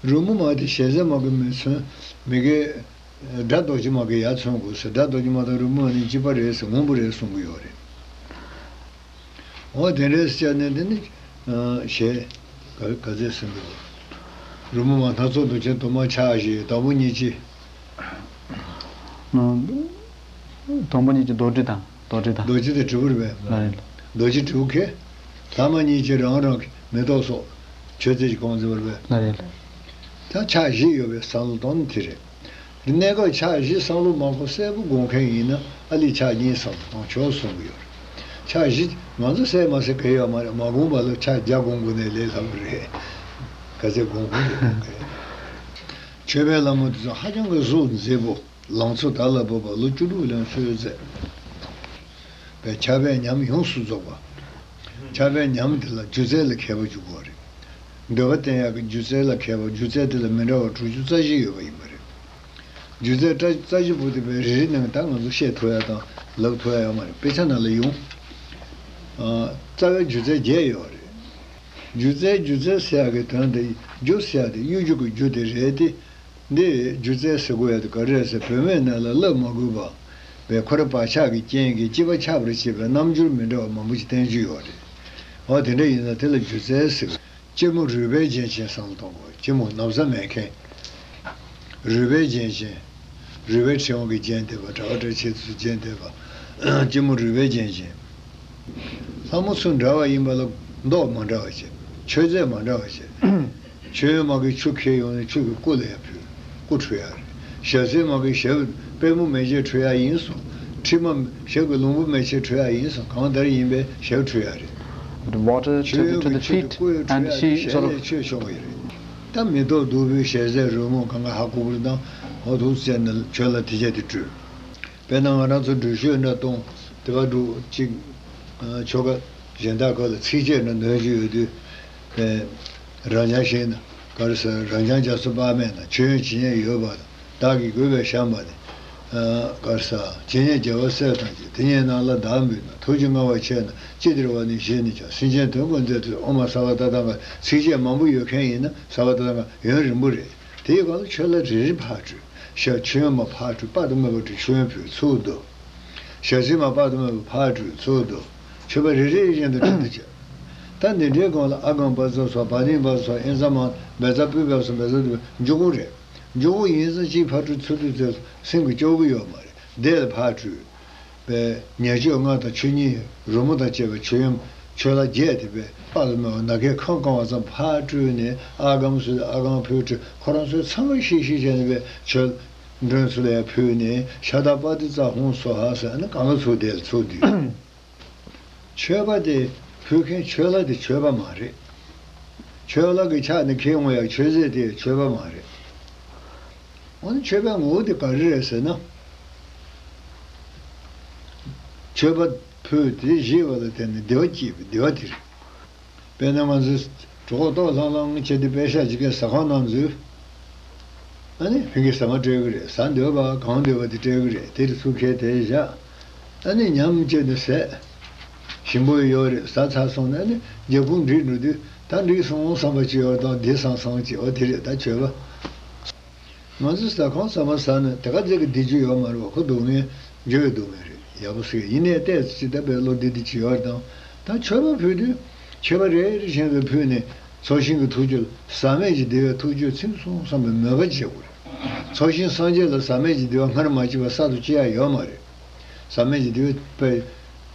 རོལ་མོ་མ་དེ་ཞལ་ཟས་མ་གི་མི་མཚོན། མི་དགེ་སྒྲ་རྡོ་རྗེ་མ་གི་ཡར་མཚོན་དགོས་ཟེར། སྒྲ་རྡོ་རྗེ་མ་དང་རོལ་མོ་མ་ནི་གཅིག་པ་རེད་ཟེར་སྔོན་པོ་རེད་གསུང་གི་ཡོད་རེད། འོ་དེ་འདྲའི་སྤྱད་ནས་དེ་ནི་ཞལ་ག་ག་ཚད་ཟིན་འདུག་རོལ་མོ་མ་སྣ་ཚོགས་མདོག་ཅན་དུ་མ་ཕྱག་བཞི་དང་པོ་གཉིས་ཀྱི། དང་པོ་གཉིས་ཀྱི་རྡོ་རྗེ་དང་། རྡོ་རྗེ་དང་། རྡོ་རྗེ་དེ་དྲིལ་བུ་རེད་པས། ལགས་རེད། རྡོ་རྗེ་དྲིལ་བུ་ཁེ། ལྷག་མ་གཉིས་ཀྱི་རང་རང་གི་མེ་ཏོག་སོགས་མཆོད་རྫས་ཀྱི་གོང་འཛིན་པ་རེད་པས། ལགས་རེད། ད་ཕྱག་བཞི་ཡོད་པའི་བསམ་བློ་གཏོང་ནི་དེ་རེད། དེ་གནས་སྐབས་ཕྱག་བཞི་བསམ་བློ་མ་འཁོར་གསལ་པོ་དགོངས་མཁན་ཡིན་ན་ཨ་ལི་ཕྱག་གཉིས་བསམ་བློ་གཏོང་ཆོག་གསུང་གི་ཡོད་རེད། ཕྱག་བཞི་ང་ཚོ་གསལ་མ་གསལ་ག་ཡོད་མ་རེད། མ་དགོངས་པ་ལ་ཕྱག་བརྒྱ་དགོངས་དགོས་ནའི་ལས་སླ་པོ་རེད། ག་ཚད་དགོངས་དགོངས་རེད་དགོངས་གི་རེད། མཆོད་པའི་ལྷ་མོ་དེ་ཚོ་ཧ་ཅང་གི་གཟུགས་མཛེས་པོ། ལང་ཚོ་དར་ལ་བབས་པ་ལོ་བཅུ་དྲུག་ལོན་ཚོད་མཛད་པའི་ཕྱག་དཔེ་ཉམས་ཡོངས་སུ་རྫོགས་པ། ཕྱག་དཔེ་ཉམས་འདི་ལ་སྒྱུ་རྩལ་ལ་མཁས་པ་འཇུག་དགོས་རེད། འདོད་པ་བསྟན་ཡག་གི་སྒྱུ་རྩལ་ལ་མཁས་པ། སྒྱུ་རྩལ་དེ་ལ་མི་འདྲ་བ་དྲུག་ཅུ་རྩ་བཞི་ཡོད་པ་ཡིན་པ་རེད། སྒྱུ་རྩལ་རྩ་བཞི་པོ་དེ་བས་རེ་རེ་ནང་ད་ང་ཚོ་བཤད་ཐུབ་ཡག་དང་ལབ་ཐུབ་ཡག་ཡོད་མ་རེད། དཔེ་ཆ་ནང་ལ་ཡོང་། རྩ་བའི་སྒྱུ་རྩལ་བརྒྱད་ཡོད་རེད། སྒྱུ་རྩལ་སྒྱུ་རྩལ་ཟེར་ཡག་གི་དོན་དེ་སྒྱུ་ཟེར་ཡག་དེ་གཡོ་སྒྱུ་གི་སྒྱུ་དེ་རེད་དེ། འདི་སྒྱུ་རྩལ་ཟེར་དགོས་ཡ་དེ་ག་རེ་རེད་ཟེར། བོད་སྨད་ནང་ལ་བསླབ་མ་དགོས་པ་བས་ཁོ་ར་བག་ཆགས་ཀྱི་རྐྱེན་གྱིས་སྐྱེས་པ་ཆགས་པར་བྱེད་པའི་རྣམ་འགྱུར་མི་འདྲ་བ་མང་པོ་ཞིག་བསྟན་རྒྱུ་ཡོད་རེད། འོ་དེ་འདྲ་ཡིན་ན་དེ་ལ་སྒྱུ་རྩལ་ཟེར། སྐྱེད་མོས་རུས་པའི་རྒྱན་ཅན་བསམ་བློ་གཏོང་དགོས། སྐྱེད་མོས་ན་བཟའ་མེད་མཁན། རུས་པའི་རྒྱན་ཅན། རུས་པའི་ཕྲེང་བ་གིས་བརྒྱན་བསྡད་པ། དྲ་བ་དྲ་ཕྱེད་ཚོས་བརྒྱན་བསྡད་པ། སྐྱེད་མོས་རུས་པའི་རྒྱན་ཅན། ལྷ་མོ་ཚོ་འདྲ་བ་ཡིན་པ་ལ་མདོག་མ་འདྲ་བ་བྱས། མཆོད་རྫས་མ་འདྲ་བ་བྱས། མཆོད་ཡོན་མ་གི་ཆུ་ཁྱེར་ཡོང་ནས་ཆུ་གི་སྐུ་ལ་ཡང་ཕུལ། སྐུ་འཁྲུ་ཡག་རེད། ཞབས་སེན་མོ་གི་ཞབས་པད་མོ་མེ་ལྕེ་འཁྲུ་ཡག་ཡིན་གསུངས། མཁྲིས་མ་ཞབས་ཀྱི་རླུང་བུ་མེ་ལྕེ་འཁྲུ་ཡག་ཡིན་གསུངས། གང་ལྟར་ཡིན་པས་ཞབས་འཁྲུ་ཡག་རེད། The water to མཆོད་the, to ཡོན་the གྱི་མཆོད་དུ་feet སྐུ་ཡི་འཁྲུ་and ཡག་དེ she ཞལ sort of ལས་མཆོད་ཆོག་གི་རེད། ད་མེ་ཏོག་བདུག་སྤོས་ཞལ་ཟས་རོལ་མོ་གང་ག་ཧ་གོ་གི་རེད་དང་། འོ་ཐུགས་བསྐྱེད་ནས་མཆོད་ལ་དེ་བྱས་ཏེ་སྤྲུལ། དཔེར་ན་ང་རང་ཚོ་སྒྲུབ་མཆོད་འདྲ་གཏོང་། དེ་བ་འདྲ་ཅིག་ཆོ་ག་གཞན་དག་ཁག་ལ་ཚིགས་བཅད་འདྲ་འདོན་རྒྱུ་ཡོད་དུས། རབ་འབྱམས་ཞེས་ན་ག་རེ་ཟེར། རབ་འབྱམས་རྒྱ་མཚོ་དཔག་མེད་ན། མཆོད་ཡོན་ཇི་སྙེད་ཡོད་པ་དང་། བདག་གིས་གུས་པས་བཤམས་པ་ནི། ག་རེ་ཟེར། ཇི་སྙེད་རྒྱལ་བ་སྲས་ཐམས་ཅད། དེ་སྙེད་རྣམས་ལ་བདག་འབུལ་ན། ཐུགས་རྗེ་མངའ་བ་ཆེ་ན། ཅི་འདིར་བ་ནི་བཞེས་ནས་ཀྱང་། སེམས་ཅན་དོན་ཀུན་མཛད་དུ། ཨོཾ་ས་བ་ད་ཏ་ག་ཚིགས་བཅད་མང་པོ་ཡོད་མཁན་ཡིན་ན་ས་བ་ད་ཏ་ག་ཡུན་རིང་པོ་རེད། དེའི་སྒང་ལ་མཆོད་ལྭ་རེ་རེ་ཕར་སྤྲུལ། ཞབས་མཆོད་ཡོན་མ་ཕར་སྤྲུལ། དཔག་ཏུ་མེད་པ་སྤྲུལ། མཆོད་ཡོན་ཕུལ། ཚུར་བསྡུ། ཞབས་སེན་མ་དཔག་ཏུ་མེད་པ་ཕར་སྤྲུལ། ཚུར་བསྡུ། མཆོད་པ་རེ་རེ་བཞིན་དུ་སྤྲུལ་དུ་བྱ། ད་འདི་འདྲའི་སྒང་ལ་ཨ་གམ་པ་ཙ་སོགས། བ་དན་པ་སོགས། ཨེན་ཙ་མ་བེ་ཙ་པུས་པ་སོགས། བེ་ཙ་འདི་འཇུག་སྒོ་རེད། འཇུག་སྒོ་ཡིན་ཙང་གཅིག་ཕར་སྤྲུལ་ཚུར་སྤྲུལ་ཚེ་སེམས་ཀྱི་སྐྱོ་གི་ཡོད་མ་རེད། བཟླས་ལ་ཕར་སྤྲུལ། པའི་ཉེར་སྤྱོད་ལྔ་དང་ཆོས་ཉིད་རོལ་མོ་དང་བཅས་པའི་མཆོད་ཡོན་མཆོད་ལྭ་བརྒྱད་དེ་བས་དཔག་ཏུ་མེད་པ་ནམ་མཁའི་ཁམས་གང་བ་ཙམ་ཕར་སྤྲུལ་ནས། ཨ་གམ་ཚོས་ཨ་གམ་ཕུལ་ཁྲིད། ཁོ་རང་ཚོས་ཚང་མ་ཤིག་ཤིག་བྱས་ནས་བས་མཆོད་མགྲོན་ཚོ་ལ་ཡང་ཕུལ་ནས། ཤ་དག་པ་ཏི་ཙ་ཧཱུྃ་སྭཱ་ཧཱ་ཟེར་ནས་གང་ག་ཚུར་བཟླས་ལ་ཚུར་བསྡུས། མཆོད་པ་དེ་ཕུལ་མཁན་མཆོད་ལྭ་དེ་མཆོད་པ་མ་རེད། མཆོད་ལྭ་གི་ཕྱག་ནས་ཁྱེར་འོང་ཡག་མཆོད་རྫས་དེ་མཆོད་པ་མ་རེད། འོ་ན་མཆོད་པའི་ངོ་བོ་དེ་ག་རེ་རེད་ཟེར་ན། མཆོད་པ་ཕུལ་དེ་བཞེས་པ་ལ་བརྟེན་ནས་བདེ་བ་སྐྱེས་པའི་བདེ་བ་དེ་རེད། དཔེར་ན་ང་ཚོས་གྲོད་ཁོག་ལྟོགས་ལྷང་ལྷང་བྱས་ཏེ་པད་ཤག་ཅིག་གི་ཟ་ཁང་ནང་འཛུལ། ཨ་ནི་ཕ་གིར་ཟ་མ་སྤྲད་གི་རེད། ཟ་འདོད་པ་གང་འདོད་པ་དེ་སྤྲད་གི་རེད། དེར་ཚུར་ཁྱེར་དེ་བཞག་ཨ་ནི་ཉམས་བཅད་དེ་ཟས། ཞིམ་པོ་ཡོད་རེད། ཟ་ཚར་སོང་ན་ཨ་ནི་སྒེའུ་ཁུང་སྒྲིག་འགྲོ་དུས། ད་འགྲིག་སོང་བསམ་པ་ཅིག་ཡོད་དང་། བདེ་སང་སང་ཅིག་འོ་དེ་རེད། ད་མཆོད་པ། ང་ཚོ་ཟ་ཁང་ཟ་མ་ཟ་ན་དེ་ག་ཚད་ཀྱི་བདེ་སྐྱིད་ཡོད་མ་རེད་པ། ཁོ་སྡུག་བསྔལ་འཇོ་བའི་སྡུག་བསྔལ་རེད། ཡག་པོ་ཟེར་ཡིན་ནའི་ཏོག་ཙམ་ཅིག་ད་བས་བློ་བདེ་བདེ་ཅིག་ཡོད་རེད་དང་། ད་མཆོད་པ་ཕུལ་དུས་མཆོད་པ་རེ་རེ་བཞིན་དུ་ཕུལ་ནས་ཚོགས་ཞིང་གི་ཐུགས་རྒྱུད་ལ་ཟག་མེད་ཀྱི་བདེ་བའི་ཐུགས་རྒྱུད་ཚིམ་སོང་བསམ་པའི་མོས་པ་བྱེད་དགོས་རེད། ཚོགས་ཞིང་སངས་རྒྱས་ལ་ཟག་མེད་ཀྱི་བདེ་བ་སྔར་མ་སྐྱེས་པ་གསར་དུ་སྐྱེ་ཡ་ཡོད་མ་རེད། ཟག་མེད་ཀྱི་བདེ་བའི་དཔལ་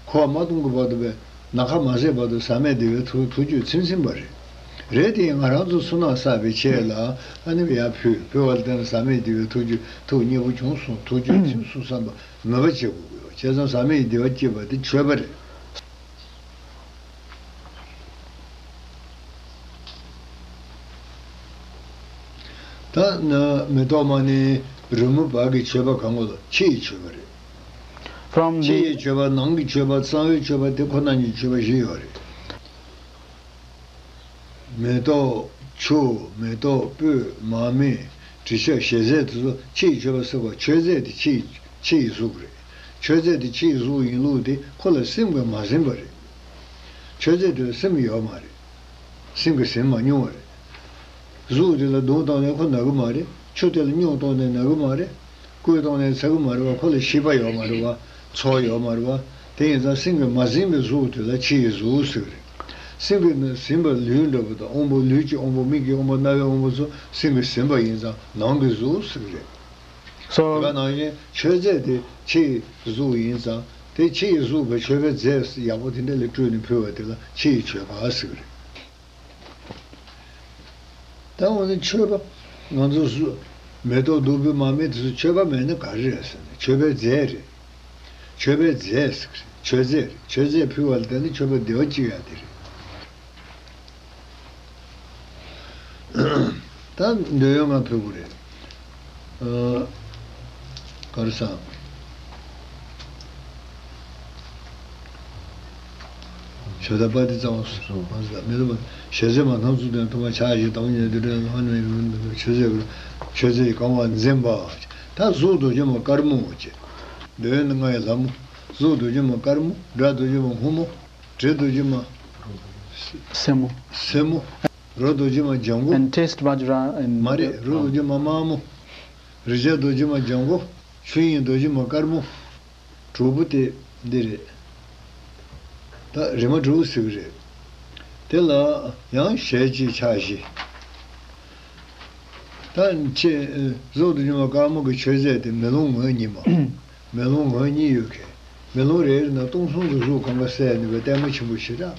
འཁོར་བ་མ་སྟོངས་ཀྱི་བར་དུ་བས་ན་ཁ་མ་ཟད་བར་དུ་ཟག་མེད་བདེ་བའི་ཐུགས་ཐུགས་རྒྱུད་ཚིམ་ཚིམ་པ་རེད། རེད་དེ་ང་རང་ཚོ་ཚུར་སྣང་བསགས་པའི་ཆེད་ལ་ཨ་ནི་ཡར་ཕུལ་ཕུལ་བ་ལ་བརྟེན་ནས་ཟག་མེད་བདེ་བའི་ཐུགས་རྒྱུད་ཐུགས་མཉེས་པོ་བྱུང་སོང་། ཐུགས་རྒྱུད་ཚིམ་སོང་བསམ་པ་མོས་པ་བྱེད་དགོས་ཀྱི་ཡོད། བྱས་ཙང་ཟག་མེད་ཀྱི་བདེ་བ་སྐྱེས་པ་དེ་མཆོད་པ་རེད། ད་ནི་མེ་ཏོག་མ་ནི་རོལ་མོ་བག་གི་མཆོད་པ་གང་གོ་ལ་ཕྱི་ཡི་མཆོད་པ་རེད། From ཕྱི་the ཡི་མཆོད་པ། ནང་གི་མཆོད་པ། གསང་བའི་མཆོད་པ། དེ་ཁོ་ན་ཉིད་མཆོད་པ་བཞི་ཡོད་རེད། མེ་ཏོག་ཆུ། མེ་ཏོག་སྤོས། མར་མེ། དྲི་ཆབ། ཞལ་ཟས་དེ་ཚོ་ཕྱི་ཡི་མཆོད་པ་ཟེར་བ། མཆོད་རྫས་དེ་ཕྱི་ཡི་ཕྱི་ཡི་གཟུགས་རེད། མཆོད་རྫས་དེ་ཕྱི་ཡི་གཟུགས་ཡིན་ལུགས་དེ་ཁོ་ལ་སེམས་ཀྱིས་མ་ཟིན་པ་རེད། མཆོད་རྫས་དེ་ལ་སེམས་ཡོད་མ་རེད། སེམས་ཀྱིས་ཟིན་མ་མྱོང་བ་རེད། གཟུགས་དེ་ལ་རྡུང་བཏང་ནས་ཁོ་ན་གི་མ་རེད། ཆུ་དེ་ལ་སྨྱུག་བཏང་ནས་ན་གི་མ་རེད། བསྐོལ་བཏང་ནས་ཚ་གི་མ་རེད་པ། ཁོ་ལ་ཤེས་པ་ཡོད་མ་རེད་པ། ཚོར་ཡོད་མ་རེད་པ། དེ་ཡིན་ཙང་སེམས་ཀྱིས་མ་ཟིན་པའི་གཟུགས་དེ་ལ་ཕྱི་ཡི་གཟུགས་ཟེར་གི་རེད། སེམས་ཀྱིས་ནི་ཟིན་པ་ལུས་འདྲ་པོ་དང་། དབང་པོ་ལུས་ཀྱི་དབང་པོ། མིག་གི་དབང་པོ། རྣ་བའི་དབང་པོ་ཚོ་སེམས་ཀྱིས་ཟིན་པ་ཡིན་ཙང་ནང་གི་གཟུགས་ཟེར་གི་རེད། So དེ་ག་ནང་བཞིན་མཆོད་རྫས་དེ་ཕྱི་ཡི་གཟུགས་ཡིན་ཙང་། དེ་ཕྱི་ཡི་གཟུགས་པའི་མཆོད་པའི་རྫས་ཡག་པོ་དེ་འདྲ་ལ་སྤྲུལ་ནས་ཕུལ་བ་དེ་ལ་ཕྱི་ཡི་མཆོད་པ་ཟེར་གི་རེད། ད་འོ་ན་མཆོད་པ། ང་ཚོ་སུ་མེ་ཏོག་བདུག་སྤོས་མར་མེ་དེ་ཚོ་མཆོད་པ་མེད་ན་ག་རེ་རེད་ཟེར་ན། མཆོད་པའི་རྫས་རེད། མཆོད་པའི་རྫས་ཟེར་གི་རེད། མཆོད་རྫས་རེད། མཆོད་རྫས་ཕུལ་བ་ལ་བརྟེན་ནས་མཆོད་པ་བདེ་བ་སྐྱེ་ཡ་དེ་རེད། ད་འདོད་ཡོན་ལྔ་ཕུལ་དགོས་རེད། ཨ། ག་རེ་ཟེར། ཞལ་ཟས་པ་ཏི་ཙ་ཧཱུྃ་སྭཱ་ཧཱ། མེ་ཏོག་ཞལ་ཟས་མ་ཐམས་ཅད་དོན་ཐོབ་པ། ཕྱག་བཞི་དང་པོ་ཉིད་དུ་དྲན་ལྷ་ནི་མཆོད་རྫས་ཀྱི་མཆོད་རྫས་ཀྱི་གང་བ་འཛིན་པ། ད་གཟུགས་རྡོ་རྗེ་མ་དཀར་མོ་བཅས། འདོད་ཡོན་ལྔ་ཡི་ལྷ་མོ། གཟུགས་རྡོ་རྗེ་མ་དཀར་མོ། སྒྲ་རྡོ་རྗེ་མ་སྔོན་མོ། དྲི་རྡོ་རྗེ་མ་སེར་མོ། སེར་མོ། རོ་རྡོ་རྗེ་མ་ལྗང་གུ། And taste vajra and མ་རེད། རོ་རྡོ་རྗེ་མ་དམར་མོ། རེག་བྱ་རྡོ་རྗེ་མ་ལྗང་གུ། ཆོས་དབྱིངས་རྡོ་རྗེ་མ་དཀར་མོ། དྲུག་པོ་དེ་འདི་རེད། ད་རིག་མ་དྲུག་ཟེར་གི་རེད། དེ་ལ་ཡང་ཞལ་གཅིག་ཕྱག་བཞི། ད་ཁྱེད་གཟུགས་རྡོ་རྗེ་མ་དཀར་མོ་གི་མཆོད་རྫས་དེ་མེ་ལོང་ངོས་གཉིས་མ། མེ་ལོང་ངོས་གཉིས་ཡོད་མཁན། མེ་ལོང་རེ་རེ་ན་སྟོང་གསུམ་གྱི་གཟུགས་གང་ག་གསལ་ནུས་པའི་ལྟད་མོ་ཆེན་པོ་ཞེ་དྲག་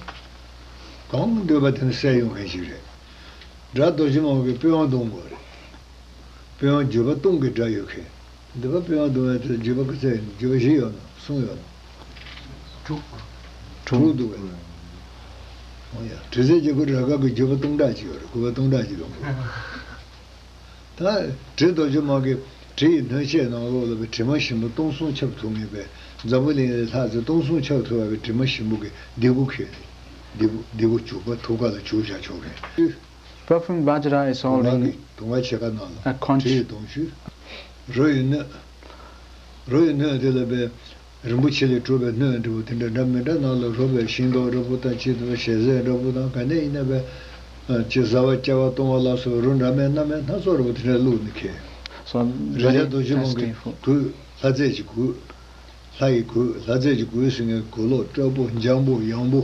གང་འདོད་པ་དེ་ནི་གསལ་ཡོང་མཁན་ཞིག་རེད། སྒྲ་རྡོ་རྗེ་མ་གི་པི་ཝང་སྡོང་པོ་རེད། དཔེ་ཡང་བརྗོད་པ་སྟོང་གི་སྒྲ་ཡོད་མཁན། འདི་པ་དཔེ་ཡང་འདུག་བས་དེ་བརྗོད་པ་གི་ཚད་བརྗོད་པ་བཞི་ཡོད་ན་གསུམ་ཡོད་ན། དྲུག་དྲུག་འདུག་བས། འོ་ཡ། དྲི་ཟའི་རྒྱལ་པོ་རཱ་ག་གི་བརྗོད་པ་སྟོང་ཕྲག་གཅིག་ཡོད་རེད། དགུ་པ་སྟོང་ཕྲག་གཅིག་ཡོད་རེད། ད་དྲི་རྡོ་རྗེ་མ་གི་དྲི་ཡི་སྣོད་ཆས་ནང་ལོགས་ལ་བའི་དྲི་མ་ཞིམ་པོ་སྟོང་གསུམ་ཁྱབ་ཐུབ་ངེས་པའི་འཛམ་བུ་གླིང་ལས་ལྷག་ཙམ་སྟོང་གསུམ་ཁྱབ་ཐུབ་པའི་དྲི་མ་ཞིམ་པོ་གི་ལྡེ་གུ་ཁྱེར་ནས་ལྡེ་གུ་ལྡེ་གུ་བྱུག་པ་ཐུགས་ཀ་ལ་བྱུག་བཞག་ཆོག་གི། Perfume Vajra is དུང་ལྔ་གི་holding དུང་ལྔ་ཕྱེད་ཀ་ནང་ལ་a conch དྲི་ཡི་དུང་ཆུ། རོ་ཡི་སྣོད། རོ་ཡི་སྣོད་དེ་ལ་བའི་རིན་པོ་ཆེ་ལས་གྲུབ་པའི་སྣོད་འདྲ་བོ་དེ་འདྲ་འདྲ་མི་འདྲ་ནང་ལ་རོ་བའི་ཤིང་ཏོག་འདྲ་བོ་དང་ཅི་ལྟ་བུ་ཞལ་ཟས་འདྲ་བོ་དང་ག་ནས་ཡིན་ན་བའི་ཅི་བཟའ་བ་བཅའ་བ་བཏུང་བ་ལ་སོགས་རོ་འདྲ་མིན་སྣ་མིན་སྣ་ཚོགས་འདྲ་བོ་དེ་འདྲ་བླུགས་ནས་ཁྱེར། So རི་བྱ་རྡོ་རྗེ་མོ་གི་གོས་ལྷ་རྫས་ཀྱི་གོས། ལྷ་ཡི་གོས་ལྷ་རྫས་ཀྱི་གོས་ཟེར་མཁན་གོས་ལོག་སྤྲ་པོ་འཇམ་པོ་ཡང་པོ།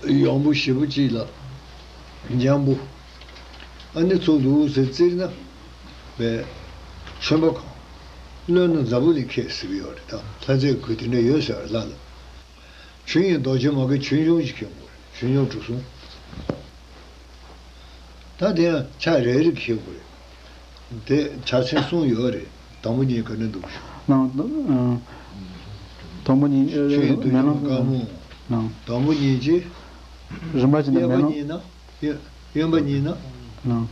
ཡང་པོ་ཞེ་པོ་ཅིག་ལ་འཇམ་པོ། ཨ་ནི་ཚོ་འདུག་ཟེར་བཙིར་ན། བས། ཆོན་པ་གང་། བློན་ན་འཛམ་བུ་གླིང་ཁྱེད་ཟེར་གི་ཡོད་རེད་ད། ལྷ་རྫས་གོས་དེ་འདྲ་ཡོད་ཟེར་བ་ལ་ལ། ཆོས་དབྱིངས་རྡོ་རྗེ་མ་གི་ཆོས་འབྱུང་ཞིག་ཁྱེད་དགོས་རེད། ཆོས་འབྱུང་གྲུ་གསུམ། ད་དེ་ཡང་ཆ་རེ་རེ་ཁྱེད་དགོས་རེད། དེ་ཆ་ཚན་གསུམ་ཡོད་རེད། དང་པོ་གཉིས་ག་འདྲ་འདུག་ཞུ། ནང་དུ་ཨ། དང་པོ་གཉིས་ཆོས་ཡི་དུས་མེ་ལོང་དཀར་མོ། ནང་། དང་པོ་གཉིས་ཀྱི། རིམ་པ་བཞིན་དུ་གཡོན་མེ་པ་ལོང་། གཉིས་ན། གཡོན་གཡོན་པ་གཉིས་ན། ནང་།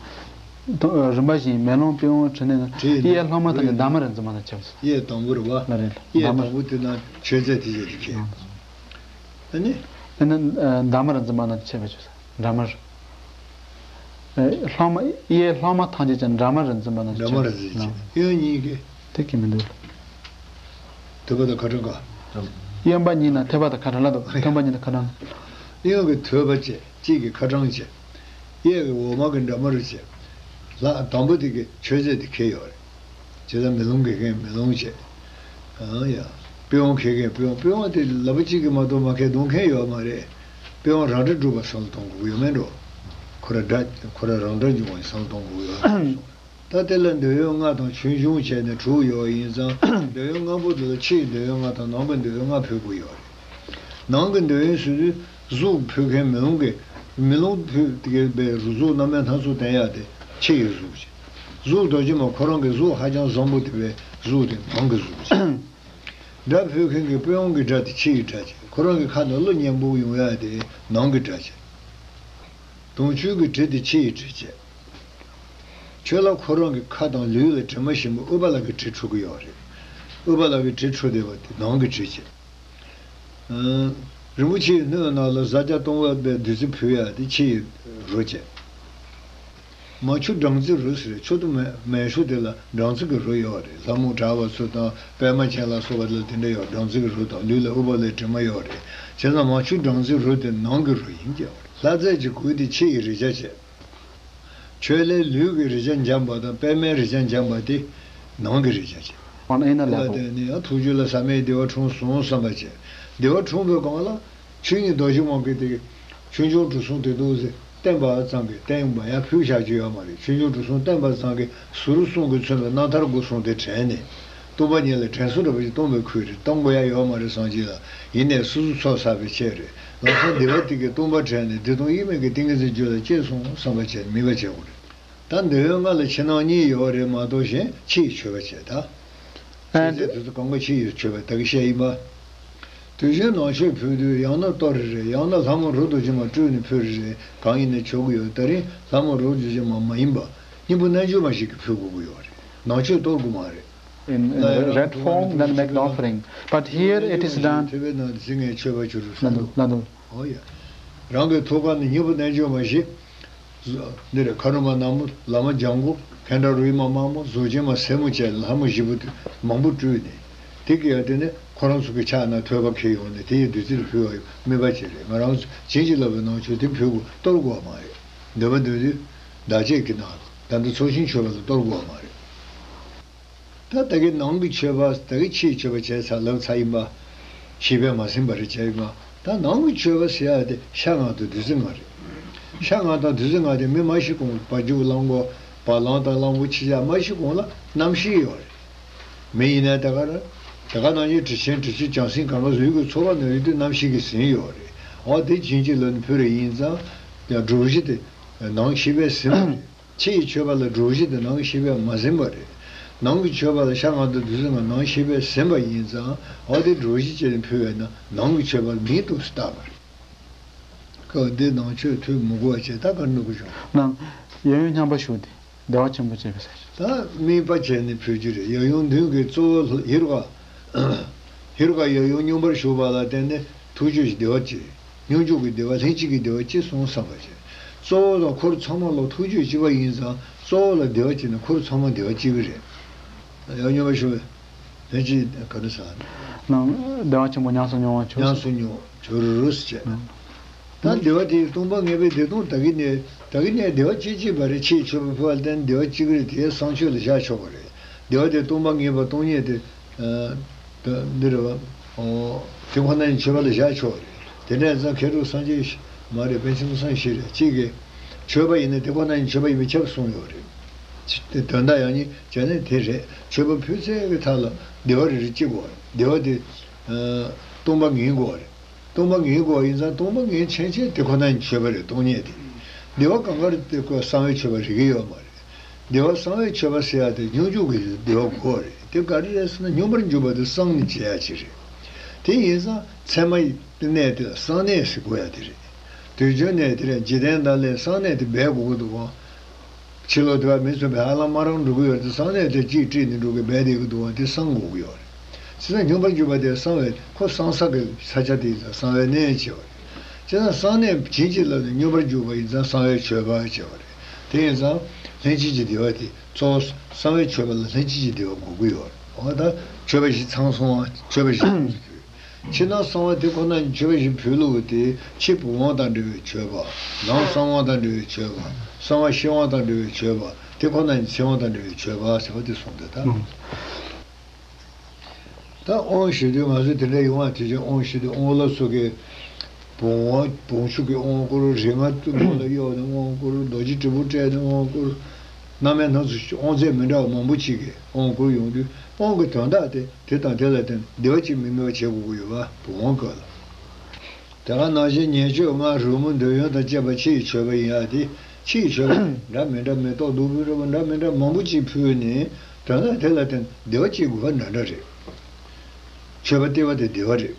དང་རིམ་པ་བཞིན་མེ་ལོང་པི་ཝང་དྲི་ནས་ན། དྲི་ནི་གཡས་ལྷག་མ་དང་ནི་འདབ་མ་ར་འཛིན་པ་ན་ཆགས་སོ། གཡས་དང་པོ་རེད་བ། ལ་རེད། གཡས་འདབ་མ་དང་པོ་དེ་ན་མཆོད་རྫས་དེ་བཞིན་དུ་ཁྱེད། ནང་། ཨ་ནི། ཨ་ནི་འདབ་མ་ར་འཛིན་པ་ན་ཆགས་པ་ཆགས་སོ། འདྲ་མར། ལྷག་མ་གཡས་ལྷག་མ་ཐམས་ཅད་ཀྱང་འདྲ་མར་འཛིན་པ་ན་འདྲ་མར་འཛིན་བྱེད། གཡོན་གཉིས་ཀྱི། དེ་གི་མི་འདུག་དེ་ག་དང་ཁ་གྲངས་ག་གཡོན་པ་གཉིས་ན་ཐོད་པ་དང་ཁ་གྲངས་ལ་འདུག་ཐོད་པ་གཉིས་ན་ཁ་གྲངས། གཡོན་གྱི་ཐོད་པ་བྱས། གཅིག་གི་ཁ་གྲངས་བྱས། གཡས་ཀྱི་འོག་མ་གི་འདྲ་མར་བྱས། ལྷག་དང་པོ་དེ་གི་མཆོད་རྫས་དེ་ཁྱེར་ཡོད་རེད། བྱས་ཙང་མེ་ལོང་གི་མཁན་མེ་ལོང་བྱས། ཨང་ཡ། པི་ཝང་ཁྱེར་མཁན་པི་ཝང་། པི་ཝང་དེ་ལབ་པ་གཅིག་གིས་མ་གཏོགས་མ་ཁྱེར་གཏོང་མཁན་ཡོད་མ་རེད། པི་ཝང་རང་འདྲ་སྒྲུབ་པ་བསམ་བློ་གཏོང་དགོས་ཀྱི་ཡོད་མེད་འགྲོ། ཁོ་ར་འདྲ་ཁོ་ར་རང་འདྲ་འབྱུང་བ་ཡིན་བསམ་བློ་གཏོང་དགོས་ཀྱི་ཡོད་མ་རེད། ད་དེ་ལ་འདོད་ཡོན་ལྔ་དང་ཆོས་འབྱུང་བྱས་ནས་དྲུག་ཡོད་པ་ཡིན་ཙང་། འདོད་ཡོན་ལྔ་པོ་དེ་ལ་ཕྱི་ཡི་འདོད་ཡོན་ལྔ་དང་ནང་གི་འདོད་ཡོན་ལྔ་ཕུལ་དགོས་ཡོད་རེད། ནང་གི་འདོད་ཡོན་ཟེར་དུས་གཟུགས་ཕུལ་མཁན་མེ་ལོང་གི། མེ་ལོང་ཕུལ་དེ་གའི་པའི་རུ་གཟུགས་རྣམ་སྨིན་སྣ་ཚོགས་བསྟན་ཡག་དེ་ཕྱི་ཡི་གཟུགས་བྱས། གཟུགས་རྡོ་རྗེ་མ་ཁོ་རང་གི་གཟུགས་ཧ་ཅང་བཟང་པོ་དེ་བའི་གཟུགས་དེ་ནང་གི་གཟུགས་བྱས། སྒྲ་ཕུལ་མཁན་གྱི་པི་ཝང་གི་སྒྲ་དེ་ཕྱི་ཡི་སྒྲ་བྱས། ཁོ་རང་གི་ཁ་ནང་བློ་སྙན་པོ་ཡོང་ཡག་དེ་ནང་གི་སྒྲ་བྱས། དུང་ཆོས་ཀྱི་དྲི་དེ་ཕྱི་ཡི་དྲི་བྱས། ཆོས་ལ་ཁོ་རང་གི་ཁ་དང་ལུས་ལ་དྲི་མ་ཞིམ་པོ་ཨུཏྤ་ལ་གི་དྲི་འཕྲོ་གི་ཡོད་རེད། ཨུཏྤ་ལ་གི་དྲི་འཕྲོ་བསྡད་པ་དེ་ནང་གི་དྲི་བྱས། ཨ། རིན་པོ་ཆེའི་སྣོད་ནང་ལ་བཟའ་བཅའ་བཏུང་བའི་བདུད་རྩི་ཕུལ་ཡག་དེ་ཕྱི་ཡི་རོ་བྱས། མ་ཆུ་སྦྲང་རྩི་རོ་ཟེར་ཆུ་དང་མེ་མེ་ཆུ་དེ་ལ་སྦྲང་རྩི་གི་རོ་ཡོད་རེད། ལྷ་མོ་གྲགས་པ་ཚོ་དང་པད་མ་ཅན་ལ་སོགས་པ་ལ་དེ་འདྲ་ཡོད། སྦྲང་རྩི་གི་རོ་དང་ལུས་ལ་ཨུཏྤ་ལའི་དྲི་མ་ཡོད་རེད། བྱས་ཙང་མ་ཆུ་སྦྲང་རྩི་རོ་དེ་ནང་གི་རོ་ཡིན་གྱི་ཡོད་རེད། ལྷ་རྫས་ཀྱི་གོས་དེ་ཕྱི་ཡི་རེག་བྱ་བྱས། ཆོས་ལས་ལུས་ཀྱི་རེག་བྱ་འཇམ་པ་དང་པད་མའི་རེག་བྱ་འཇམ་པ་དེ་ནང་གི་རེག་བྱ་བྱེད། On inner དེ་ལ་level. བརྟེན་ནས་ཡང་ཐུགས་རྒྱུད་ལ་ཟབ་མོའི་བདེ་བ་འཁྲུངས་སོང་བསམ་པ་བྱས། བདེ་བ་འཁྲུངས་པའི་སྒང་ལ་ཆོས་ཉིད་རྡོ་རྗེ་དབང་གིས་དེ་ཆོས་འབྱུང་གྲུ་གསུམ་དེ་འདུག་ཟེར་བསྟན་པ་ཙམ་གྱིས་བསྟན་པ་ཡང་ཕུལ་བཞག་རྒྱུ་ཡོད་མ་རེད། ཆོས་འབྱུང་གྲུ་གསུམ་བསྟན་པ་ཙམ་གྱིས་ཟུར་གསུམ་གྱིས་མཚོན་པའི་རྣམ་ཐར་སྒོ་གསུམ་དེ་དྲན་ནས། སྟོང་པ་ཉིད་ལ་དྲན་གསོ་འདྲ་པོ་ཞིག་གཏོང་བའི་ཁུལ་རེད། གཏོང་དགོས་ཡ་ཡོད་མ་རེད་བསམ་གྱི་ལ། ཡིན་ནའི་སོ་སོ་ཚོགས་བསགས་པའི་ཆེད་རེད། ལམ་སང་བདེ་བ་དེ་གའི་སྟོང་པ་དྲན་ནས་བདེ་སྟོང་དབྱེར་མེད་ཀྱི་ཏིང་ངེ་འཛིན་རྒྱུད་ལ་སྐྱེས་སོང་བསམ་པ་བྱས་ནས་དམིགས་པ་བྱེད་དགོས་རེད། ད་འདོད་ཡོན་ལྔ་ལ་ཕྱི་ནང་གཉིས་ཡོད་རེད་མ་གཏོགས་གཞན་ཕྱི་ཡི་མཆོད་པ་བྱས་ད། ཨ་ཕྱི་ཚེ་དེ་ཚོ་གང་ག་ཕྱི་ཡི་མཆོད་པ་ད་གི་བཤད་ཡིན་པ། དུས་གཞན་ནང་མཆོད་ཕུལ་དུས་ཡང་ན་གཏོར་རེ་རེད། ཡང་ན་ལྷ་མོ་རོ་རྡོ་རྗེ་མ་སྤྲུལ་ནས་ཕུལ་རེ་རེད། གང་ཡིན་ནའི་མཆོད་ཀྱི་ཡོད། ད་རིང་ལྷ་མོ་རོ་རྡོ་རྗེ་མ་མ་ཡིན་པ་སྙིང་པོ་རྣལ་འབྱོར་མ་ཞིག་གིས་ཕུལ་དགོས་ཀྱི་ཡོད་རེད། ནང་མཆོད་གཏོར་དགོས་མ་རེད། In, in red form, then make the offering. But here it is done. ཐེ་བའི་ནང་དུ་ཟིན་ངེས་མཆོད་པ་བྱུ་རུ་ལ་འདུག་ལ་འདུག་འོ་ཡ། རང་གི་ཐུགས་ཀ་ནས་སྙིང་པོ་རྣལ་འབྱོར་མ་ཞིག་འདི་རེད། ཁ་རོ་མ་ནག་མོ། བླ་མ་ལྗང་གུ། མཁན་དགྲ་རུས་མ་དམར་མོ། གཟུགས་ཅན་མ་སེར་མོ་བཅས་ལྷ་མོ་བཞི་པོ་དེ་མང་པོ་སྤྲུལ་ནས། དེ་གི་ཡ་དེ་ནས་ཁོ་རང་ཚོ་གི་ཕྱག་ན་ཐོད་པ་འཁྱེར་ཡོང་ནས་དེ་ཡི་བདུད་རྩི་ལ་ཕུལ་བ་ཡི་དམིགས་པ་བྱས་རེད། ང་རང་ཚོ་བྱིན་གྱིས་བརླབས་པའི་ནང་མཆོད་དེ་ཕུལ་དགོས། གཏོར་དགོས་པ་མ་རེད། འདོད་པ་འདོད་དུས་བདག་བསྐྱེད་ཀྱི་ནང་ད་ལྟ་ཚོགས་ཞིང་མཆོད་པ་ལ་གཏོར་དགོས་པ་མ་རེད། ད་ད་གི་ནང་གི་མཆོད་པ་ད་གི་ཕྱིའི་མཆོད་པ་བྱས་ཚར་ལབ་ཚར་ཡིན་པ། ཞིབ་པས་མ་ཟིན་པ་རེད་བྱས་ཡིན་པ། ད་ནང་གི་མཆོད་པ་ཟེར་ཡ་དེ་ཤ་ལྔ་དང་བདུད་རྩི་ལྔ་རེད། ཤ་ལྔ་དང་བདུད་རྩི་ལྔ་དེ་མི་མ་ཤི་གོང་བ་རྒྱུག་གླང་པོ་བ་ལང་དང་གླང་པོ་ཆེ་ཆགས་མ་ཤི་གོང་ལ་རྣམ་ཤེས་ཡོད་རེད། མི་ཡིན་ན་ད་ག་ར་ད་ག་ནང་བཞིན་དྲི་ཆེན་དྲི་ཆུ་བྱང་སེམས་གང་ག་ལུས་ཀྱི་ཚོར་བ་ནང་ཡོད་དུས་རྣམ་ཤེས་ཀྱིས་ཟིན་ཡོད་རེད། འོ་དེ་བྱིན་གྱིས་བརླབས་ནས་ཕུལ་རེ་ཡིན་ཙང་། ཡང་སྒྲུབ་གཞི་དེ་ནང་ཞིབ་པས་ཟིན་པ་རེད། ཕྱི་ཡི་མཆོད་པ་ལ་གྲོ་བཞིན་དེ་ནང་གི་ཤེས་པས་མ་ཟིན་པ་རེད། ནང་གི་མཆོད་པ་ལ་ཤ་ལྔ་དང་བདུད་རྩི་ལྔ་ནང་ཤེས་པས་ཟིན་པ་ཡིན་ཙང་། འོ་དེ་གྲོ་བཞིན་བྱས་ནས་ཕུལ་བས་ན་ནང་གི་མཆོད་པ་མིང་དུ་བཏགས་པ་རེད། སྐབས་འདི་ནང་མཆོད་ཐུན་མི་དགོས་པ་བྱས། ད་ག་འདུག་གི་བྱུང་། ནང་ཡབ་ཡུམ་མཉམ་པར་བཞུགས་ཏེ་བདེ་བ་ཆེན་པོ་སྤྱད་པའི་ས་ཞིག་ད་དམིགས་པ་བྱས་ནས་ཕུལ་རྒྱུ་རེད། ཡབ་ཡུམ་མདུན་གྱི་གཙོ་བོ་ཧེ་རུ་ཀ་ཧེ་རུ་ཀ་ཡབ་ཡུམ་མཉམ་པར་བཞུགས་པ་ལ་བརྟེན་ནས་ཐུགས་རྒྱུད་ཀྱི་བདེ་བ་སྐྱེ། སྙོམས་འཇུག་གི་བདེ་བ་ལྷན་ཅིག་གི་བདེ་བ་སྐྱེ་གསུངས་བསམ་པ་བྱས། གཙོ་བོ་དང་འཁོར་ཚང་མ་ལ་ཐུགས་རྒྱུད་གཅིག་པ་ཡིན་ཙང་། གཙོ་བོ་ལ་བདེ་བ་སྐྱེས་ན་འཁོར་ཚང་མ་བདེ་བ་སྐྱེ་གི་རེད། ཡབ་མཉམ་པར་བཞུགས་པའི་ལྷན་ཅིག་ག་རེ་ཟེར། ནང་བདེ་བ་ཆེན་པོ་ཉམས་སུ་མྱོང་བར་གྱུར། ཉམས་སུ་མྱོང་གྱུར་ཟེར། ད་བདེ་བ་དེ་སྟོང་པ་ངེས་པའི་བདེ་སྟོང་ད་གིན་ནས་ད་གིན་ནས་བདེ་བ་སྐྱེ་སྐྱེ་བ་རེད། ཕྱི་ཡི་མཆོད་པ་ཕུལ་བ་ལ་བརྟེན་བདེ་བ་སྐྱེ་གི་རེད། དེ་བསང་མཆོད་ལ་བཞག་ཆོག་པ་རེད། བདེ་བ་དེ་སྟོང་པ་ངེས་པ་སྟོང་ཉིད་དེ། ཨ། ད་འདི་རེད་བ། ཨོ། དེ་ཁོ་ན་ཉིད་མཆོད་པ་ལ་བཞག་ཆོག་རེད། དེ་འདྲ་ཡིན་ཙང་མཁས་གྲུབ་སངས་རྒྱས་མ་རེད། པཎ་ཆེན་སྐུ་སངས་ཞེས་རེད། གཅིག་གིས་མཆོད་པ་ཡིན་ན་དེ་ཁོ་ན་ཉིད་མཆོད་པ་ཡིན་པའི་ཁྱབ་གསུངས་ཡོད་རེད། དེ་དོན་དག་ཡང་སྙིང་བྱས་ན་དེ་རེད། མཆོད་པ་ཕུལ་ཚད་ཀྱི་མཐའ་ལ་བདེ་བ་རེ་རེ་སྐྱེ་དགོས་རེད། བདེ་བ་དེ། ཨ། སྟོང་པ་ངེས་དགོས་རེད། སྟོང་པ་ངེས་དགོས་ཡིན་ཙང་སྟོང་པ་ངེས་ཆེན་ཆེན་དེ་ཁོ་ན་ཉིད་མཆོད་པ་རེད། སྟོང་ཉིད་དེ། བདེ་བ་གང་ག་རེ་དེ་ཁོ་གསང་བའི་མཆོད་པ་རིག་གི་ཡོད་མ་རེད། བདེ་བ་གསང་བའི་མཆོད་པ་ཟེར་ཡ་དེ་སྙོམས་འཇུག་གི་བདེ་བ་དགོས་རེད། དེ་ག་རེ་རེད་ཟེར་ན་སྙོམས་པར་འཇུག་པ་དེ་གསང་ནས་བྱེད་ཡ་ཅིག་རེད། དེ་ཡིན་ཙང་མཚན་མ་ཡི་གནས་དེ་ལ་གསང་གནས་ཟེར་དགོས་ཡ་དེ་རེད། དུས་རྒྱུན་གནས་དེ་རེད། འཇིག་རྟེན་དག་ལས་གསང་གནས་དེ་སྦས་དགོས་ཀྱི་འདུག་ག་ཕྱི་ལོགས་དེ་བ་མི་མཚུངས་པའི་ཧ་ལམ་མ་རང་འགྲོ་གི་ཡོད་དེ། གསང་གནས་དེ་གཅིག་བྲིས་ནས་འགྲོ་གི་སྦས་བསྡད་ཀྱི་འདུག་བ། དེ་གསང་དགོས་ཀྱི་ཡོད་རེད། བྱས་ཙང་སྙོམས་པར་འཇུག་པ་དེ་གསང་བའི་ཁོ་གསང་ས་གི་ས་ཆ་དེ་ཡིན་ཙང་གསང་བའི་གནས་བྱས་པ་རེད། བྱས་ཙང་གསང་གནས་བྱིན་གྱིས་བརླབས་ནས་སྙོམས་པར་འཇུག་པ་ཡིན་ཙང་གསང་བའི་མཆོད་པ་བྱས་པ་རེད། དེ་ཡིན་ཙང་ལྷན་སྐྱེས་ཀྱི་བདེ་བ་དེ་གཙོ་བོ་གསང་བའི་མཆོད་པ་ལ་ལྷན་སྐྱེས་ཀྱི་བདེ་བ་དགོས་ཀྱི་ཡོད་རེད། འོ་ད་མཆོད་པ་བཞི་ཚང་སོང་བ། མཆོད་པ་བཞི་ཚང་སོང་། ཕྱི་ནང་གསང་བ་དེ་ཁོ་ན་ཉིད་མཆོད་པ་བཞིན་ཕུལ་ལུགས་དེ། ཕྱི་བུམ་དབང་དང་འབྲེལ་བའི་མཆོད་པ། ནང་གསང་དབང་དང་འབྲེལ་བའི་མཆོད་པ། གསང་བ་ཤེར་དབང་དང་འབྲེལ་བའི་མཆོད་པ། དེ་ཁོ་ན་ཉིད་ཚིག་དབང་དང་འབྲེལ་བའི་མཆོད་པ་ཟེར་བ་དེ་གསུངས་ཏེ། ད་ད་དབང་ཞུ་དུས་ང་ཚོས་དེ་འདྲ་ཡོང་བ་དེ་བཞིན་དབང་ཞུ་དུས་དབང་བླ་ཚོ་གིས་བུམ་དབང་བུམ་ཆུ་གི་དབང་བསྐུར། རིགས་ལྔ་དུ་མོ་ལ་གཡོགས་ནས་དབང་བསྐུར། རྡོ་རྗེ་དྲིལ་བུ་སྤྲད་ནས་དབང་བསྐུར། རྣམ་སྨིན་སྣ་ཚོགས་དབང་རྫས་མི་འདྲ་བ་མང་པོ་ཅིག་གིས་དབང་བསྐུར་ཡོང་དུས་དབང་གི་དོན་དག་དེ། དེ་དང་དེ་ལ་བརྟེན་བདེ་བ་གཅིག་མི་དམིགས་པ་བྱེད་དགོས་ཀྱི་ཡོད་པ་བུམ་དབང་སྐོར་ལ། དེ་ག་ནང་བཞིན་ཉེར་སྤྱོད་ལྔ་རོལ་མོ་འདོད་ཡོན་དང་བཅས་པ་ཕྱི་ཡི་མཆོད་པ་ཡིན་ཡ་དེ། ཕྱི་ཡི་མཆོད་པ་འདྲ་མི་འདྲ་མེ་ཏོག་བདུག་སྤོས་རོལ་པ་འདྲ་མི་འདྲ་མང་པོ་ཅིག་ཕུལ་ནས་དོན་དག་དེ་ལ་བརྟེན་བདེ་བ་སྐྱེ་དགོས་པ་འདྲ་འདྲ་རེད། མཆོད་པ་ལྟེ་བ་དེ་བདེ་བ་རེད།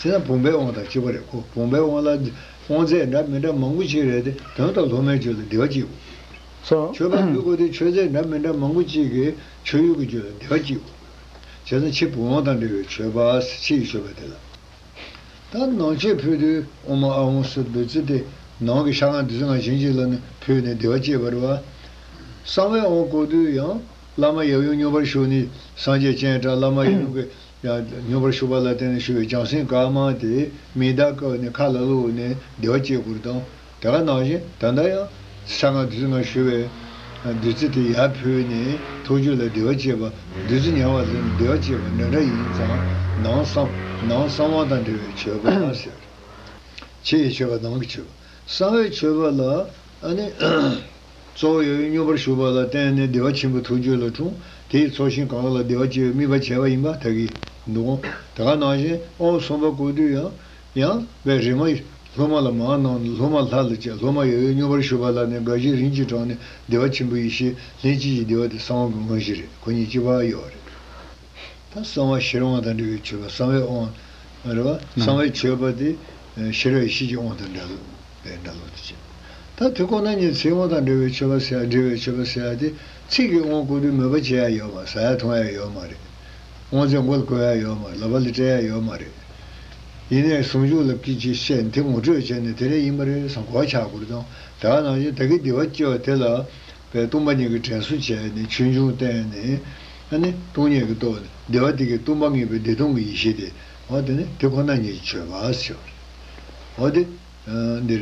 དེ་ན་བུམ་པའི་དབང་དང་གཅིག་པ་རེད། ཁོ་བུམ་པའི་དབང་ལ་དབང་རྫས་འདྲ་མི་འདྲ་མང་པོ་ཅིག་རེད་དེ། དོན་དག་སློབ་མའི་རྒྱུད་ལ་བདེ་བ་སྐྱེ་དགོས། སོ། མཆོད་པ་ཕུལ་དགོས་དེ་མཆོད་རྫས་འདྲ་མི་འདྲ་མང་པོ་ཅིག་གིས་མཆོད་ཡུལ་གྱི་རྒྱུད་ལ་བདེ་བ་སྐྱེ་དགོས། བྱས་ཙང་ཕྱི་བུམ་དབང་དང་འབྲེལ་བའི་མཆོད་པ། ཕྱི་ཡི་མཆོད་པ་དེ་ལ། ད་ནང་མཆོད་ཕུལ་དུས་ཨོཾ་ཨཱཿཧཱུྃ་སྭཱ་ཧཱ་བདུད་རྩི་དེ་ནང་གི་ཤ་ལྔ་བདུད་རྩི་ལྔ་བྱིན་གྱིས་བརླབས་ནས་ཕུལ་ནས་བདེ་བ་སྐྱེད་པ་རེད་བ། གསང་བའི་དབང་བསྐུར་དུས་ཡང་བླ་མ་ཡབ་ཡུམ་སྙོམས་པར་ཞུགས་ནས་སངས་རྒྱས་སྤྱན་དྲངས། བླ་མ་ཡབ་ཡུམ་གྱི་ཡང་སྙོམས་པར་ཞུགས་པ་ལ་བརྟེན་ནས་ཞུ་བའི་བྱང་སེམས་དཀར་དམར་དེ་མིག་དར་བཀབ་ནས་ཁ་ལ་བླུགས་ནས་བདེ་བ་སྐྱེད་དགོས་དང་། དེ་ག་ནང་བཞིན་ད་ལྟ་ཡང་ཤ་ལྔ་བདུད་རྩི་ལྔ་ཞུ་བའི་བདུད་རྩི་དེ་ཡར་ཕུལ་ནས་ཐུགས་རྒྱུད་ལ་བདེ་བ་སྐྱེད་པ། བདུད་རྩི་ཉར་བ་ལ་བདེ་བ་སྐྱེད་པ་འདྲ་འདྲ་ཡིན་ཙང་ནང་གསང་ནང་གསང་དབང་དང་འབྲེལ་བའི་མཆོད་པ་ཟེར། ཕྱི་ཡི་མཆོད་པ་ནང་གི་མཆོད་པ། གསང་བའི་མཆོད་པ་ལ་ཨ་ནི། གཙོ་བོ་ཡབ་ཡུམ་སྙོམས་པར་ཞུགས་པ་ལ་བརྟེན་ནས་བདེ་བ་ཆེན་པོ་ཐུགས་རྒྱུད་ལ་འཁྲུངས། དེའི་ཚོགས་ཞིང་གང་ག་ལ་བདེ་བ་སྐྱེ་བའི་དམིགས་པ་བྱས་པ་ཡིན་པ་ད་གིན་འདུག་གོ། དེ་ག་ནང་བཞིན་དབང་གསུམ་པ་བསྐུར་དུས་ཡང་ཡང་བའི་རིག་མ་སློབ་མ་ལ་མར་གནང་ནས་སློབ་མ་ལྷ་ལ་བཅས། སློབ་མ་ཡབ་ཡུམ་སྙོམས་པར་ཞུགས་པ་ལ་ནི་དགའ་བཞི་རིམ་གྱིས་དྲངས་ནས་བདེ་བ་ཆེན་པོའི་ཡེ་ཤེས་ལྷན་སྐྱེས་ཀྱི་བདེ་བ་དེ་གསང་བ་གི་དངོས་གཞི་རེད། ཁོ་གཉིས་གཅིག་པ་ཡོད་རེད། ད་གསང་བ་ཤེར་དབང་དང་འབྲེལ་བའི་མཆོད་པ། གསང་བའི་དབང་རེད་བ། གསང་བའི་མཆོད་པ་དེ་ཤེར་བའི་ཡེ་ཤེས་ཀྱི་དབང་དང་འདྲ་ལུགས་པའི་འདྲ་ལུགས་དེ་བྱས། ད་དེ་ཁོ་ན་ཉིད་ཚིག་དབང་དང་འབྲེལ་བའི་མཆོད་པ་ཟེར་ཡ། འབྲེལ་བའི་མཆོད་པ་ཟེར་ཡ་དེ་ཚིག་གི་དབང་བསྐུར་དུས་མོས་པ་བྱེད་ཡ་ཡོད་མ། ཟ་ཡ་འཐུང་ཡ་ཡོད་མ་རེད། དབང་རྫས་མགོ་ལ་བསྐོར་ཡ་ཡོད་མ་རེད། ལག་པ་ལ་སྤྲད་ཡ་ཡོད་མ་རེད། ཡིན་ནའི་ཟུང་འཇུག་ལ་སྐད་ཅིག་བཤད་ནས་དེ་ངོ་སྤྲོད་བྱས་ནས་དེ་འདྲ་ཡིན་པ་རེད་བསམ་གོ་བ་ཆགས་དགོས་རེད་དང་། དེ་ག་ནང་བཞིན་ད་གིན་བདེ་བ་སྐྱེ་བ་དེ་ལ་བའི་སྟོང་པ་ཉིད་ཀྱི་དྲན་གསོ་བྱས་ནས་ཆོས་འབྱུང་བསྟན་ནས་ཨ་ནི་སྟོང་ཉིད་ཀྱི་སྟོབས་བདེ་བ་དེ་གི་སྟོང་པ་ངེས་པའི་བདེ་སྟོང་གི་ཡེ་ཤེས་དེ། འོ་དེ་ནི་དེ་ཁོ་ན་ཉིད་ཀྱི་མཆོད་པ་ཟེར་བ་རེད། འོ་དེ་འདིར་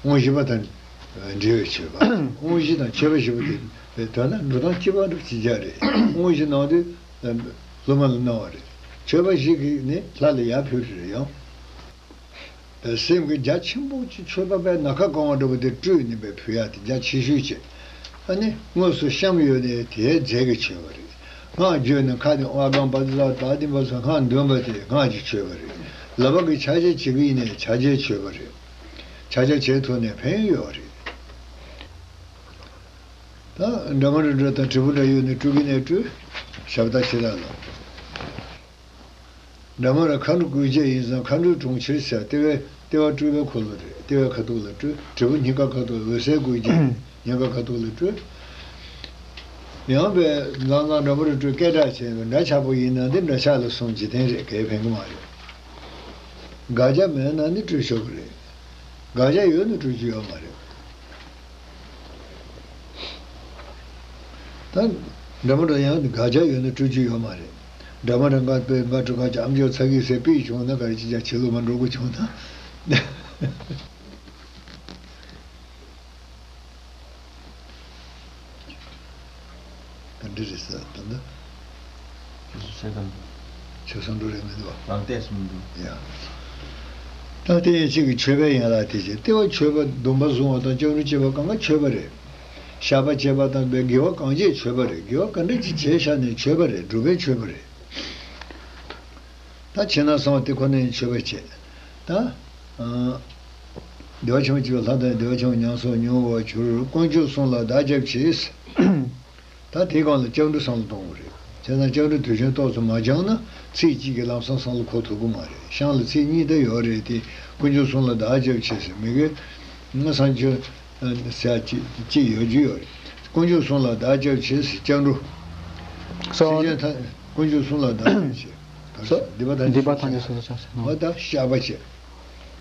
དབང་བཞི་པ་དང་འབྲེལ་བའི་མཆོད་པ། དབང་བཞི་དང་མཆོད་པ་བཞི་པོ་དེ་བའི་དོན་ན་འགྲོ་སྟངས་གཅིག་པ་འདྲ་ཅིག་རྒྱག་རེད། དབང་བཞི་གནང་དུས་སློབ་མ་ལ་གནང་བ་རེད། མཆོད་པ་བཞི་གིས་ནི་ལྷ་ལ་ཡར་ཕུལ་རེད་ཡང་། སེམས་ཀྱི་རྒྱ་ཆེན་པོ་ཅིག་མཆོད་པ་པའི་ནམ་མཁའ་གང་བ་འདྲ་པོ་དེ་སྤྲུལ་ནས་པའི་ཕུལ་ཡ་དེ་རྒྱ་ཆེ་ཤོས་བྱས། ཨ་ནི་དངོས་སུ་བཤམས་ཡོད་ནས་དེའི་རྫས་ཀྱི་མཆོད་པ་རེད། སྔགས་བརྗོད་ནས་ཁ་དེ་ཨ་གང་པ་ཙི་ཙ་པ་ཏི་པ་ཙི་སྔགས་འདོན་པ་དེ་སྔགས་ཀྱི་མཆོད་པ་རེད། ལག་པ་གིས་ཕྱག་རྒྱ་བྱེད་ཀྱི་ཡིན་ནས་ཕྱག་རྒྱའི་མཆོད་པ་རེད། ཕྱག་རྒྱ་བྱེད་ཐུབ་ནས་ཕན་ཡོན་ཡོད་རེད། ད་འདྲ་མ་ར་འདྲ་དང་དྲིལ་བུ་འདྲ་ཡོད་ནི་སྤྲུལ་སྐུ་ནས་སྤྲུལ། ཞབས་ད་ཕྱི་ལ་ལ། འདྲ་མ་ར་མཁའ་འགྲོ་སྐུ་བརྒྱད་ཡིན་ཙང་མཁའ་འགྲོའི་གྲོང་ཁྱེར་ཟེར་ལྟེ་བའི་ལྟེ་བ་སྤྲུལ་པའི་འཁོར་ལོ་རེད། ལྟེ་བའི་ཁ་ཐུག་ལ་སྤྲུལ། དྲིལ་བུ་སྙིང་ག་ཁ་ཐུག་འོད་ཟེར་སྐུ་བརྒྱད་སྙིང་ག་ཁ་ཐུག་ལ་སྤྲུལ། ཡང་པས་ལང་ལང་འདྲ་མ་ར་སྤྲུལ་སྐད་གྲགས་ཆེན་པོའི་འདྲ་ཆགས་པོ་ཡིན་ན་འདི་འདྲ་ཆགས་ལ་སོང་འཇིག་རྟེན་རེད། གས་ཕན་གི་མ་རེད། དགག་བྱ་མེད་ན་ནི་སྤྲུལ་ཆོག་གི་རེད། དགག་བྱ་ཡོད་ན་སྤྲུལ་རྒྱུ་ཡོད་མ་རེད། ད་འདྲ་མ་འདྲ་ཡང་དགག་བྱ་ཡོད་ན་སྤྲུལ་རྒྱུ་ཡོད་མ་རེད། འདྲ་མ་འདྲ་ང་པའི་ང་སྤྲུལ་ཁ་ཅག་ཨམ་ཅོག་ཚ་གི་ཟེར་པིས་བྱུང་ན་ག་རེ་ཅི་ཅག་བྱེད་ལུགས་མ་འགྲོ་དགོས་བྱུང་ན། ག་འདྲ་རེད་ཟེར་ད་ལྟ། ཆོས་སུ་ཆོས་ཙམ་དུ། ཆོས་སུ་འགྲོ་རེད་མི་འདུག་བ། རང་ལྟས་སུ་མི་འདུག་ཡ། ད་དེ་ཡན་ཆད་ཀྱི་མཆོད་པའི་ཡན་ལག་དེ་བྱས་ལྟེ་བ་མཆོད་པ་སྡོམ་པ་བཟུང་བ་དང་སྐྱབས་འགྲོ་བྱེད་པ་གང་ག་མཆོད་པ་རེད། བཤགས་པ་བྱེད་པ་དང་པའི་དགེ་བ་གང་བྱས་མཆོད་པ་རེད། དགེ་བ་ག་འདྲ་ཅིག་བྱས་བཞག་ནས་མཆོད་པ་རེད། སྒྲུབ་པའི་མཆོད་པ་རེད། ད་ཕྱི་ནང་གསང་བ་དེ་ཁོ་ནས་མཆོད་པ་བྱས། ད། བདེ་བ་ཆེན་པོ་སྐྱེས་པའི་ལྷ་དང་བདེ་བ་ཆེན་པོ་ཉམས་སུ་མྱོང་བར་གྱུར། དཀོན་མཆོག་གསུམ་ལ་བདག་སྐྱབས་མཆི། ད་དེའི་སྒང་ལ་སྐྱབས་འགྲོ་བསམ་བློ་གཏོང་དགོས་རེད། བྱས་ཙང་སྐྱབས་འགྲོ་དུས་ཆེན་ཏོག་ཙམ་མ་སྦྱངས་ན་ཚིག་གཅིག་གིས་ལམ་སང་བསམ་བློ་འཁོར་ཐུབ་ཀྱི་མ་རེད། ཤངས་ལ་ཚིག་གཉིས་ད་ཡོད་རེད་དེ། དཀོན་མཆོག་གསུམ་ལ་བདག་སྐྱབས་མཆི་ཟེར་མི་དགོས། ང་སངས་རྒྱས་ཟེར་ཡ་གཅིག་གཅིག་ཡོད་རྒྱུ་ཡོད་རེད། དཀོན་མཆོག་གསུམ་ལ་བདག་སྐྱབས་མཆི་ཟེར་སྐྱབས་འགྲོ། སོ། སེམས་ཅན་ཐམས་དཀོན་མཆོག་གསུམ་ལ་བདག་སྐྱབས་མཆི། སོ། སྡིག་པ་ཐམས་ཅད་སྡིག་པ་ཐམས་ཅད་སོ་སོར་བཤགས་སོ། འོ་ད་བཤགས་པ་བྱེད།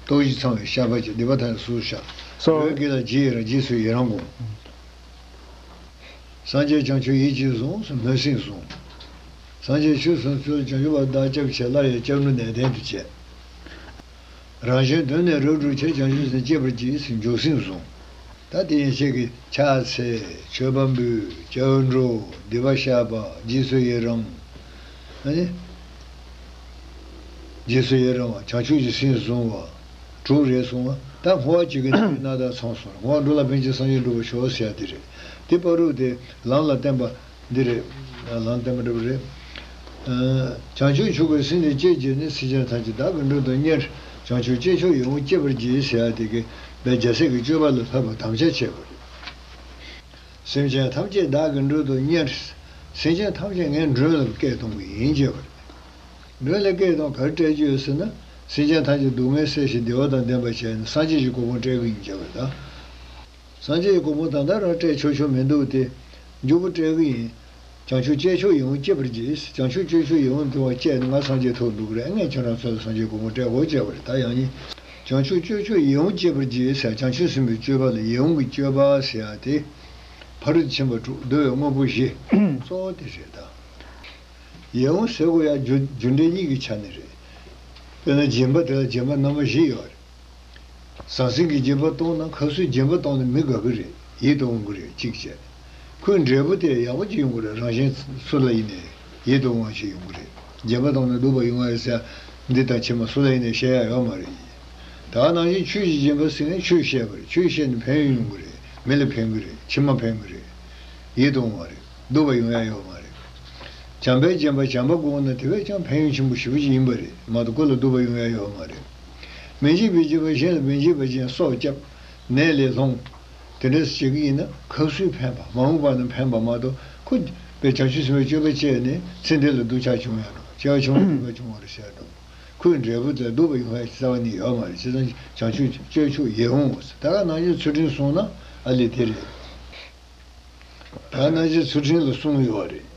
སྟོབས་བཞི་ཚང་བའི་བཤགས་པ་བྱེད། སྡིག་པ་ཐམས་ཅད་སོ་སོར་བཤགས། སོ། འོད་ཀྱི་ལ་རྗེས་ཡི་རང་རྗེས་སུ་ཡི་རང་སྒོམ། སངས་རྒྱས་བྱང་ཆུབ་ཡིད་ཀྱིས་བཟུང་ཟེར་མོས་སེམས་བཟུང་། སངས་རྒྱས་ཆོས་སམ་ཆོས་ལ་བྱང་ཆུབ་པ་བདག་སྐྱབས་མཆི། སླར་ཡང་སྐྱབས་འགྲོ་ནན་ཏན་དུ་བྱས། རང་གཞན་དོན་ནི་རབ་བསྒྲུབ་ཕྱིར། བྱང་ཆུབ་སེམས་བསྐྱེད་པར་བགྱི་ཟེར་འཇུག་སེམས་བཟུང་། ད་དེ་ཡན་ཆད་ཀྱི་ཕྱག་འཚལ། མཆོད་པ་འབུལ། སྐྱབས་འགྲོ། སྡིག་པ་བཤགས་པ། རྗེས་སུ་ཡི་རང་། ཨ་ནི། རྗེས་སུ་ཡི་རང་བ། བྱང་ཆུབ་ཀྱི་སེམས་བཟུང་བ། དྲུག་རེད་སོང་བ། ད་བསྔོ་བ་བྱེད་ཀྱི་ནི་རྣམ་དག་ཚང་སོང་། བསྔོ་བ་འགྲོ་ལ་ཕན་ཕྱིར་སངས་རྒྱས་འགྲུབ་པར་ཤོག་ཟེར་ཡ་དེ་རེད། དེ་བར་དུ་དེ་ལམ་ལ་བརྟེན་པ། འདི་རེད། ལམ་བསྟན་པ་འདྲ་པོ་རེད། བྱང་ཆུབ་མཆོག་གི་སེམས་ནི་བསྐྱེད་བགྱིས་ནས། སེམས་ཅན་ཐམས་ཅད་བདག་གིས་མགྲོན་དུ་གཉེར། བྱང་ཆུབ་སྤྱོད་མཆོག་ཡིད་འོང་སྤྱད་པར་བགྱི་ཟེར་ཡ་དེ་གི་བའི་རྒྱལ་སྲས་ཀྱི་སྤྱོད་པ་ལ་བསླབ་པ་དམ་བཅའ་བྱས་པ་རེད། སེམས་ཅན་ཐམས་ཅད་བདག་གིས་མགྲོན་དུ་གཉེར། སེམས་ཅན་ཐམས་ཅད་ངས་མགྲོན་ལ་སྐད་གཏོང་གི་ཡིན་བྱས་པ་རེད། མགྲོན་ལ་སྐད་གཏོང་ག་རེ་སྤྲད་རྒྱུ་ཡོད་ཟེར་ན། སེམས་ཅན་ཐམས་ཅད་སྡུག་བསྔལ་སེལ་ཞིང་བདེ་བ་དང་ལྡན་པར་བྱས་ནས་སངས་རྒྱས་ཀྱི་གོ་འཕང་སྤྲད་གི་ཡིན་བྱས་པ་རེད་ད། སངས་རྒྱས་ཀྱི་གོ་འཕང་ད་ལྟ་རང་སྤྲད་ཆོག་ཆོག་མི་འདུག་སྟེ། མགྱོགས་པོ་སྤྲད་གི་ཡིན། བྱང་ཆུབ་སྤྱོད་མཆོག་ཡིད་འོང་སྤྱད་པར་བགྱི། བྱང་ཆུབ་སྤྱོད་མཆོག་ཡིད་འོང་དུ་བ་སྤྱད་ནས་ང་སངས་རྒྱས་ཐོབ་འདུག་གི་རེད། ངས་ཁྱེད་རང་ཚོ་ལ་སངས་རྒྱས་གོ་འཕང་སྤྲད་དགོས་བྱས་པ་རེད། ད་ཡང་ནི། བྱང་ཆུབ་སྤྱོད་མཆོག་ཡིད་འོང་སྤྱད་པར་བགྱི་ཟེར། བྱང་ཆུབ་སེམས་དཔའི་སྤྱོད་པ་ལ་ཡིད་འོང་གི་སྤྱོད་པ་ཟེར་ཡ་དེ། ཕ་རོལ་ཏུ་ཕྱིན་པ་དྲུག་བསྡུ་བའི་དངོས་པོ་བཞི། གཙོ་བོ་དེ་རེད་ད། ཡིད་འོང་ཟེར་དགོས་ཡ་རྒྱུ་རྒྱུ་འབྲས་གཉིས་ཀྱི་ཆ་ནས་རེད། དཔེར་ན་སྦྱིན་པ་དེ་ལ་སྦྱིན་པ་རྣམ་པ་བཞི་ཡོད་རེད། ཟང་ཟིང་གི་སྦྱིན་པ་གཏོང་ན་ཁ་སུའི་སྦྱིན་པ་གཏོང་ན་མི་དགའ་གི་རེད། ཡིད་དུ་འོང་གི་རེད། གཅིག་བྱས། ཁོའི་འབྲས་བུ་དེ་ཡག་པོ་ཅིག་ཡོང་གི་རེད། རང་གཞན་སུ་ལ་ཡིན་ནའི་ཡིད་དུ་འོང་བ་ཞིག་ཡོང་གི་རེད། སྦྱིན་པ་གཏོང་ན་སྡུག་པ་ཡོང་བ་རེད་ཟེར་ཡ་འདི་དང་ཕྱི་མ་སུ་ལ་ཡིན་ནའི་བཤད་ཡ་ཡོད་མ་རེད། ད་ག་ནང་བཞིན་ཆོས་ཀྱི་སྦྱིན་པ་ཟེར་ནས་ཆོས་བཤད་པ་རེད། ཆོས་བཤད་ནས་ཕན་ཡོན་ཡོང་གི་རེད། མི་ལ་ཕན་གི་རེད། ཕྱི་མ་ཕན་གི་རེད། ཡིད་དུ་འོང་བ་རེད། སྡུག་པ་ཡོང་ཡ་ཡོད་མ་རེད། བྱམས་པའི་སྦྱིན་པ་བྱམས་པ་དགོངས་ན་དེ་བས་ཀྱང་ཕན་ཡོན་ཆེན་པོ་ཞེ་པོ་ཅིག་ཡིན་པ་རེད་མ་གཏོགས་ཁོ་ལ་སྡུག་པ་ཡོང་ཡ་ཡོད་མ་རེད། མི་འཇིགས་པའི་སྦྱིན་པ་གཞན་ལ་མི་འཇིགས་པ་ཅན་སྲོག་སྐྱབས། ནད་ལས་སློང་། དེ་འདྲ་བྱེད་ཀྱི་ཡིན་ན་ཁ་སུས་ཕན་པ་མ་འོངས་པ་ན་ཕན་པ་མ་གཏོགས་ཁོ་པའི་བྱང་ཆུབ་སེམས་དཔའི་སྤྱོད་པ་སྤྱད་ནས་ཚེ་འདི་ལ་སྡུག་ཆགས་བྱུང་ཡ་འགྲོ་སྐྱེ་བ་ཕྱི་མ་སྡུག་པ་བྱུང་བ་རེད་ཟེར་འགྲོ། ཁོའི་འབྲས་བུ་དེ་སྡུག་པ་ཡོང་ཡ་རྩ་བ་ནས་ཡོད་མ་རེད། བྱས་ཙང་བྱང་ཆུབ་སྤྱོད་མཆོག་ཡིད་འོང་ངོ་། ད་ག་ནང་བཞིན་ཚུལ་ཁྲིམས་སྲུང་ན་ཨ་ལས་དེ་རེད། ད་ནང་བཞིན་ཚུལ་ཁྲིམས་ལ་གསུམ་ཡོད་རེད།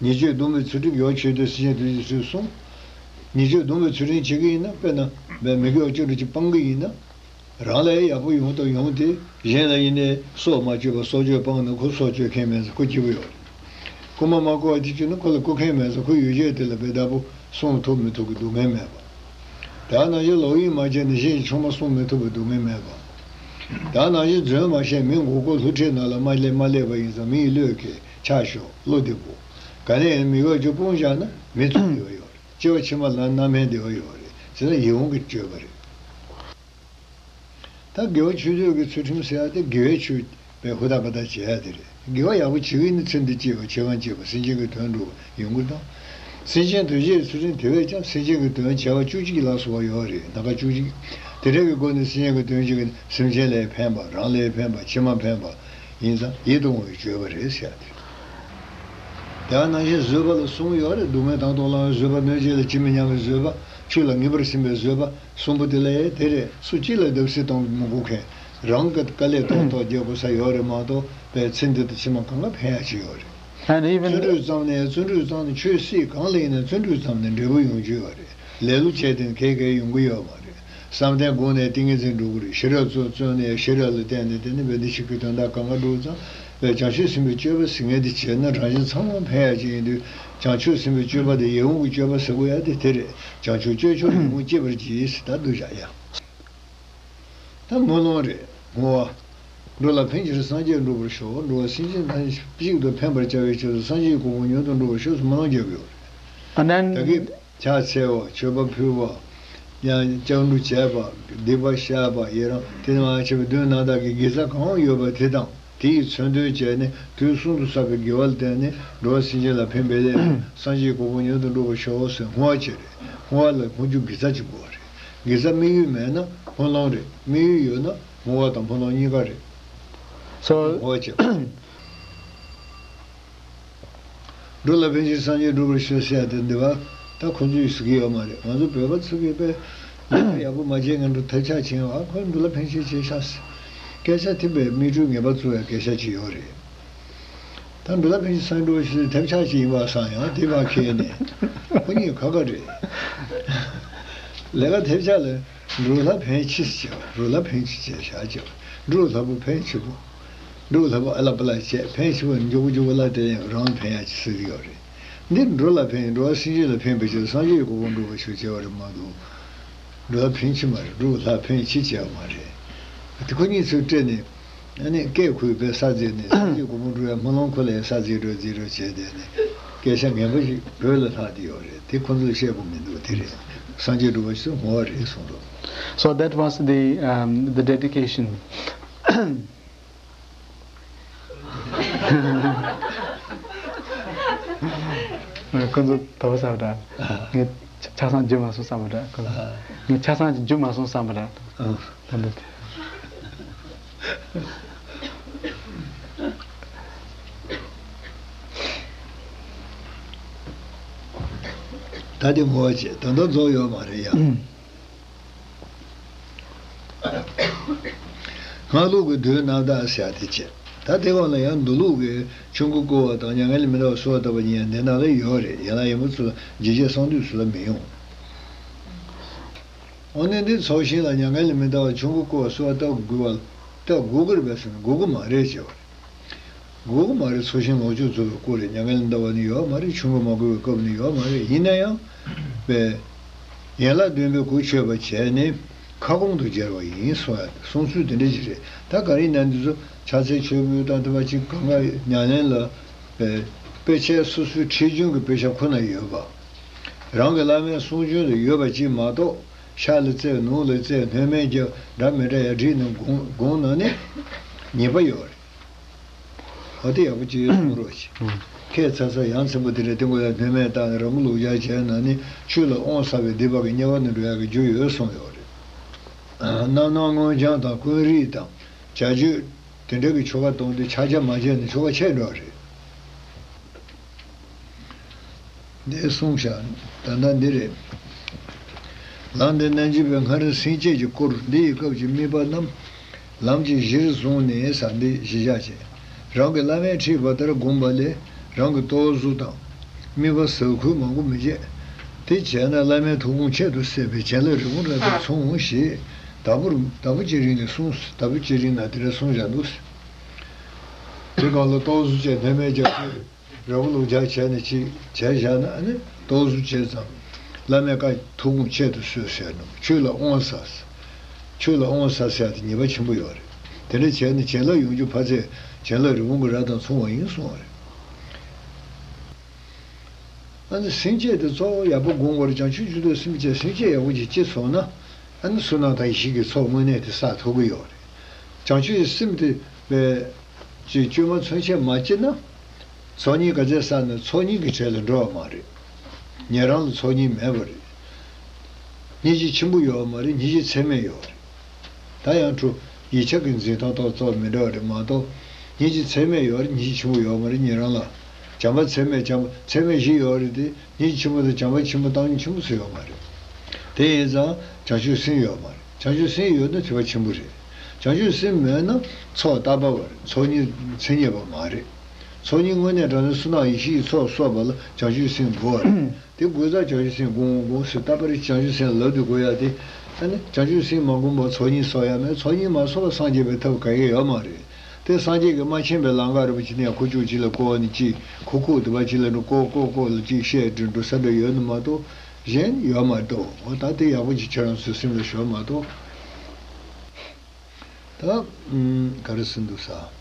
ཉེས་སྤྱོད་སྡོམ་པའི་ཚུལ་ཁྲིམས་ཡོད་ཆོས་དེ་སེམས་ཅན་དོན་གྱི་ཚུལ་གསུམ། ཉེས་སྤྱོད་སྡོམ་པའི་ཚུལ་ཁྲིམས་བྱེད་ཀྱི་ཡིན་ན་དཔེར་ན་མི་དགེ་བ་བཅུ་དྲུག་ཅུ་སྤང་གི་ཡིན་ན། རང་ལ་ཡག་པོ་ཡོང་དང་ཡོང་སྟེ་གཞན་ལ་ཡིན་ནའི་སྲོག་མ་གཅོད་པར་སྲོག་གཅོད་སྤངས་ན་ཁོ་སྲོག་གཅོད་མཁན་མེད་ཙང་ཁོ་སྐྱིད་པོ་ཡོད་རེད། རྐུ་མ་མ་རྐུ་བ་དེ་བྱུང་ན་ཁོ་ལ་རྐུ་མཁན་མེད་ཙང་ཁོ་ཡུལ་ཆོས་དེ་ལ་བའི་བདག་པོ་སྲུང་ཐུབ་མི་ཐུབ་ཀྱི་སྡུག་བསྔལ་མེད་པ། ད་ནང་བཞིན་ལོག་གཡེམ་མ་བྱས་ནས་གཞན་གྱི་ཆུང་མ་སྲུང་མི་ཐུབ་པའི་སྡུག་བསྔལ་མེད་པ། ད་ནང་བཞིན་རྫུན་མ་བཤད་མི་མགོ་སྐོར་ལྷུ་ཁྲིད་ནང་ལ་མ་སླེབས་མ་སླེབས་པ་ཡིན་ཙང་མི་ཡི་བློས་འཁེལ་ཆགས་ཞོག་བློ་བདེ་པོ། ག་ནས་ཡང་མི་དགེ་བ་བཅུ་སྤོང་བཞག་ན་མི་ཚེ་བདེ་བ་ཡོད་རེད། སྐྱེ་བ་ཕྱི་མ་ལ་རྣམ་སྨིན་བདེ་བ་ཡོད་རེད། དེ་ནི་ཡིད་འོང་གི་སྤྱོད་པ་རེད། ད་དགེ་བ་ཆོས་སྤྱོད་ཀྱི་ཚུལ་ཁྲིམས་ཟེར་ཡ་དེ་དགེ་བའི་ཆོས་པའི་ཧུར་ཐག་པ་ཐག་བྱེད་ཡ་དེ་རེད། དགེ་བ་ཡག་པོ་བྱེད་ཀྱི་ནི་ཚེ་འདི་སྐྱིད་པ་ཕྱི་མ་སྐྱིད་པ་སེམས་ཅན་གྱི་དོན་འགྲུབ་པ་ཡོང་གི་དང་། སེམས་ཅན་དོན་བྱེད་ཚུལ་ཁྲིམས་དེ་བས་ཀྱང་སེམས་ཅན་གྱི་དོན་བྱ་བ་བཅུ་གཅིག་ལ་སོགས་པ་ཡོད་རེད། སྣ་ཁ་བཅུ་གཅིག་དེ་འདྲ་གི་སྒོ་ནས་སེམས་ཅན་གྱི་དོན་བྱེད་ཀྱི་ནི་སེམས་ཅན་ལ་ཕན་པ་རང་ལ་ཕན་པ་ཕྱི་མ་ཕན་པ། ཡིན་ཙང་ཡིད་དུ་འོང་བའི་བརྗོད་པ་རེད་ཟེར་ཡ་དེ། དེ་ནང་བཞིན་བཟོད་པ་ལ་གསུམ་ཡོད་རེད། སྡུག་བསྔལ་དང་དུ་བླང་བའི་བཟོད་པ། གནོད་བྱེད་ལ་ཇི་མི་སྙམ་པའི་བཟོད་པ། ཆོས་ལ་ངེས་པར་སེམས་པའི་བཟོད་པ། གསུམ་པོ་དེ་ལ་དེ་རེད། སུ་གཅིག་ལ་བརྡབ་གསིག་གཏོང་དུ་མི་དགོས་མཁན། རང་གི་དཀའ་ལས་ཐོག་ཐོག་རྒྱག་དགོས་ས་ཡོད་རེད་མ་གཏོགས། པའི་ཚེ་འདི་དང་ཕྱི་མ་གང་ག་ཕན་ཡ་ཅིག་ཡོད་རེད། And even བརྩོན་འགྲུས་ཙམ་ནས། བརྩོན་འགྲུས་ཙམ་ནས། ཆོས་སྲིད་གང་ལ་ཡིན་ན་བརྩོན་འགྲུས་ཙམ་ནས་འབྲས་བུ་ཡོང་རྒྱུ་ཡོད་རེད། ལེ་ལོ་བྱས་ཏེ་གས་གས་ཡོང་གི་ཡོད་མ་རེད། བསམ་གཏན་སྒོམ་ནས་ཏིང་ངེ་འཛིན་འགྲུབ་ཀྱི་རེད། ཤེས་རབ་བརྩོན་བརྩོན་ནས་ཤེས་རབ་ལ་བརྟེན་ནས། དེ་ནི་བན་དེ་ཞིག་གི་དོན་དག་གང་ག་འགྲུབ་ཙང་། བས་བྱང་ཆུབ་སེམས་དཔའི་སྤྱོད་པ་ཟེར་མཁན་དེ་བྱས་ན་རང་གཞན་ཚང་མ་ཕན་ཡ་ཅིག་ཡིན་དུས། བྱང་ཆུབ་སེམས་དཔའི་སྤྱོད་པ་དེ་ཡིད་འོང་གི་སྤྱོད་པ་ཟེར་དགོས་ཡ་དེ་དེ་རེད། བྱང་ཆུབ་སྤྱོད་མཆོག་ཡིད་འོང་སྤྱད་པར་བགྱི་ཟེར། ད་འདུག་བཞག་ཡ། ད་སྨོན་ལམ་རེད། བསྔོ་བ། འགྲོ་ལ་ཕན་ཕྱིར་སངས་རྒྱས་འགྲུབ་པར་ཤོག། འགྲོ་བ་སེམས་ཅན་ཐམས་ཅད་གཅིག་ཏུ་ཕན་པར་བྱ་བའི་ཕྱིར་དུ། སངས་རྒྱས་གོ་འཕང་མྱུར་དུ་འགྲུབ་པར་ཤོག་ཟེར་སྨོན་ལམ་རྒྱབ་ཡོད་རེད། And then ད་གིན་ཕྱག་འཚལ་བ། མཆོད་པ་ཕུལ་བ། ཡང་སྐྱབས་འགྲོ་བྱས་པ། སྡིག་པ་བཤགས་པ། ཡི་རང་དེ་མ་བྱས་པའི་དོན་རྣམ་དག་གི་དགེ་རྩ་གང་ཡོད་པ་དེ་དང་། དེ་ཡི་མཚོན་དོན་བྱས་ནས། དུས་གསུམ་དུ་བསགས་པའི་དགེ་བ་ལ་བརྟེན་ནས། འགྲོ་བ་སེམས་ཅན་ལ་ཕན་པའི་སླད། སངས་རྒྱས་གོ་འཕང་མྱུར་དུ་འགྲུབ་པར་ཤོག་ཟེར་བསྔོ་བ་བྱེད་རེད། བསྔོ་བ་ལ་བསྔོ་རྒྱུ་དགེ་རྩ་གཅིག་པོ་རེད། དགེ་རྩ་དམིགས་ཡུལ་མེད་ན་སྨོན་ལམ་རེད། དམིགས་ཡུལ་ཡོད་ན་བསྔོ་བ་དང་སྨོན་ལམ་གཉིས་ཀ་རེད། So བསྔོ་བ་བྱེད། འགྲོ་ལ་ཕན་ཕྱིར་སངས་རྒྱས་འགྲུབ་པར་ཤོག་ཟེར་ཡ་དེ་འདི་བ། ད་ཁོ་ཚོས་ཟེར་གྱི་ཡོད་མ་རེད། ང་ཚོ་བོད་པ་ཚོ་གིས་དཔེ་ཡག་པོ་མ་བྱས་ངན་འགྲོ་ཐབས་ཆག་ཕྱིན། ཨ་ཁོས་འགྲོ་ལ་ཕན་ཕྱིར་བྱས་ཤག་ཟེར། སྐད་ཆ་དེ་དཔེ་མིག་འཕྲུལ་ངན་པ་བཙུགས་ཡ་སྐད་ཆ་ཅིག་ཡོད་རེད། ད་འགྲོ་ལ་ཕན་ཕྱིར་སངས་རྒྱས་འགྲུབ་པར་ཤོག་ཟེར་ཐབས་ཆག་ཅིག་ཡིན་པ་བསམ་ཡང་དེ་མ་ཁེལ་ནས། ཁོ་གཉིས་ཁ་ཁ་རེད། ལས་ཀ་ཐབས་ཆག་ལ། འགྲོ་ལ་ཕན་ཕྱིར་བྱས་པ། འགྲོ་ལ་ཕན་ཕྱིར་བྱས་བཞག་བྱས་པ། འགྲོ་ལ་ཕན་ཕྱིར་པོ། འགྲོ་ལ་ཕན་ཨ་ལ་པ་ལ་བྱས། ཕན་ཕྱིར་པོ་མགྱོགས་པོ་མགྱོགས་པོ་ལ་དེ་ཡང་རང་ཕན་ཡ་ཅིག་ཟེར་གྱི་ཡོད་རེད། འདི་འགྲོ་ལ་ཕན། འགྲོ་བ་སེམས་ཅན་ལ་ཕན་པའི་ཕྱིར་སངས་རྒྱས་གོ་འཕང་འགྲུབ་པར་ཤོག་བྱས་པ་རེད་མ་གཏོགས། འགྲོ་ལ་ཕན་ཕྱིར་མ་རེད། འགྲོ་ལ་ཕན་ཕྱིར་བྱས་པ་མ་རེད། དེ་ཁོ་གཉིས་ཚུར་སྤྲད་ནས། ཨ་ནི་སྐད་ཁོས་དཔེ་ས་འཛིན་ནས། སངས་རྒྱས་གོ་འཕང་འགྲུབ་ཡ་སྨོན་ལམ་ཁོ་ལ་ཡང་ས་འཛིན་རོགས་འཛིན་རོགས་བྱས་དེ་ནས། སྐད་ཆ་ངན་པ་ཞིག་བོད་ལ་ལྷག་བསྡད་ཡོད་རེད། དེ་ཁོ་ཚོས་བཤད་དགོས་མི་འདུག་དེ་རེད། སངས་རྒྱས་འགྲུབ་པར་ཤོག་བསྔོ་བ་རེད་གསུངས་འདུག So that was the, um, the dedication. ཁོ་ཚོ་དོགས་པ་ཟ་བ་འདྲ། ངས་ཆ་ཆ་ཚང་བརྗོད་མ་སོང་བསམ་པ་འདྲ། ཁོ་ཚོ་ངས་ཆ་ཚང་ཅིག་བརྗོད་མ་སོང་བསམ་པ་འདྲ། ད་འདི་དེ། ད་དེ་ངོ་བ་བྱས། ད་ལྟ་རྫོགས་ཡོད་མ་རེད་ཡ། སྔགས་ལུགས་ཀྱི་མདོའི་རྣམ་ཐར་ཟེར་ཡ་དེ་བྱས། ད་དེ་སྒང་ལ་ཡང་མདོ་ལུགས་ཀྱི་ཆོས་འཁོར་བསྐོར་བ་དང་། མྱ་ངན་ལས་མི་འདའ་བར་གསོལ་བ་བཏབ་པ་གཉིས་ཡང་འདི་ནང་ལ་ཡོད་རེད། ཡིན་ན་ཡིན་པ་ཚོ་ལ་རྗེས་བྱེད་གསང་འདུས་ཚོ་ལ་མི་ཡོང་། འོ་ན་འདི་ཚོགས་ཞིང་ལ་མྱ་ངན་ལས་མི་འདའ་བར་ཆོས་འཁོར་བསྐོར་བར་གསོལ་བ་བཏབ་དགོས་པ། བཏབ་དགོས་ཀྱི་རེད་པས་ཟེར་ན་དགོས་ཀྱི་མ་རེད་ཅེས་པ་རེད། དགོས་ཀྱི་མ་རེད། ཚོགས་ཞིང་ལོངས་སྤྱོད་རྫོགས་པའི་སྐོར་རེད། མྱ་ངན་ལས་འདའ་བ་ནི་ཡོད་མ་རེད། ཆོས་འཁོར་མ་བསྐོར་བའི་སྐབས་ནི་ཡོད་མ་རེད། ཡིན་ན་ཡང་། པས། ཡན་ལག་བདུན་པའི་གོ་ཆོད་པ་བྱས་ནས་ཁ་སྐོང་དུ་སྦྱར་བ་ཡིན་གསུང་ཡ། གསུང་ཚུལ་དེ་འདྲ་ཞིག་རེད། ད་ག་རེ་ཡིན་ན་འདི་ཚོ་ཕྱག་འཚལ་མཆོད་འབུལ་དང་དེ་བ་ཅིག་གང་ག་ཉམས་ལེན་ལ། པས། དཔེ་ཆ་སོ་སོའི་ཁྲིད་སྦྱོང་གི་དཔེ་ཆ་ཁོ་ན་ཡོད་པ། རང་གི་བླ་མའི་གསུང་རྒྱུན་ལ་ཡོད་པ་ཅིག་མ་གཏོགས། ཤར་ལ་བཙལ། ནུབ་ལ་བཙལ། སྣོན་མེད་རྒྱབ། འདྲ་མི་འདྲ་ཡར་བསྒྲིགས་ནས་དགོངས་དགོངས་ན་ནི་ཉེས་པ་ཡོད་རེད། འོ་དེ་ཡག་པོ་ཅིག་གསུང་རོགས་བྱེད། ཁས་ཚ་ཚ་ཡ་མཚན་པོ་དེ་འདྲ་དེ་མགོ་ལ་སྣོན་མེད་བཏང་ནས་རང་གི་ལུགས་སྦྱར་བྱས་ན་ནི་ཆོས་ལ་དབང་ཟ་བའི་སྡིག་པ་གི་དམྱལ་བ་ནས་འགྲོ་ཡག་གི་རྒྱུ་ཡོད་གསུངས་ཡོད་རེད། རྣམ་སྣང་མངོན་བྱང་དང་ཀུན་རིག་དང་བྱ་སྤྱོད་དེ་འདྲ་གི་ཆོ་ག་གཏོང་དུས་ཕྱག་རྒྱ་མ་བྱས་ན་ཆོ་ག་ཆད་འགྲོ་རེད། འདི་གསུངས་བཞག་ད་ལྟ་འདི་རེད། ལམ་འདི་རྣལ་འབྱོར་པས་སྔར་སེམས་བསྐྱེད་ཀྱིས་བསྐོར། འདི་ཡི་སྐབས་ཀྱི་དམིགས་པ་རྣམས། ལམ་གྱི་གཞིར་བཟུང་ནས་ཟེར་འདི་གཞི་བཞག་བྱས། རང་གི་བླ་མས་ཁྲིད་པ་ལྟར་བསྒོམས་པ་ལས་རང་གི་རྟོག་བཟོ་དང་། དམིགས་པ་ཟབ་ཁོལ་མང་པོ་མི་བྱེད། དེ་བྱས་ན་བླ་མའི་ཐུགས་དགོངས་ཁྱད་དུ་གསད་པའི་བྱིན་རླབས་རི་བོང་འདྲ་དང་མཚུངས་ཞེས་དྭགས་པོར་དྭགས་པོ་ཅི་རིང་ནས་གསུངས། དྭགས་པོ་ཅི་རིང་ན་དེ་འདྲ་གསུངས་བཞག་འདུག་དེ་སྒང་ལ་རྟོག་བཟོ་བྱས་སྣོན་མེད་རྒྱབ་ཚུལ། ར་བུ་ལུག་ཇག་བྱས་ནས་ཅིག་བྱས་བཞག་ན་ཨ་ནི་རྟོག་བཟོ་བྱས་ཙང་། བླ་མའི་བཀའ་ཐུགས་དགོངས་ཁྱད་དུ་གསོད་ཟེར་ནོ། ཆོས་ལ་དབང་ཟ། ཆོས་ལ་དབང་ཟ་ཟེར་ཡ་དེ་ཉེས་པ་ཆེན་པོ་ཡོད་རེད། དེ་འདྲ་བྱས་ནས་བྱིན་རླབས་ཡོང་རྒྱུ་ཕར་ཚད་བྱིན་རླབས་རི་བོང་གི་རྭ་དང་མཚུངས་པ་ཡིན་གསུངས་པ་རེད། ཨ་ནི་སེམས་བསྐྱེད་དེ་གཙོ་བོ་ཡག་པོ་སྒོམ་དགོས་རེད། བྱང་ཆུབ་མཆོག་ཏུ་སེམས་བསྐྱེད། སེམས་བསྐྱེད་ཡག་པོ་ཅིག་སྐྱེས་སོང་ན། ཨ་ནི་བསོད་ནམས་དང་ཡེ་ཤེས་ཀྱི་ཚོགས་དངོས་གནས་དེ་བསགས་ཐུབ་ཀྱི་ཡོད་རེད། བྱང་ཆུབ་ཀྱི་སེམས་དེ་བས་ཅིག་བཅོས་མ་ཚུན་ཆད་མ་སྐྱེས་ན། ཚོགས་གཉིས་ག་ཚད་བསགས་ན་ཚོགས་གཉིས་ཀྱི་གྲས་ལ་འགྲོ་བ་མ་རེད། ཉན་རང་ལ་ཚོགས་གཉིས་མེད་པ་རེད། སྙིང་རྗེ་ཆེན་པོ་ཡོད་པ་མ་རེད། སྙིང་རྗེ་ཚད་མེད་ཡོད་རེད། ད་ཡང་ཁྲོ་ཡིག་ཆ་གི་འཛིན་སྟངས་ཏོག་ཙམ་མི་འདྲ་བ་རེད་མ་གཏོགས། ཉིད་ཀྱི་ཚད་མེད་ཡོད་རེད། ཉིད་ཀྱི་ཆེན་པོ་ཡོད་མ་རེད། ཉིད་རང་ལ་བྱམས་པ་ཚད་མེད། བྱམས་པ་ཚད་མེད་བཞི་ཡོད་རེད་དེ། ཉིད་ཀྱི་ཆེན་པོ་དང་བྱམས་པ་ཆེན་པོ་བཏང་སྙོམས་ཆེན་པོ་སུ་ཡོད་མ་རེད། དེ་ཡིན་ཙང་བྱང་ཆུབ་སེམས་ཡོད་མ་རེད། བྱང་ཆུབ་སེམས་ཡོད་ན་ཐེག་པ་ཆེན་པོ་རེད། བྱང་ཆུབ་སེམས་མེད་ན་ཚོགས་བཏགས་པ་བར་ཚོགས་གཉིས་མཚན་ཉིད་པ་མ་རེད། ཚོགས་གཉིས་དངོས་གནས་དྲང་གནས་བསོད་ནམས་ཡེ་ཤེས་ཀྱི་ཚོགས་གསོག་པ་ལ་བྱང་ཆུབ་སེམས་དགོས་རེད། དེ་དགོས་ཙང་བྱང་ཆུབ་སེམས་སྒོམ་སྒོམ་ཟེར། ད་པར་བྱང་ཆུབ་སེམས་ལབ་དུས་དགོས་ཡ་དེ། ཨ་ནི་བྱང་ཆུབ་སེམས་མ་སྒོམ་པར་ཚོགས་གཉིས་གསོག་ཡ་མེད། ཚོགས་གཉིས་མ་གསོག་པར་སངས་རྒྱས་པའི་ཐབས་ག་གེ་ཡོད་མ་རེད། དེ་སངས་རྒྱས་ཀྱིས་མ་མཁྱེན་པའི་ལམ་ཁ་རིན་པོ་ཆེ་ནས་ཁུ་བྱུག་ཅིག་ལ་བསྐོར་ནས་ཅིག་ཁུ་ཁུག་དེ་པ་ཅིག་ལ་འགྲོ་བསྐོར་བསྐོར་བསྐོར་ལ་ཅིག་བཤད་འགྲོ་འགྲོ་ས་འདྲ་ཡོད་ནི་མ་གཏོགས་གཞན་ཡོད་མ་གཏོགས། འོ་ད་དེ་ཡག་པོ་ཅིག་ཁྱེད་རང་ཚོའི་སེམས་ལ་ཞོག་མ་གཏོགས། ད་ཨུམ། ག་རེ་ཟེར་འདུག་ས།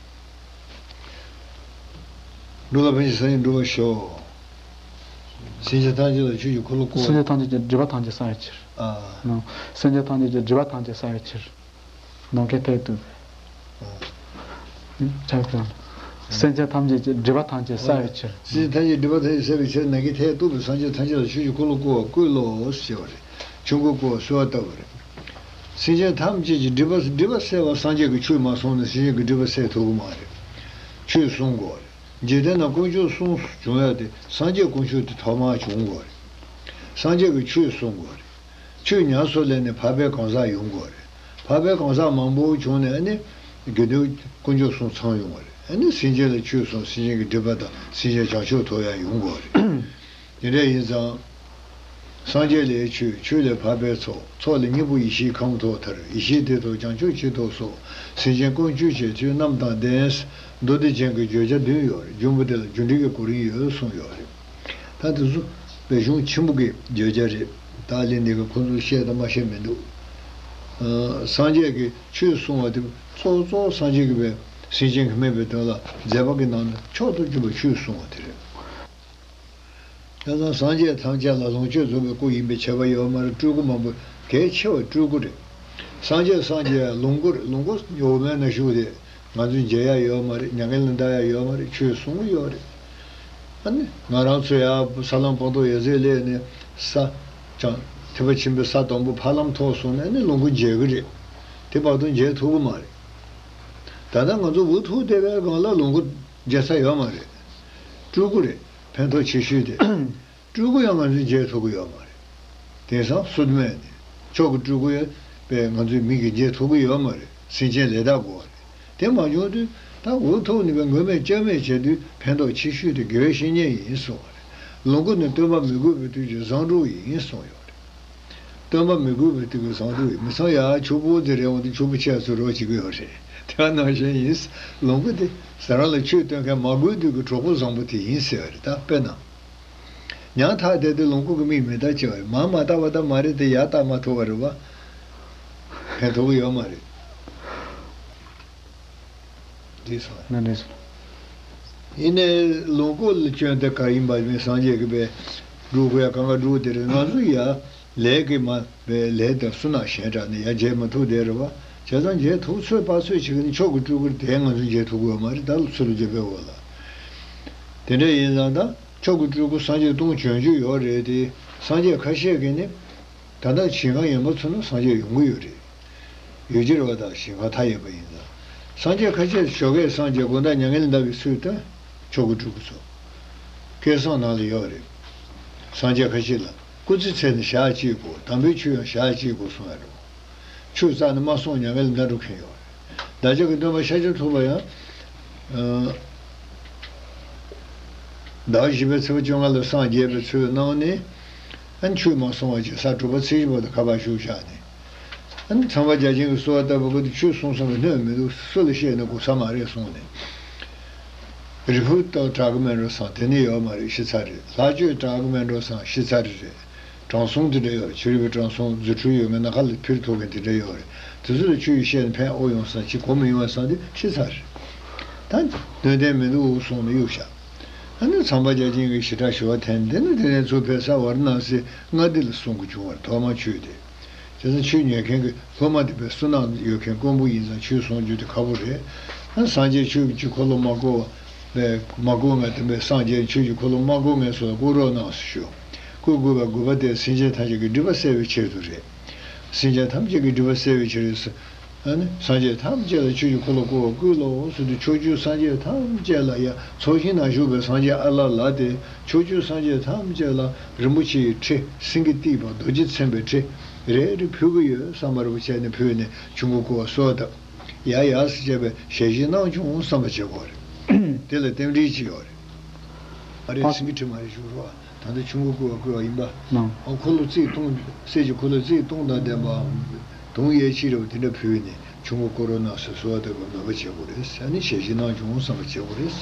འགྲོ་ལ་ཕན་ཕྱིར་སངས་རྒྱས་འགྲུབ་པར་ཤོག། སེམས་ཅན་ཐམས་ཅད་ལ་ཆོས་ཀྱི་འཁོར་ལོ་བསྐོར། སེམས་ཅན་ཐམས་ཅད་ཀྱི་སྒྲིབ་པ་ཐམས་ཅད་བསལ་བའི་ཕྱིར། ཨ། ནང་། སེམས་ཅན་ཐམས་ཅད་ཀྱི་སྒྲིབ་པ་ཐམས་ཅད་བསལ་བའི་ཕྱིར། ནམ་མཁའི་མཐས་གཏུགས་པའི། ཨ། ཨ། ཆ་ཚང་། སེམས་ཅན་ཐམས་ཅད་ཀྱི་སྒྲིབ་པ་ཐམས་ཅད་བསལ་བའི་ཕྱིར། སེམས་ཅན་ཐམས་ཅད་སྒྲིབ་པ་ཐམས་ཅད་བསལ་བའི་ཕྱིར། ནམ་མཁའི་མཐས་གཏུགས་པའི་སངས་རྒྱས་ཐམས་ཅད་ལ་ཆོས་ཀྱི་འཁོར་ལོ་བསྐོར་བར་བསྐུལ་ལོ་ཞེས་པ་རེད། ཆོས་འཁོར་བསྐོར་བར་གསོལ་བ་བཏབ་པ་རེད། སེམས་ཅན་ཐམས་ཅད་ཀྱི་སྒྲིབ་པ་སྒྲིབ་པ་བསལ་བར་སངས་རྒྱས་ཀྱིས་ཆོས་མ་གསུངས་ན་སེམས་ཅན་གྱི་སྒྲིབ་པ་བསལ་ཐུབ་ཀྱི་མ་རེད། ཆོས་གསུང་དགོས་རེད། འཇིག་རྟེན་ན་དཀོན་མཆོག་གསུམ་བྱུང་ཡ་དེ་སངས་རྒྱས་དཀོན་མཆོག་དེ་ཐོག་མར་བྱུང་དགོས་རེད། སངས་རྒྱས་ཀྱིས་ཆོས་གསུང་དགོས་རེད། ཆོས་ཉམས་སུ་ལེན་ནས་འཕགས་པའི་གང་ཟག་ཡོང་དགོས་རེད། འཕགས་པའི་གང་ཟག་མང་པོ་བྱུང་ནས་ཨ་ནི་དགེ་འདུན་དཀོན་མཆོག་གསུམ་ཚང་ཡོང་བ་རེད། ཨ་ནི་སེམས་ཅན་ལ་ཆོས་གསུངས། སེམས་ཅན་གྱི་སྒྲིབ་པ་དང་སེམས་ཅན་བྱང་ཆུབ་ཐོབ་ཡ་ཡོང་དགོས་རེད། དེ་འདྲ་ཡིན་ཙང་། སངས་རྒྱས་ལས་ཆོས། ཆོས་ལས་འཕགས་པའི་ཚོགས། ཚོགས་ལས་སྙིང་པོ་ཡེ་ཤེས་ཁམས་ཐོབ་མཐར། ཡེ་ཤེས་དེ་ཐོབ་བྱང་ཆུབ་ཅི་ཐོབ་སོགས། སེམས་ཅན་ཀུན་སྤྱོད་བྱེད་ཚུལ་རྣམས་དང་ལྡན། མདོ་སྡེ་རྒྱན་གྱི་བརྗོད་བྱ་བདུན་ཡོད་རེད། རྒྱུན་པོ་དེ་ལ་རྒྱུ་འབྲས་ཀྱི་གོ་རིམ་ཡོད་གསུངས་ཡོད་རེད། ད་དེ་ཚོ་དཔེ་གཞུང་ཆེན་པོ་གི་བརྗོད་བྱ་རེད། ད་ལན་འདི་ག་ཁོང་ཚོས་བཤད་དང་མ་བཤད་མི་འདུག། ཨ། སངས་རྒྱས་ཀྱིས་ཆོས་གསུང་བ་དེ་གཙོ་བོ་གཙོ་བོ་སངས་རྒྱས་ཀྱིས་པའི་སེམས་ཅན་གྱི་སྨན་པའི་དོན་ལ་མཛད་པ་གི་ནང་ནས་མཆོག་ཏུ་གྱུར་པའི་ཆོས་གསུང་བ་དེ་རེད། ད་ལྟ་སངས་རྒྱས་ཐམས་ཅད་ལ་ལོངས་སྤྱོད་རྫོགས་པའི་སྐུ་ཡིན་པའི་ཁྱབ་པ་ཡོད་མ་རེད། སྤྲུལ་སྐུ་མང་པོ་གལ་ཆེ་བ་སྤྲུལ་སྐུ་རེད། སངས་རྒྱས་སངས་རྒྱས་ལོངས་སྐུ་རེད། ལོངས་སྐུ་འོ་མའི་ནང་བཞུགས་ཏེ་ང་ཚོས་མཇལ་ཡ་ཡོད་མ་རེད། མྱ་ངན་ལས་འདའ་ཡ་ཡོད་མ་རེད། ཆོས་གསུང་གི་ཡོད་རེད། ཨ་ནི་ང་རང་ཚོ་ཡ་ས་ལམ་སྤངས་རྟོགས་ཡ་རྩེར་སླེབས་ནས་ས་བྱང་ཐེག་པ་ཆེན་པོའི་ས་དང་པོ་ཕ་ལམ་ཐོབ་སོང་ན་ཨ་ནི་ལོངས་སྐུ་མཇལ་གི་རེད། དེ་བར་དུ་མཇལ་ཐུབ་གི་མ་རེད། ད་ལྟ་ང་ཚོ་འུ་ཐུག་བསྡད་པའི་སྒང་ལ་ལོངས་སྐུ་མཇལ་ས་ཡོད་མ་རེད། སྤྲུལ་སྐུ་རེད། ཕན་ཐོགས་ཆེ་ཤོས་དེ། སྤྲུལ་སྐུ་ཡང་ང་ཚོས་མཇལ་ཐུབ་ཀྱི་ཡོད་མ་རེད། དེང་སང་སུ་མེད་ནས་མཆོག་གི་སྤྲུལ་སྐུ་ཡང་པས་ང་ཚོའི་མིག་གིས་མཇལ་ཐུབ་ཀྱི་ཡོད་མ་རེད། སེམས་ཅན་ལས་དག་དགོས་པ་རེད། དེ་མ་བྱུང་དུས་ད་འུ་ཐུག་ནས་པས་མགོན་མེད་ལྕམ་མེད་བྱེད་དུས་ཕན་ཐོགས་ཆེ་ཤོས་དེ་དགེ་བའི་བཤེས་གཉེན་ཡིན་གསུངས་པ་རེད། ལོངས་སྐུ་ནི་སྟོན་པ་མི་དགོས་པའི་དུས་ཀྱི་བཟང་དྲུག་ཡིན་གསུངས་ཡོད་རེད། སྟོན་པ་མི་དགོས་པའི་དུས་ཀྱི་བཟང་དྲུག་ཡིན། མི་ཚང་ཡ་ཕྱུག་པོ་དེ་རེད་འོང་དུས་ཕྱུག་པོ་ཆེ་ཚོ་རོགས་བྱེད་ཀྱི་ཡོད་རེད། དེ་ནང་བཞིན་ཡིན། ལོངས་སྐུ་དེ་ཟ་རང་ལ་ཆོས་སྟོན་མཁན་མ་དགོས་དུས་ཀྱི་གྲོགས་པོ་བཟང་པོ་དེ་ཡིན་ཟེར་བ་རེད། ད་དཔེར་ན། ཉང་ཐག་དེ་དུས་ལོངས་སྐུ་གི་མིག་མི་ལྟ་ཅེས་པ་རེད། མ་མ་ལྟ་བ་ད་མ་རེད་དེ་ཡ་ལྟ་མ་ཐུབ་པ་རེད་བ། ཕན་ཐོགས་ཀྱི་ཡོད་མ་རེད། འགྲིག་སོང་། ན་འགྲིག་སོང་། ཡིན་ནའི་ལོངས་སྐུ་ལ་སྐྱོན་དེ་ག་ཡིན་པ་མིན། སངས་རྒྱས་ཀྱི་པའི་སྒྲུབ་དགོས་ཡ་གང་ག་སྒྲུབ་དེ་རེད། ང་ཚོ་ཡ་ལས་ཀྱི་མ་པའི་ལས་དང་བསོད་ནམས་གཞན་དྲག་ནས་ཡ་མཇལ་མ་ཐུབ་དེ་རེད་བ། བྱས་ཙང་མཇལ་ཐུབ་ཚོད་དཔག་ཚོད་བྱེད་ཀྱི་ནི་མཆོག་གི་སྤྲུལ་སྐུ་དེ་ང་ཚོ་མཇལ་ཐུབ་ཀྱི་ཡོད་མ་རེད། ད་ལོ་ཚུར་ལ་མཇལ་བའི་འོག་ལ། དེ་འདྲ་ཡིན་ཙང་ད་མཆོག་གི་སྤྲུལ་སྐུ་སངས་རྒྱས་སྟོང་བྱོན་རྒྱུ་ཡོད་རེད་དེ། སངས་རྒྱས་ཁ་ཤས་ཀྱིས་ནི། ད་ལྟ་ཞིང་ཁམས་ཡན་པ་ཚོ་ན་སངས་རྒྱས་ཡོང་གི་ཡོད་རེད། ཡོད་ཀྱི་རེད་བ། ད་ཞིང་ཁམས་མཐའ་ཡས་པ་ཡིན་ཙང་། སངས་རྒྱས་ཁ་ཤས་ཞོགས་ཀས་སངས་རྒྱས་དགོང་དག་མྱ་ངན་ལས་འདའ་བའི་ཚུལ་སྟོན། མཆོག་གི་སྤྲུལ་སྐུ་ཚོ། སྐལ་བཟང་ནང་ལ་ཡོད་རེད། སངས་རྒྱས་ཁ་ཤས་ལ་སྐུ་ཚེ་ཚད་ནི་ཞག་གཅིག་དགོས། དམ་པའི་ཆོས་ཡང་ཞག་གཅིག་དགོས་གསུངས་ཡ་རེད། ཆོས་རྩ་ནས་མ་གསུངས་མྱ་ངན་ལས་འདའ་འགྲོ་མཁན་ཡོད་རེད། བདག་ཅག་གི་སྟོན་པ་ཤཱཀྱ་ཐུབ་པ་ཡང་། ཨ། ཟླ་བ་བཞི་པའི་ཚེས་པ་བཅོ་ལྔ་ལ་སངས་རྒྱས་པའི་ཚུལ་གནང་ནས། ཨ་ནི་ཆོས་མ་གསུང་བ་བྱས་ས་དྲུག་པ་ཚེས་བཞི་པ་དུ་ཁ་པར་བཞུགས་བཞག་ནས། ཨ་ནི་ཚངས་པ་བརྒྱ་བྱིན་གྱིས་གསོལ་བ་བཏབ་པ་གོ་དུས་ཆོས་གསུང་བསམ་པའི་སྣོད་མི་འདུག། སུ་ལ་བཤད་ན་གོ་ས་མ་རེད་གསུངས་ནས། རི་ཕུག་ཏོ་བྲག་གི་མེ་འགྲོ་སང་དེ་ནི་ཡོད་མ་རེད། ཤི་ཚར་རེད། ལྷ་ཆོས་བྲག་གི་མེ་འགྲོ་སང་ཤི་ཚར་རེད། དྲང་སྲོང་དེ་འདྲ་ཡོད་རེད། ཆོས་རིག་པའི་དྲང་སྲོང་རྫུ་འཕྲུལ་ཡོད་མཁན་ནམ་མཁའ་ལ་འཕུར་ཐུབ་མཁན་དེ་འདྲ་ཡོད་རེད། དེ་ཚོ་ལ་ཆོས་བཤད་ན་ཕན་ཨོ་ཡོང་ས་ཅིག་གོ་མི་ཡོང་བ་བསམ་དུས་ཤི་ཚར་རེད། ད་དོན་ལྡན་མི་འདུག་གསུངས་ནས་གཡུག་བཞག། ཨ་ནི་ཚངས་པ་བརྒྱ་བྱིན་གྱིས་ཞེ་དྲག་ཞུ་བ་འཐེན། དེ་ནི་དེ་ནས་ཚུར་ཕེབས་ས་ཝཱ་ར་ཎ་སི་མངའ་སྡེ་ལ་གསུང་དགོས་བྱུང་བ་རེད། ཐོག་མར་ཆོས་དེ། བྱས་ཙང་ཆོས་ཉན་མཁན་གྱི་སློབ་མ་དེ་དཔེ་བསོད་ནམས་ཡོད་མཁན་དཀོན་པོ་ཡིན་ཙང་ཆོས་གསུང་རྒྱུ་དེ་ཁག་པོ་རེད། ཨ། སངས་རྒྱས་ཆོས་ཀྱི་འཁོར་ལོ་མ་བསྐོར་བ་མ་བསྐོར་ངས་དེ་འདྲའི་སངས་རྒྱས་ཆོས་ཀྱི་འཁོར་ལོ་མ་བསྐོར་ངས་སོགས་ལ་བསྐོར་རོགས་གནང་ཞེས་ཞུ། བསྐོར་དགོས་པའི་དགོས་པ་དེ་སེམས་ཅན་ཐམས་ཅད་ཀྱི་སྒྲིབ་པ་བསལ་བའི་ཕྱིར་དུ་རེད། སེམས་ཅན་ཐམས་ཅད་ཀྱི་སྒྲིབ་པ་བསལ་བའི་ཕྱིར་དུ། ཨ་ནི་སངས་རྒྱས་ཐམས་ཅད་ལ་ཆོས་ཀྱི་འཁོར་ལོ་བསྐོར་བར་བསྐུལ་ལོ་ཟེར་དུས། ཕྱོགས་བཅུའི་སངས་རྒྱས་ཐམས་ཅད་ལ་ཡ། ཚོགས་ཞིང་ན་བཞུགས་པའི་སངས་རྒྱས་ཨ་ལ་ལ་དེ། ཕྱོགས་བཅུའི་སངས་རྒྱས་ཐམས་ཅད་ལ་རིན་པོ་ཆེའི་ཁྲི། སེང་གེས་བཏེགས་པ་རྡོ་རྗེ་འཚེམ་པའི་ཁྲི་རེ་རེ་ཕུལ་གྱི་ཡོད་བསམ་པ་རེ་བྱས་ནས་ཕུལ་ནས་ཆོས་འཁོར་བསྐོར་བ་གསོལ་བ་བཏབ། ཡ་ཡ་ཟེར་བྱས་པའི་ཞལ་བཞེས་གནང་བྱུང་བསམ་པ་བྱེད་དགོས་རེད། དེ་ལ་རྟེན་འབྲེལ་ཅིག་ཡོད་རེད། ཨ་རེ། སེང་གེ་ཁྲི་མ་རེད་ཞུ་རོགས། ད་ལྟ་ཆོས་འཁོར་བསྐོར་བ་བསྐུལ་བ་ཡིན་པ། ཨ། འཁོར་ལོ་རྩིབས་སྟོང་། གསེར་གྱི་འཁོར་ལོ་རྩིབས་སྟོང་དང་ལྡན་པའམ། དུང་གཡས་འཁྱིལ་རེ་བ་དེ་འདྲ་ཕུལ་ནས་ཆོས་འཁོར་བསྐོར་རོགས་གནང་ཟེར་གསོལ་བ་བཏབ་པ་མོས་པ་བྱེད་དགོས་རེད། ཨ་ནི་ཞལ་བཞེས་གནང་བྱུང་བསམ་པ་བྱེད་དགོས་རེད།